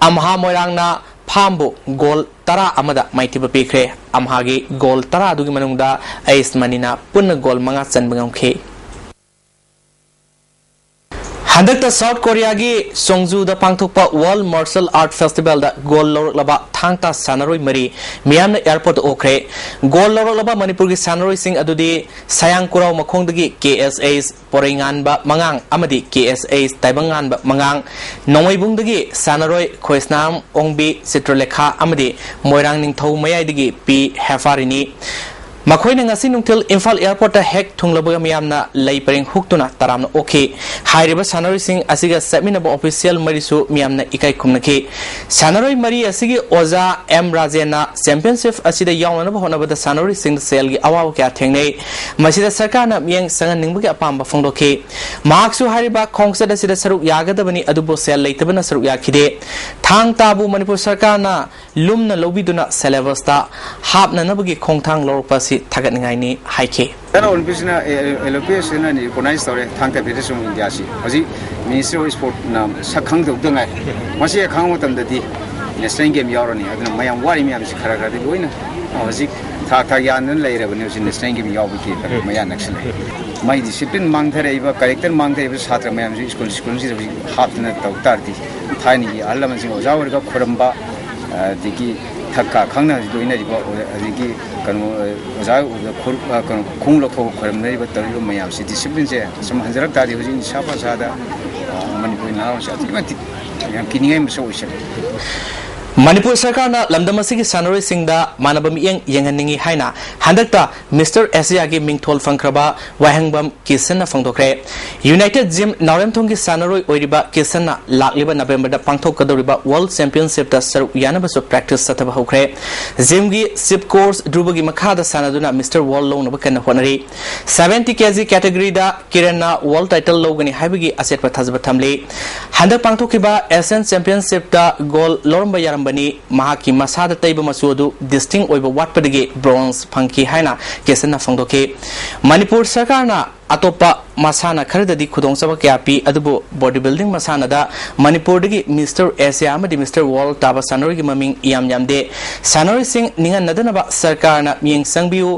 ꯑꯝꯍꯥ ꯃꯣꯏꯔꯥꯡꯅ ꯐꯥꯝꯕꯨ ꯒꯣꯜ ꯇꯔꯥ ꯑꯃꯗ ꯃꯥꯏꯊꯤꯕ ꯄꯤꯈ꯭ꯔꯦ꯫ ꯑꯝꯍꯥꯒꯤ ꯒꯣꯜ ꯇꯔꯥ ꯑꯗꯨꯒꯤ ꯃꯅꯨꯡꯗ ꯑꯩꯁ ꯃꯅꯤꯅ ꯄꯨꯟꯅ ꯒꯣꯜ ꯃꯉꯥ ꯆꯟꯕ ꯉꯝꯈꯤ꯫ ꯍꯟꯗꯛꯇ ꯁꯥꯎꯠ ꯀꯣꯔꯤꯌꯥꯒꯤ ꯆꯣꯡꯖꯨꯗ ꯄꯥꯡꯊꯣꯛꯄ ꯋꯥꯔꯜꯗ ꯃꯥꯔꯁꯦꯜ ꯑꯥꯔꯠ ꯐꯦꯁꯇꯤꯚꯦꯜꯗ ꯒꯣꯜ ꯂꯧꯔꯛꯂꯕ ꯊꯥꯡ ꯇꯥ ꯁꯥꯟꯅꯔꯣꯏ ꯃꯔꯤ ꯃꯤꯌꯥꯝꯅ ꯑꯦꯌꯔꯄꯣꯔꯠꯇ ꯑꯣꯛꯈ꯭ꯔꯦ꯫ ꯒꯣꯜ ꯂꯧꯔꯛꯂꯕ ꯃꯅꯤꯄꯨꯔꯒꯤ ꯁꯥꯟꯅꯔꯣꯏꯁꯤꯡ ꯑꯗꯨꯗꯤ ꯁꯌꯥꯡ ꯀꯨꯔꯥꯎ ꯃꯈꯣꯡꯗꯒꯤ ꯀꯦ ꯑꯦꯁ ꯑꯩꯁ ꯄꯣꯔꯩꯉꯥꯟꯕ ꯃꯉꯥꯡ ꯑꯃꯗꯤ ꯀꯦ ꯑꯦꯁ ꯑꯩꯁ ꯇꯥꯏꯕꯪꯉꯥꯟꯕ ꯃꯉꯥꯡ, ꯅꯣꯡꯃꯩꯕꯨꯡꯗꯒꯤ ꯁꯥꯟꯅꯔꯣꯏ ꯈꯣꯏꯁꯅꯥꯝ ꯑꯣꯡꯕꯤ ꯆꯤꯇ꯭ꯔꯂꯦꯈꯥ ꯑꯃꯗꯤ ꯃꯣꯏꯔꯥꯡ ꯅꯤꯡꯊꯧ ꯃꯌꯥꯏꯗꯒꯤ ꯄꯤ ꯍꯦꯐꯥꯔꯤꯅꯤ꯫ ꯃꯈꯣꯏꯅ ꯉꯁꯤ ꯅꯨꯡꯊꯤꯜ ꯏꯝꯐꯥꯜ ꯑꯦꯌꯔꯄꯣꯔꯠꯇ ꯍꯦꯛ ꯊꯨꯡꯂꯕꯒ ꯃꯤꯌꯥꯝꯅ ꯂꯩ ꯄꯔꯦꯡ ꯍꯨꯛꯇꯨꯅ ꯇꯔꯥꯝꯅ ꯑꯣꯛꯈꯤ꯫ ꯍꯥꯏꯔꯤꯕ ꯁꯥꯟꯅꯔꯣꯏꯁꯤꯡ ꯑꯁꯤꯒ ꯆꯠꯃꯤꯟꯅꯕ ꯑꯣꯐꯤꯁꯤꯌꯦꯜ ꯃꯔꯤꯁꯨ ꯃꯤꯌꯥꯝꯅ ꯏꯀꯥꯏ ꯈꯨꯝꯅꯈꯤ꯫ ꯁꯥꯟꯅꯔꯣꯏ ꯃꯔꯤ ꯑꯁꯤꯒꯤ ꯑꯣꯖꯥ ꯑꯦꯝ ꯔꯥꯖꯦꯟꯅ ꯆꯦꯝꯄꯤꯌꯟꯁꯤꯞ ꯑꯁꯤꯗ ꯌꯥꯎꯅꯅꯕ ꯍꯣꯠꯅꯕꯗ ꯁꯥꯟꯅꯔꯣꯏꯁꯤꯡꯗ ꯁꯦꯜꯒꯤ ꯑꯋꯥꯕ ꯀꯌꯥ ꯊꯦꯡꯅꯩ꯫ ꯃꯁꯤꯗ ꯁꯔꯀꯥꯔꯅ ꯃꯤꯠꯌꯦꯡ ꯆꯪꯍꯟꯅꯤꯡꯕꯒꯤ ꯑꯄꯥꯝꯕ ꯐꯣꯡꯗꯣꯛꯈꯤ꯫ ꯃꯍꯥꯛꯁꯨ ꯍꯥꯏꯔꯤꯕ ꯈꯣꯡꯆꯠ ꯑꯁꯤꯗ ꯁꯔꯨꯛ ꯌꯥꯒꯗꯕꯅꯤ, ꯑꯗꯨꯕꯨ ꯁꯦꯜ ꯂꯩꯇꯕꯅ ꯁꯔꯨꯛ ꯌꯥꯈꯤꯗꯦ꯫ ꯊꯥꯡ ꯇꯥꯕꯨ ꯃꯅꯤꯄꯨꯔ ꯁꯔꯀꯥꯔꯅ ꯂꯨꯝꯅ ꯂꯧꯕꯤꯗꯨꯅ ꯁꯦꯂꯦꯕꯁꯇ ꯍꯥꯞꯅꯅꯕꯒꯤ ꯈꯣꯡꯊꯥꯡ ꯂꯧꯔꯛꯄ ꯑꯁꯤ ꯊꯥꯒꯠꯅꯤꯡꯉꯥꯏꯅꯤ ꯍꯥꯏꯈꯤ꯫ ꯍꯟꯗꯛ ꯑꯣꯂꯤꯝꯄꯤꯛꯁꯤꯅ, ꯑꯦ, ꯑꯦ, ꯑꯣꯂꯤꯝꯄꯤꯛꯁꯤꯅ ꯔꯤꯀꯣꯛꯅꯥꯏꯖ ꯇꯧꯔꯦ ꯊꯥꯡ ꯇꯥ ꯐꯦꯗꯦꯔꯦꯁꯟ ꯑꯣꯐ ꯏꯟꯗꯤꯌꯥꯁꯤ꯫ ꯍꯧꯖꯤꯛ ꯃꯤꯅꯤꯁꯇ꯭ꯔꯤ ꯑꯣꯐ ꯏꯁꯄꯣꯔꯠꯅ ꯁꯛ ꯈꯪꯗꯧꯗ ꯉꯥꯏ꯫ ꯃꯁꯤ ꯍꯦꯛ ꯈꯪꯕ ꯃꯇꯝꯗꯗꯤ ꯅꯦꯁꯅꯦꯜ ꯒꯦꯝ ꯌꯥꯎꯔꯅꯤ꯫ ꯑꯗꯨꯅ ꯃꯌꯥꯝ ꯋꯥꯔꯤ ꯃꯌꯥꯝꯁꯤ ꯈꯔ ꯈꯔꯗꯤ ꯂꯣꯏꯅ ꯍꯧꯖꯤꯛ ꯊꯥ ꯊꯥ ꯌꯥꯟꯗꯨꯅ ꯂꯩꯔꯕꯅꯤ꯫ ꯍꯧꯖꯤꯛ ꯅꯦꯁꯅꯦꯜ ꯒꯦꯝ ꯌꯥꯎꯕꯒꯤ ꯃꯌꯥ ꯅꯛꯁꯤꯜꯂꯛꯑꯦ꯫ ꯃꯥꯒꯤ ꯗꯤꯁꯤꯄ꯭ꯂꯤꯟ ꯃꯥꯡꯊꯔꯛꯏꯕ, ꯀꯦꯔꯦꯛꯇꯔ ꯃꯥꯡꯊꯔꯛꯏꯕ ꯁꯥꯇ꯭ꯔ ꯃꯌꯥꯝꯁꯤ ꯁ꯭ꯀꯨꯜ, ꯁ꯭ꯀꯨꯜꯁꯤꯗ ꯍꯧꯖꯤꯛ ꯍꯥꯞꯇꯅ ꯇꯧ ꯇꯥꯔꯗꯤ, ꯊꯥꯏꯅꯒꯤ ꯑꯍꯜ ꯂꯃꯟꯁꯤꯡ ꯑꯣꯖꯥ ꯑꯣꯏꯔꯒ ꯈꯨꯔꯝꯕ, ꯑꯗꯒꯤ ꯊꯛ ꯀꯥ ꯈꯪꯅ ꯍꯧꯖꯤꯛ ꯂꯣꯏꯅꯔꯤꯕ, ꯑꯗꯒꯤ ꯀꯩꯅꯣ, ꯑꯣꯖꯥ ꯎꯕꯗ ꯈꯨꯔ-, ꯑ, ꯀꯩꯅꯣ, ꯈꯣꯡꯎꯞ ꯂꯧꯊꯣꯛꯑꯒ ꯈꯣꯏꯔꯝꯅꯔꯤꯕ ꯇꯧꯔꯤꯕ ꯃꯌꯥꯝꯁꯤ ꯗꯤꯁꯤꯄ꯭ꯂꯤꯟꯁꯦ ꯁꯨꯝ ꯍꯟꯖꯔꯛ ꯇꯥꯔꯗꯤ ꯍꯧꯖꯤꯛ ꯅꯤꯁꯥ ꯄꯁꯥꯗ, ꯑ, ꯃꯅꯤꯄꯨꯔꯒꯤ ꯅꯍꯥꯔꯣꯜꯁꯦ ꯑꯗꯨꯛꯀꯤ ꯃꯇꯤꯛ ꯌꯥꯝ ꯀꯤꯅꯤꯡꯉꯥꯏ ꯃꯁꯛ ꯑꯣꯏꯁꯜꯂꯦ꯫ ꯃꯅꯤꯄꯨꯔ ꯁꯔꯀꯥꯔꯅ ꯂꯝꯗꯝ ꯑꯁꯤꯒꯤ ꯁꯥꯟꯅꯔꯣꯏꯁꯤꯡꯗ ꯃꯥꯟꯅꯕ ꯃꯤꯠꯌꯦꯡ ꯌꯦꯡꯍꯟꯅꯤꯡꯏ ꯍꯥꯏꯅ ꯍꯟꯗꯛꯇ ꯃꯤꯁꯇꯔ ꯑꯦꯁꯤꯌꯥꯒꯤ ꯃꯤꯡꯊꯣꯜ ꯐꯪꯈ꯭ꯔꯕ ꯋꯥꯍꯦꯡꯕꯝ ꯀꯤꯁꯟꯅ ꯐꯣꯡꯗꯣꯛꯈ꯭ꯔꯦ꯫ ꯌꯨꯅꯥꯏꯇꯦꯗ ꯖꯤꯝ ꯅꯥꯎꯔꯦꯝꯊꯣꯡꯒꯤ ꯁꯥꯟꯅꯔꯣꯏ ꯑꯣꯏꯔꯤꯕ ꯀꯤꯁꯟꯅ ꯂꯥꯛꯂꯤꯕ ꯅꯕꯦꯝꯕꯔꯗ ꯄꯥꯡꯊꯣꯛꯀꯗꯧꯔꯤꯕ ꯋꯥꯔꯜꯗ ꯆꯦꯝꯄꯤꯌꯟꯁꯤꯞꯇ ꯁꯔꯨꯛ ꯌꯥꯅꯕꯁꯨ ꯄ꯭ꯔꯦꯛꯇꯤꯁ ꯆꯠꯊꯕ ꯍꯧꯈ꯭ꯔꯦ꯫ ꯖꯤꯝꯒꯤ ꯆꯤꯞ ꯀꯣꯔꯁ ꯗ꯭ꯔꯨꯕꯒꯤ ꯃꯈꯥꯗ ꯁꯥꯟꯅꯗꯨꯅ ꯃꯤꯁꯇꯔ ꯋꯥꯔꯜꯗ ꯂꯧꯅꯕ ꯀꯟꯅ ꯍꯣꯠꯅꯔꯤ꯫ ꯁꯚꯦꯟꯇꯤ ꯀꯦꯖꯤ ꯀꯦꯇꯦꯒꯣꯔꯤꯗ ꯀꯤꯔꯟꯅ ꯋꯥꯔꯜꯗ ꯇꯥꯏꯇꯜ ꯂꯧꯒꯅꯤ ꯍꯥꯏꯕꯒꯤ ꯑꯆꯦꯠꯄ ꯊꯥꯖꯕ ꯊꯝꯂꯤ꯫ ꯍꯟꯗꯛ ꯄꯥꯡꯊꯣꯛꯈꯤꯕ ꯑꯦꯁꯤꯌꯥꯟ ꯆꯦꯝꯄꯤꯌꯟꯁꯤꯞꯇ ꯒꯣꯜ ꯂꯧꯔꯝꯕ ꯌꯥꯔꯝꯕꯅꯤ꯫ ꯃꯍꯥꯛꯀꯤ ꯃꯁꯥꯗ ꯇꯩꯕ ꯃꯆꯨ ꯑꯗꯨ ꯗꯤꯁꯇꯤꯡ ꯑꯣꯏꯕ ꯋꯥꯠꯄꯗꯒꯤ ꯕ꯭ꯔꯣꯟꯖ ꯐꯪꯈꯤ ꯍꯥꯏꯅ ꯀꯤꯁꯟꯅ ꯐꯣꯡꯗꯣꯛꯈꯤ꯫ ꯃꯅꯤꯄꯨꯔ ꯁꯔꯀꯥꯔꯅ ꯑꯇꯣꯞꯄ ꯃꯁꯥꯟꯅ ꯈꯔꯗꯗꯤ ꯈꯨꯗꯣꯡꯆꯥꯕ ꯀꯌꯥ ꯄꯤ, ꯑꯗꯨꯕꯨ ꯕꯣꯗꯤ ꯕꯤꯜꯗꯤꯡ ꯃꯁꯥꯟꯅꯗ ꯃꯅꯤꯄꯨꯔꯗꯒꯤ ꯃꯤꯁꯇꯔ ꯑꯦꯁꯤꯌꯥ ꯑꯃꯗꯤ ꯃꯤꯁꯇꯔ ꯋꯥꯔꯜꯗ ꯇꯥꯕ ꯁꯥꯟꯅꯔꯣꯏꯒꯤ ꯃꯃꯤꯡ ꯏꯌꯥꯝ ꯌꯥꯝꯗꯦ꯫ ꯁꯥꯟꯅꯔꯣꯏꯁꯤꯡ ꯅꯤꯡꯍꯟꯅꯗꯅꯕ ꯁꯔꯀꯥꯔꯅ ꯃꯤꯠꯌꯦꯡ ꯆꯪꯕꯤꯌꯨ꯫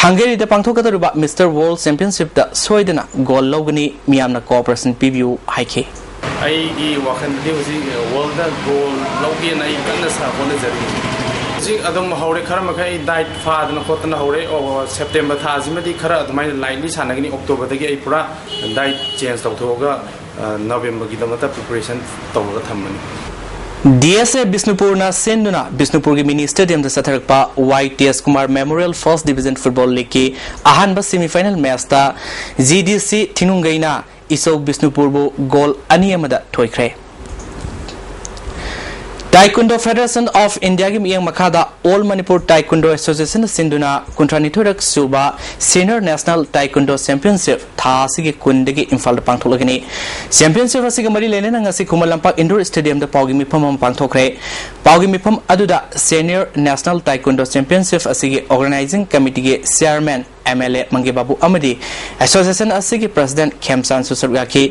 ꯍꯪꯒꯦꯔꯤꯗ ꯄꯥꯡꯊꯣꯛꯀꯗꯧꯔꯤꯕ ꯃꯤꯁꯇꯔ ꯋꯥꯔꯜꯗ ꯆꯦꯝꯄꯤꯌꯟꯁꯤꯞꯇ ꯁꯣꯏꯗꯅ ꯒꯣꯜ ꯂꯧꯒꯅꯤ꯫ ꯃꯤꯌꯥꯝꯅ ꯀꯣꯑꯣꯄꯔꯦꯁꯟ ꯄꯤꯕꯤꯌꯨ ꯍꯥꯏꯈꯤ꯫ ꯑꯩꯒꯤ ꯋꯥꯈꯜꯗꯗꯤ ꯍꯧꯖꯤꯛ ꯋꯥꯔꯜꯗ ꯒꯣꯜ ꯂꯧꯒꯦꯅ ꯑꯩ ꯀꯟꯅ ꯁꯥ-, ꯍꯣꯠꯅꯖꯔꯤ꯫ ꯍꯧꯖꯤꯛ ꯑꯗꯨꯝ ꯍꯧꯔꯦ, ꯈꯔ ꯃꯈꯩ ꯑꯩ ꯗꯥꯏꯠ ꯐꯥꯗꯅ ꯈꯣꯠꯇꯅ ꯍꯧꯔꯦ꯫ ꯑꯣ, ꯁꯦꯞꯇꯦꯝꯕꯔ ꯊꯥꯁꯤꯃꯗꯤ ꯈꯔ ꯑꯗꯨꯃꯥꯏꯅ ꯂꯥꯏꯠꯂꯤ ꯁꯥꯟꯅꯒꯅꯤ꯫ ꯑꯣꯛꯇꯣꯕꯔꯗꯒꯤ ꯑꯩ ꯄꯨꯔꯥ ꯗꯥꯏꯠ ꯆꯦꯟꯖ ꯇꯧꯊꯣꯛꯑꯒ, ꯑ, ꯅꯕꯦꯝꯕꯔꯒꯤꯗꯃꯛꯇ ꯄ꯭ꯔꯤꯄꯦꯔꯦꯁꯟ ꯇꯧꯔꯒ ꯊꯝꯕꯅꯤ꯫ ꯗꯤ ꯑꯦꯁ ꯑꯦ ꯕꯤꯁꯅꯨꯄꯨꯔꯅ ꯁꯤꯟꯗꯨꯅ ꯕꯤꯁꯅꯨꯄꯨꯔꯒꯤ ꯃꯤꯅꯤ ꯁ꯭ꯇꯦꯗꯤꯌꯝꯗ ꯆꯠꯊꯔꯛꯄ Y Tej Kumar memorial first division football ꯂꯤꯒꯀꯤ ꯑꯍꯥꯟꯕ ꯁꯦꯃꯤꯐꯥꯏꯅꯦꯜ ꯃꯦꯆꯇ ꯖꯤ ꯗꯤ ꯁꯤ ꯊꯤꯅꯨꯡꯒꯩꯅ ꯏꯆꯧ ꯕꯤꯁꯅꯨꯄꯨꯔꯕꯨ ꯒꯣꯜ ꯑꯅꯤ ꯑꯃꯗ ꯊꯣꯏꯈ꯭ꯔꯦ꯫ Taekwondo Federation of India ꯒꯤ ꯃꯤꯠꯌꯦꯡ ꯃꯈꯥꯗ All Manipur Taekwondo Association ꯅ ꯁꯤꯟꯗꯨꯅ ꯀꯨꯟꯊ꯭ꯔꯥꯅꯤꯊꯣꯏꯔꯛ ꯁꯨꯕ Senior National Taekwondo Championship ꯊꯥ ꯑꯁꯤꯒꯤ ꯀꯨꯟꯗꯒꯤ ꯏꯝꯐꯥꯜꯗ ꯄꯥꯡꯊꯣꯛꯂꯒꯅꯤ꯫ Championship ꯑꯁꯤꯒ ꯃꯔꯤ ꯂꯩꯅꯅ ꯉꯁꯤ ꯈꯨꯃꯟ ꯂꯝꯄꯥꯛ Indoor Stadium ꯗ ꯄꯥꯎꯒꯤ ꯃꯤꯐꯝ ꯑꯃ ꯄꯥꯡꯊꯣꯛꯈ꯭ꯔꯦ꯫ ꯄꯥꯎꯒꯤ ꯃꯤꯐꯝ ꯑꯗꯨꯗ Senior National Taekwondo Championship ꯑꯁꯤꯒꯤ Organizing Committee ꯒꯤ Chairman ꯑꯦꯝ ꯑꯦꯜ ꯑꯦ ꯃꯪꯒꯦ ꯕꯥꯕꯨ ꯑꯃꯗꯤ Association ꯑꯁꯤꯒꯤ President ꯈꯦꯝꯆꯥꯟꯁꯨ ꯁꯔꯨꯛ ꯌꯥꯈꯤ꯫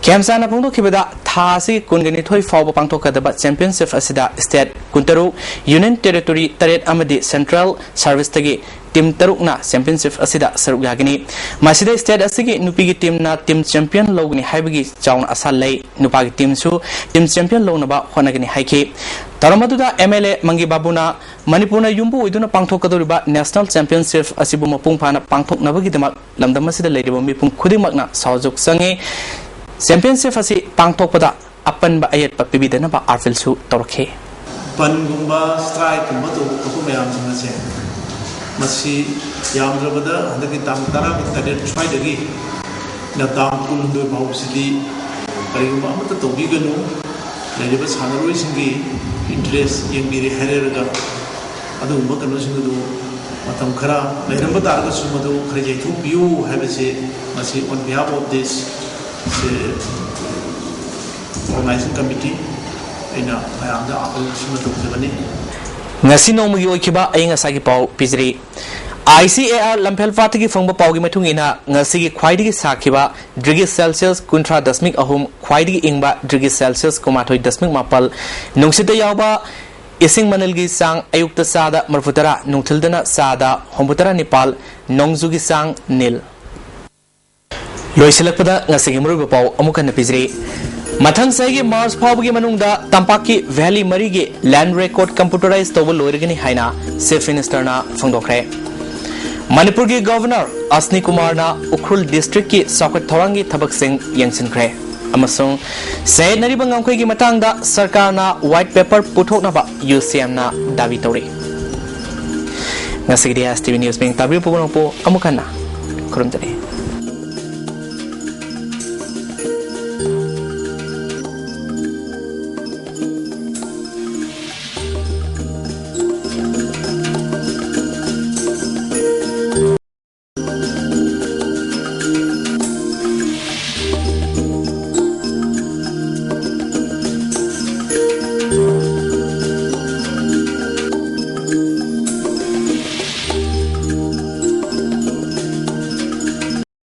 ꯈꯦꯝꯆꯥꯟꯅ ꯐꯣꯡꯗꯣꯛꯈꯤꯕꯗ, ꯊꯥ ꯑꯁꯤꯒꯤ ꯀꯨꯟꯒ ꯅꯤꯊꯣꯏ ꯐꯥꯎꯕ ꯄꯥꯡꯊꯣꯛꯀꯗꯕ Championship ꯑꯁꯤꯗ State ꯀꯨꯟꯇꯔꯨꯛ, Union Territory ꯇꯔꯦꯠ ꯑꯃꯗꯤ Central Service ꯇꯒꯤ team ꯇꯔꯨꯛꯅ Championship ꯑꯁꯤꯗ ꯁꯔꯨꯛ ꯌꯥꯒꯅꯤ꯫ ꯃꯁꯤꯗ state ꯑꯁꯤꯒꯤ ꯅꯨꯄꯤꯒꯤ team ꯅ team champion ꯂꯧꯒꯅꯤ ꯍꯥꯏꯕꯒꯤ ꯆꯥꯎꯅ ꯑꯁꯥ ꯂꯩ꯫ ꯅꯨꯄꯥꯒꯤ team ꯁꯨ team champion ꯂꯧꯅꯕ ꯍꯣꯠꯅꯒꯅꯤ ꯍꯥꯏꯈꯤ꯫ ꯊꯧꯔꯝ ꯑꯗꯨꯗ ꯑꯦꯝ ꯑꯦꯜ ꯑꯦ ꯃꯪꯒꯦ ꯕꯥꯕꯨꯅ ꯃꯅꯤꯄꯨꯔꯅ ꯌꯨꯝꯕꯨ ꯑꯣꯏꯗꯨꯅ ꯄꯥꯡꯊꯣꯛꯀꯗꯧꯔꯤꯕ National Championship ꯑꯁꯤꯕꯨ ꯃꯄꯨꯡ ꯐꯥꯅ ꯄꯥꯡꯊꯣꯛꯅꯕꯒꯤꯗꯃꯛ ꯂꯝꯗꯝ ꯑꯁꯤꯗ ꯂꯩꯔꯤꯕ ꯃꯤꯄꯨꯝ ꯈꯨꯗꯤꯡꯃꯛꯅ ꯁꯍꯌꯣꯒ ꯆꯪꯏ꯫ Championship ꯑꯁꯤ ꯄꯥꯡꯊꯣꯛꯄꯗ ꯑꯄꯟꯕ ꯑꯌꯦꯠꯄ ꯄꯤꯕꯤꯗꯅꯕ ꯑꯥꯄꯤꯜꯁꯨ ꯇꯧꯔꯛꯈꯤ꯫ ꯄꯟꯒꯨꯝꯕ ꯁ꯭ꯇ꯭ꯔꯥꯏꯛꯀꯨꯝꯕ ꯇꯧꯕ ꯈꯣꯠꯄ ꯃꯌꯥꯝꯁꯤꯡ ꯑꯁꯦ, ꯃꯁꯤ ꯌꯥꯝꯗ꯭ꯔꯕꯗ ꯍꯟꯗꯛꯀꯤ ꯇꯥꯡ ꯇꯔꯥꯒ ꯇꯔꯦꯠ ꯁ꯭ꯋꯥꯏꯗꯒꯤ ꯅ ꯇꯥꯡ ꯀꯨꯟꯍꯨꯝꯗꯣꯏ ꯐꯥꯎꯕꯁꯤꯗꯤ ꯀꯔꯤꯒꯨꯝꯕ ꯑꯃꯠꯇ ꯇꯧꯕꯤꯒꯅꯨ꯫ ꯂꯩꯔꯤꯕ ꯁꯥꯟꯅꯔꯣꯏꯁꯤꯡꯒꯤ ꯏꯟꯇꯔꯦꯁ ꯌꯦꯡꯕꯤꯔꯦ ꯍꯥꯏꯔꯒ ꯑꯗꯨꯒꯨꯝꯕ ꯀꯩꯅꯣꯁꯤꯡ ꯑꯗꯨ ꯃꯇꯝ ꯈꯔ ꯂꯩꯔꯝꯕ ꯇꯥꯔꯒꯁꯨ ꯃꯗꯨ ꯈꯔ ꯌꯩꯊꯣꯛꯄꯤꯌꯨ ꯍꯥꯏꯕꯁꯤ ꯃꯁꯤ on behalf of this organizing committee ꯑꯩꯅ ꯃꯌꯥꯝꯗ ꯑꯥꯄꯤꯜ ꯑꯁꯤꯃ ꯇꯧꯖꯕꯅꯤ꯫ ꯉꯁꯤ ꯅꯣꯡꯃꯒꯤ ꯑꯣꯏꯈꯤꯕ ꯑꯏꯪ ꯑꯁꯥꯒꯤ ꯄꯥꯎ ꯄꯤꯖꯔꯤ꯫ ꯑꯥꯏ ꯁꯤ ꯑꯦ ꯑꯥꯔ ꯂꯝꯐꯦꯜꯄꯥꯠꯇꯒꯤ ꯐꯪꯕ ꯄꯥꯎꯒꯤ ꯃꯇꯨꯡ ꯏꯟꯅ, ꯉꯁꯤꯒꯤ ꯈ꯭ꯋꯥꯏꯗꯒꯤ ꯁꯥꯈꯤꯕ ꯗꯤꯒ꯭ꯔꯤ ꯁꯦꯜꯁꯤꯌꯁ ꯀꯨꯟꯊ꯭ꯔꯥ ꯗꯁꯃꯤꯛ ꯑꯍꯨꯝ, ꯈ꯭ꯋꯥꯏꯗꯒꯤ ꯏꯪꯕ ꯗꯤꯒ꯭ꯔꯤ ꯁꯦꯜꯁꯤꯌꯁ ꯀꯨꯟꯃꯥꯊꯣꯏ ꯗꯁꯃꯤꯛ ꯃꯥꯄꯜ, ꯅꯨꯡꯁꯤꯠꯇ ꯌꯥꯎꯕ ꯏꯁꯤꯡ ꯃꯅꯤꯜꯒꯤ ꯆꯥꯡ ꯑꯌꯨꯛꯇ ꯆꯥꯗ ꯃꯔꯤꯐꯨꯇꯔꯥ, ꯅꯨꯡꯊꯤꯜꯗꯅ ꯆꯥꯗ ꯍꯨꯝꯐꯨꯇꯔꯥ ꯅꯤꯄꯥꯜ, ꯅꯣꯡꯖꯨꯒꯤ ꯆꯥꯡ ꯅꯤꯜ꯫ ꯂꯣꯏꯁꯤꯜꯂꯛꯄꯗ ꯉꯁꯤꯒꯤ ꯃꯔꯨꯑꯣꯏꯕ ꯄꯥꯎ ꯑꯃꯨꯛ ꯍꯟꯅ ꯄꯤꯖꯔꯤ꯫ ꯃꯊꯪ ꯆꯍꯤꯒꯤ ꯃꯥꯔꯆ ꯐꯥꯎꯕꯒꯤ ꯃꯅꯨꯡꯗ ꯇꯝꯄꯥꯛꯀꯤ ꯚꯦꯂꯤ ꯃꯔꯤꯒꯤ ꯂꯦꯟ ꯔꯦꯀꯣꯔꯗ ꯀꯝꯄ꯭ꯌꯨꯇꯔꯥꯏꯖ ꯇꯧꯕ ꯂꯣꯏꯔꯒꯅꯤ ꯍꯥꯏꯅ ꯆꯤꯐ ꯃꯤꯅꯤꯁꯇꯔꯅ ꯐꯣꯡꯗꯣꯛꯈ꯭ꯔꯦ꯫ ꯃꯅꯤꯄꯨꯔꯒꯤ ꯒꯚꯔꯅꯔ ꯑꯁꯅꯤ ꯀꯨꯃꯥꯔꯅ ꯎꯈ꯭ꯔꯨꯜ ꯗꯤꯁꯇ꯭ꯔꯤꯛꯀꯤ ꯆꯥꯎꯈꯠ ꯊꯧꯔꯥꯡꯒꯤ ꯊꯕꯛꯁꯤꯡ ꯌꯦꯡꯁꯤꯟꯈ꯭ꯔꯦ꯫ ꯑꯃꯁꯨꯡ ꯆꯌꯦꯠꯅꯔꯤꯕ ꯉꯝꯈꯩꯒꯤ ꯃꯇꯥꯡꯗ ꯁꯔꯀꯥꯔꯅ ꯋꯥꯏꯠ ꯄꯦꯄꯔ ꯄꯨꯊꯣꯛꯅꯕ ꯌꯨ ꯁꯤ ꯑꯦꯝꯅ ꯗꯥꯕꯤ ꯇꯧꯔꯤ꯫ ꯉꯁꯤꯒꯤꯗꯤ ꯑꯦꯁ ꯇꯤ ꯚꯤ ꯅ꯭ꯌꯨꯁ ꯃꯤꯡ ꯇꯥꯕꯤꯌꯨ ꯄꯨꯝꯅꯃꯛꯄꯨ ꯑꯃꯨꯛ ꯍꯟꯅ ꯈꯨꯔꯨꯝꯖꯔꯤ꯫